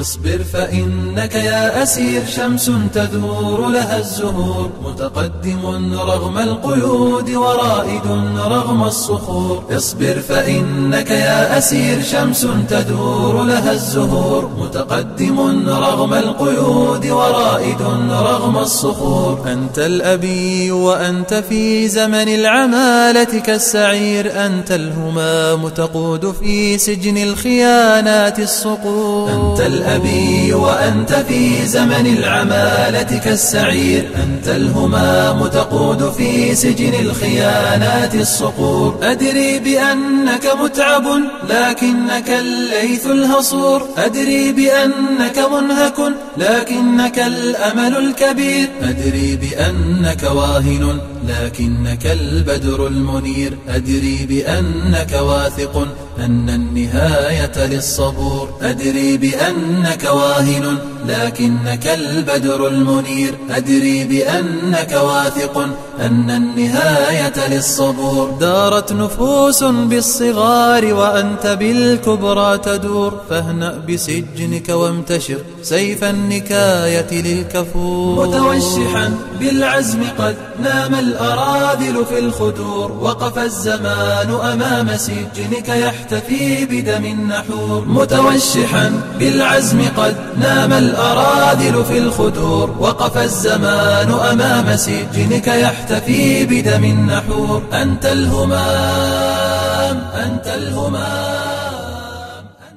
اصبر فإنك يا أسير شمس تدور لها الزهور، متقدم رغم القيود ورائد رغم الصخور. اصبر فإنك يا أسير شمس تدور لها الزهور، متقدم رغم القيود ورائد رغم الصخور. أنت الأبي وأنت في زمن العمالة كالسعير، أنت الهمام تقود في سجن الخيانات الصقور. أنت الأبي وأنت في زمن العمالة كالسعير، أنت الهمام تقود في سجن الخيانات الصقور. أدري بأنك متعب لكنك الليث الهصور، أدري بأنك منهك لكنك الأمل الكبير، أدري بأنك واهن لكنك البدر المنير، أدري بأنك واثق أن النهاية للصبور، أدري بأنك واهن لكنك البدر المنير، أدري بأنك واثق أن النهاية للصبور. دارت نفوس بالصغار وأنت بالكبرى تدور، فاهنأ بسجنك وامتشر سيف النكاية للكفور. متوشحا بالعزم قد نام الأراذل في الخدور، وقف الزمان أمام سجنك يحتفي بدم النحور. متوشحا بالعزم قد نام الأراذل في الخدور، وقف الزمان أمام سجنك يحتفي بدم النحور. أنت الهمام، أنت الهمام.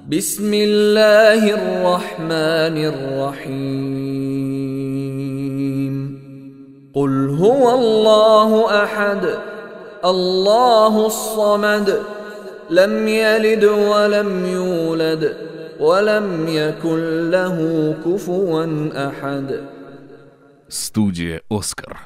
بسم الله الرحمن الرحيم. قل هو الله أحد، الله الصمد، لم يلد ولم يولد، ولم يكن له كفوا أحد. Студия «Оскар»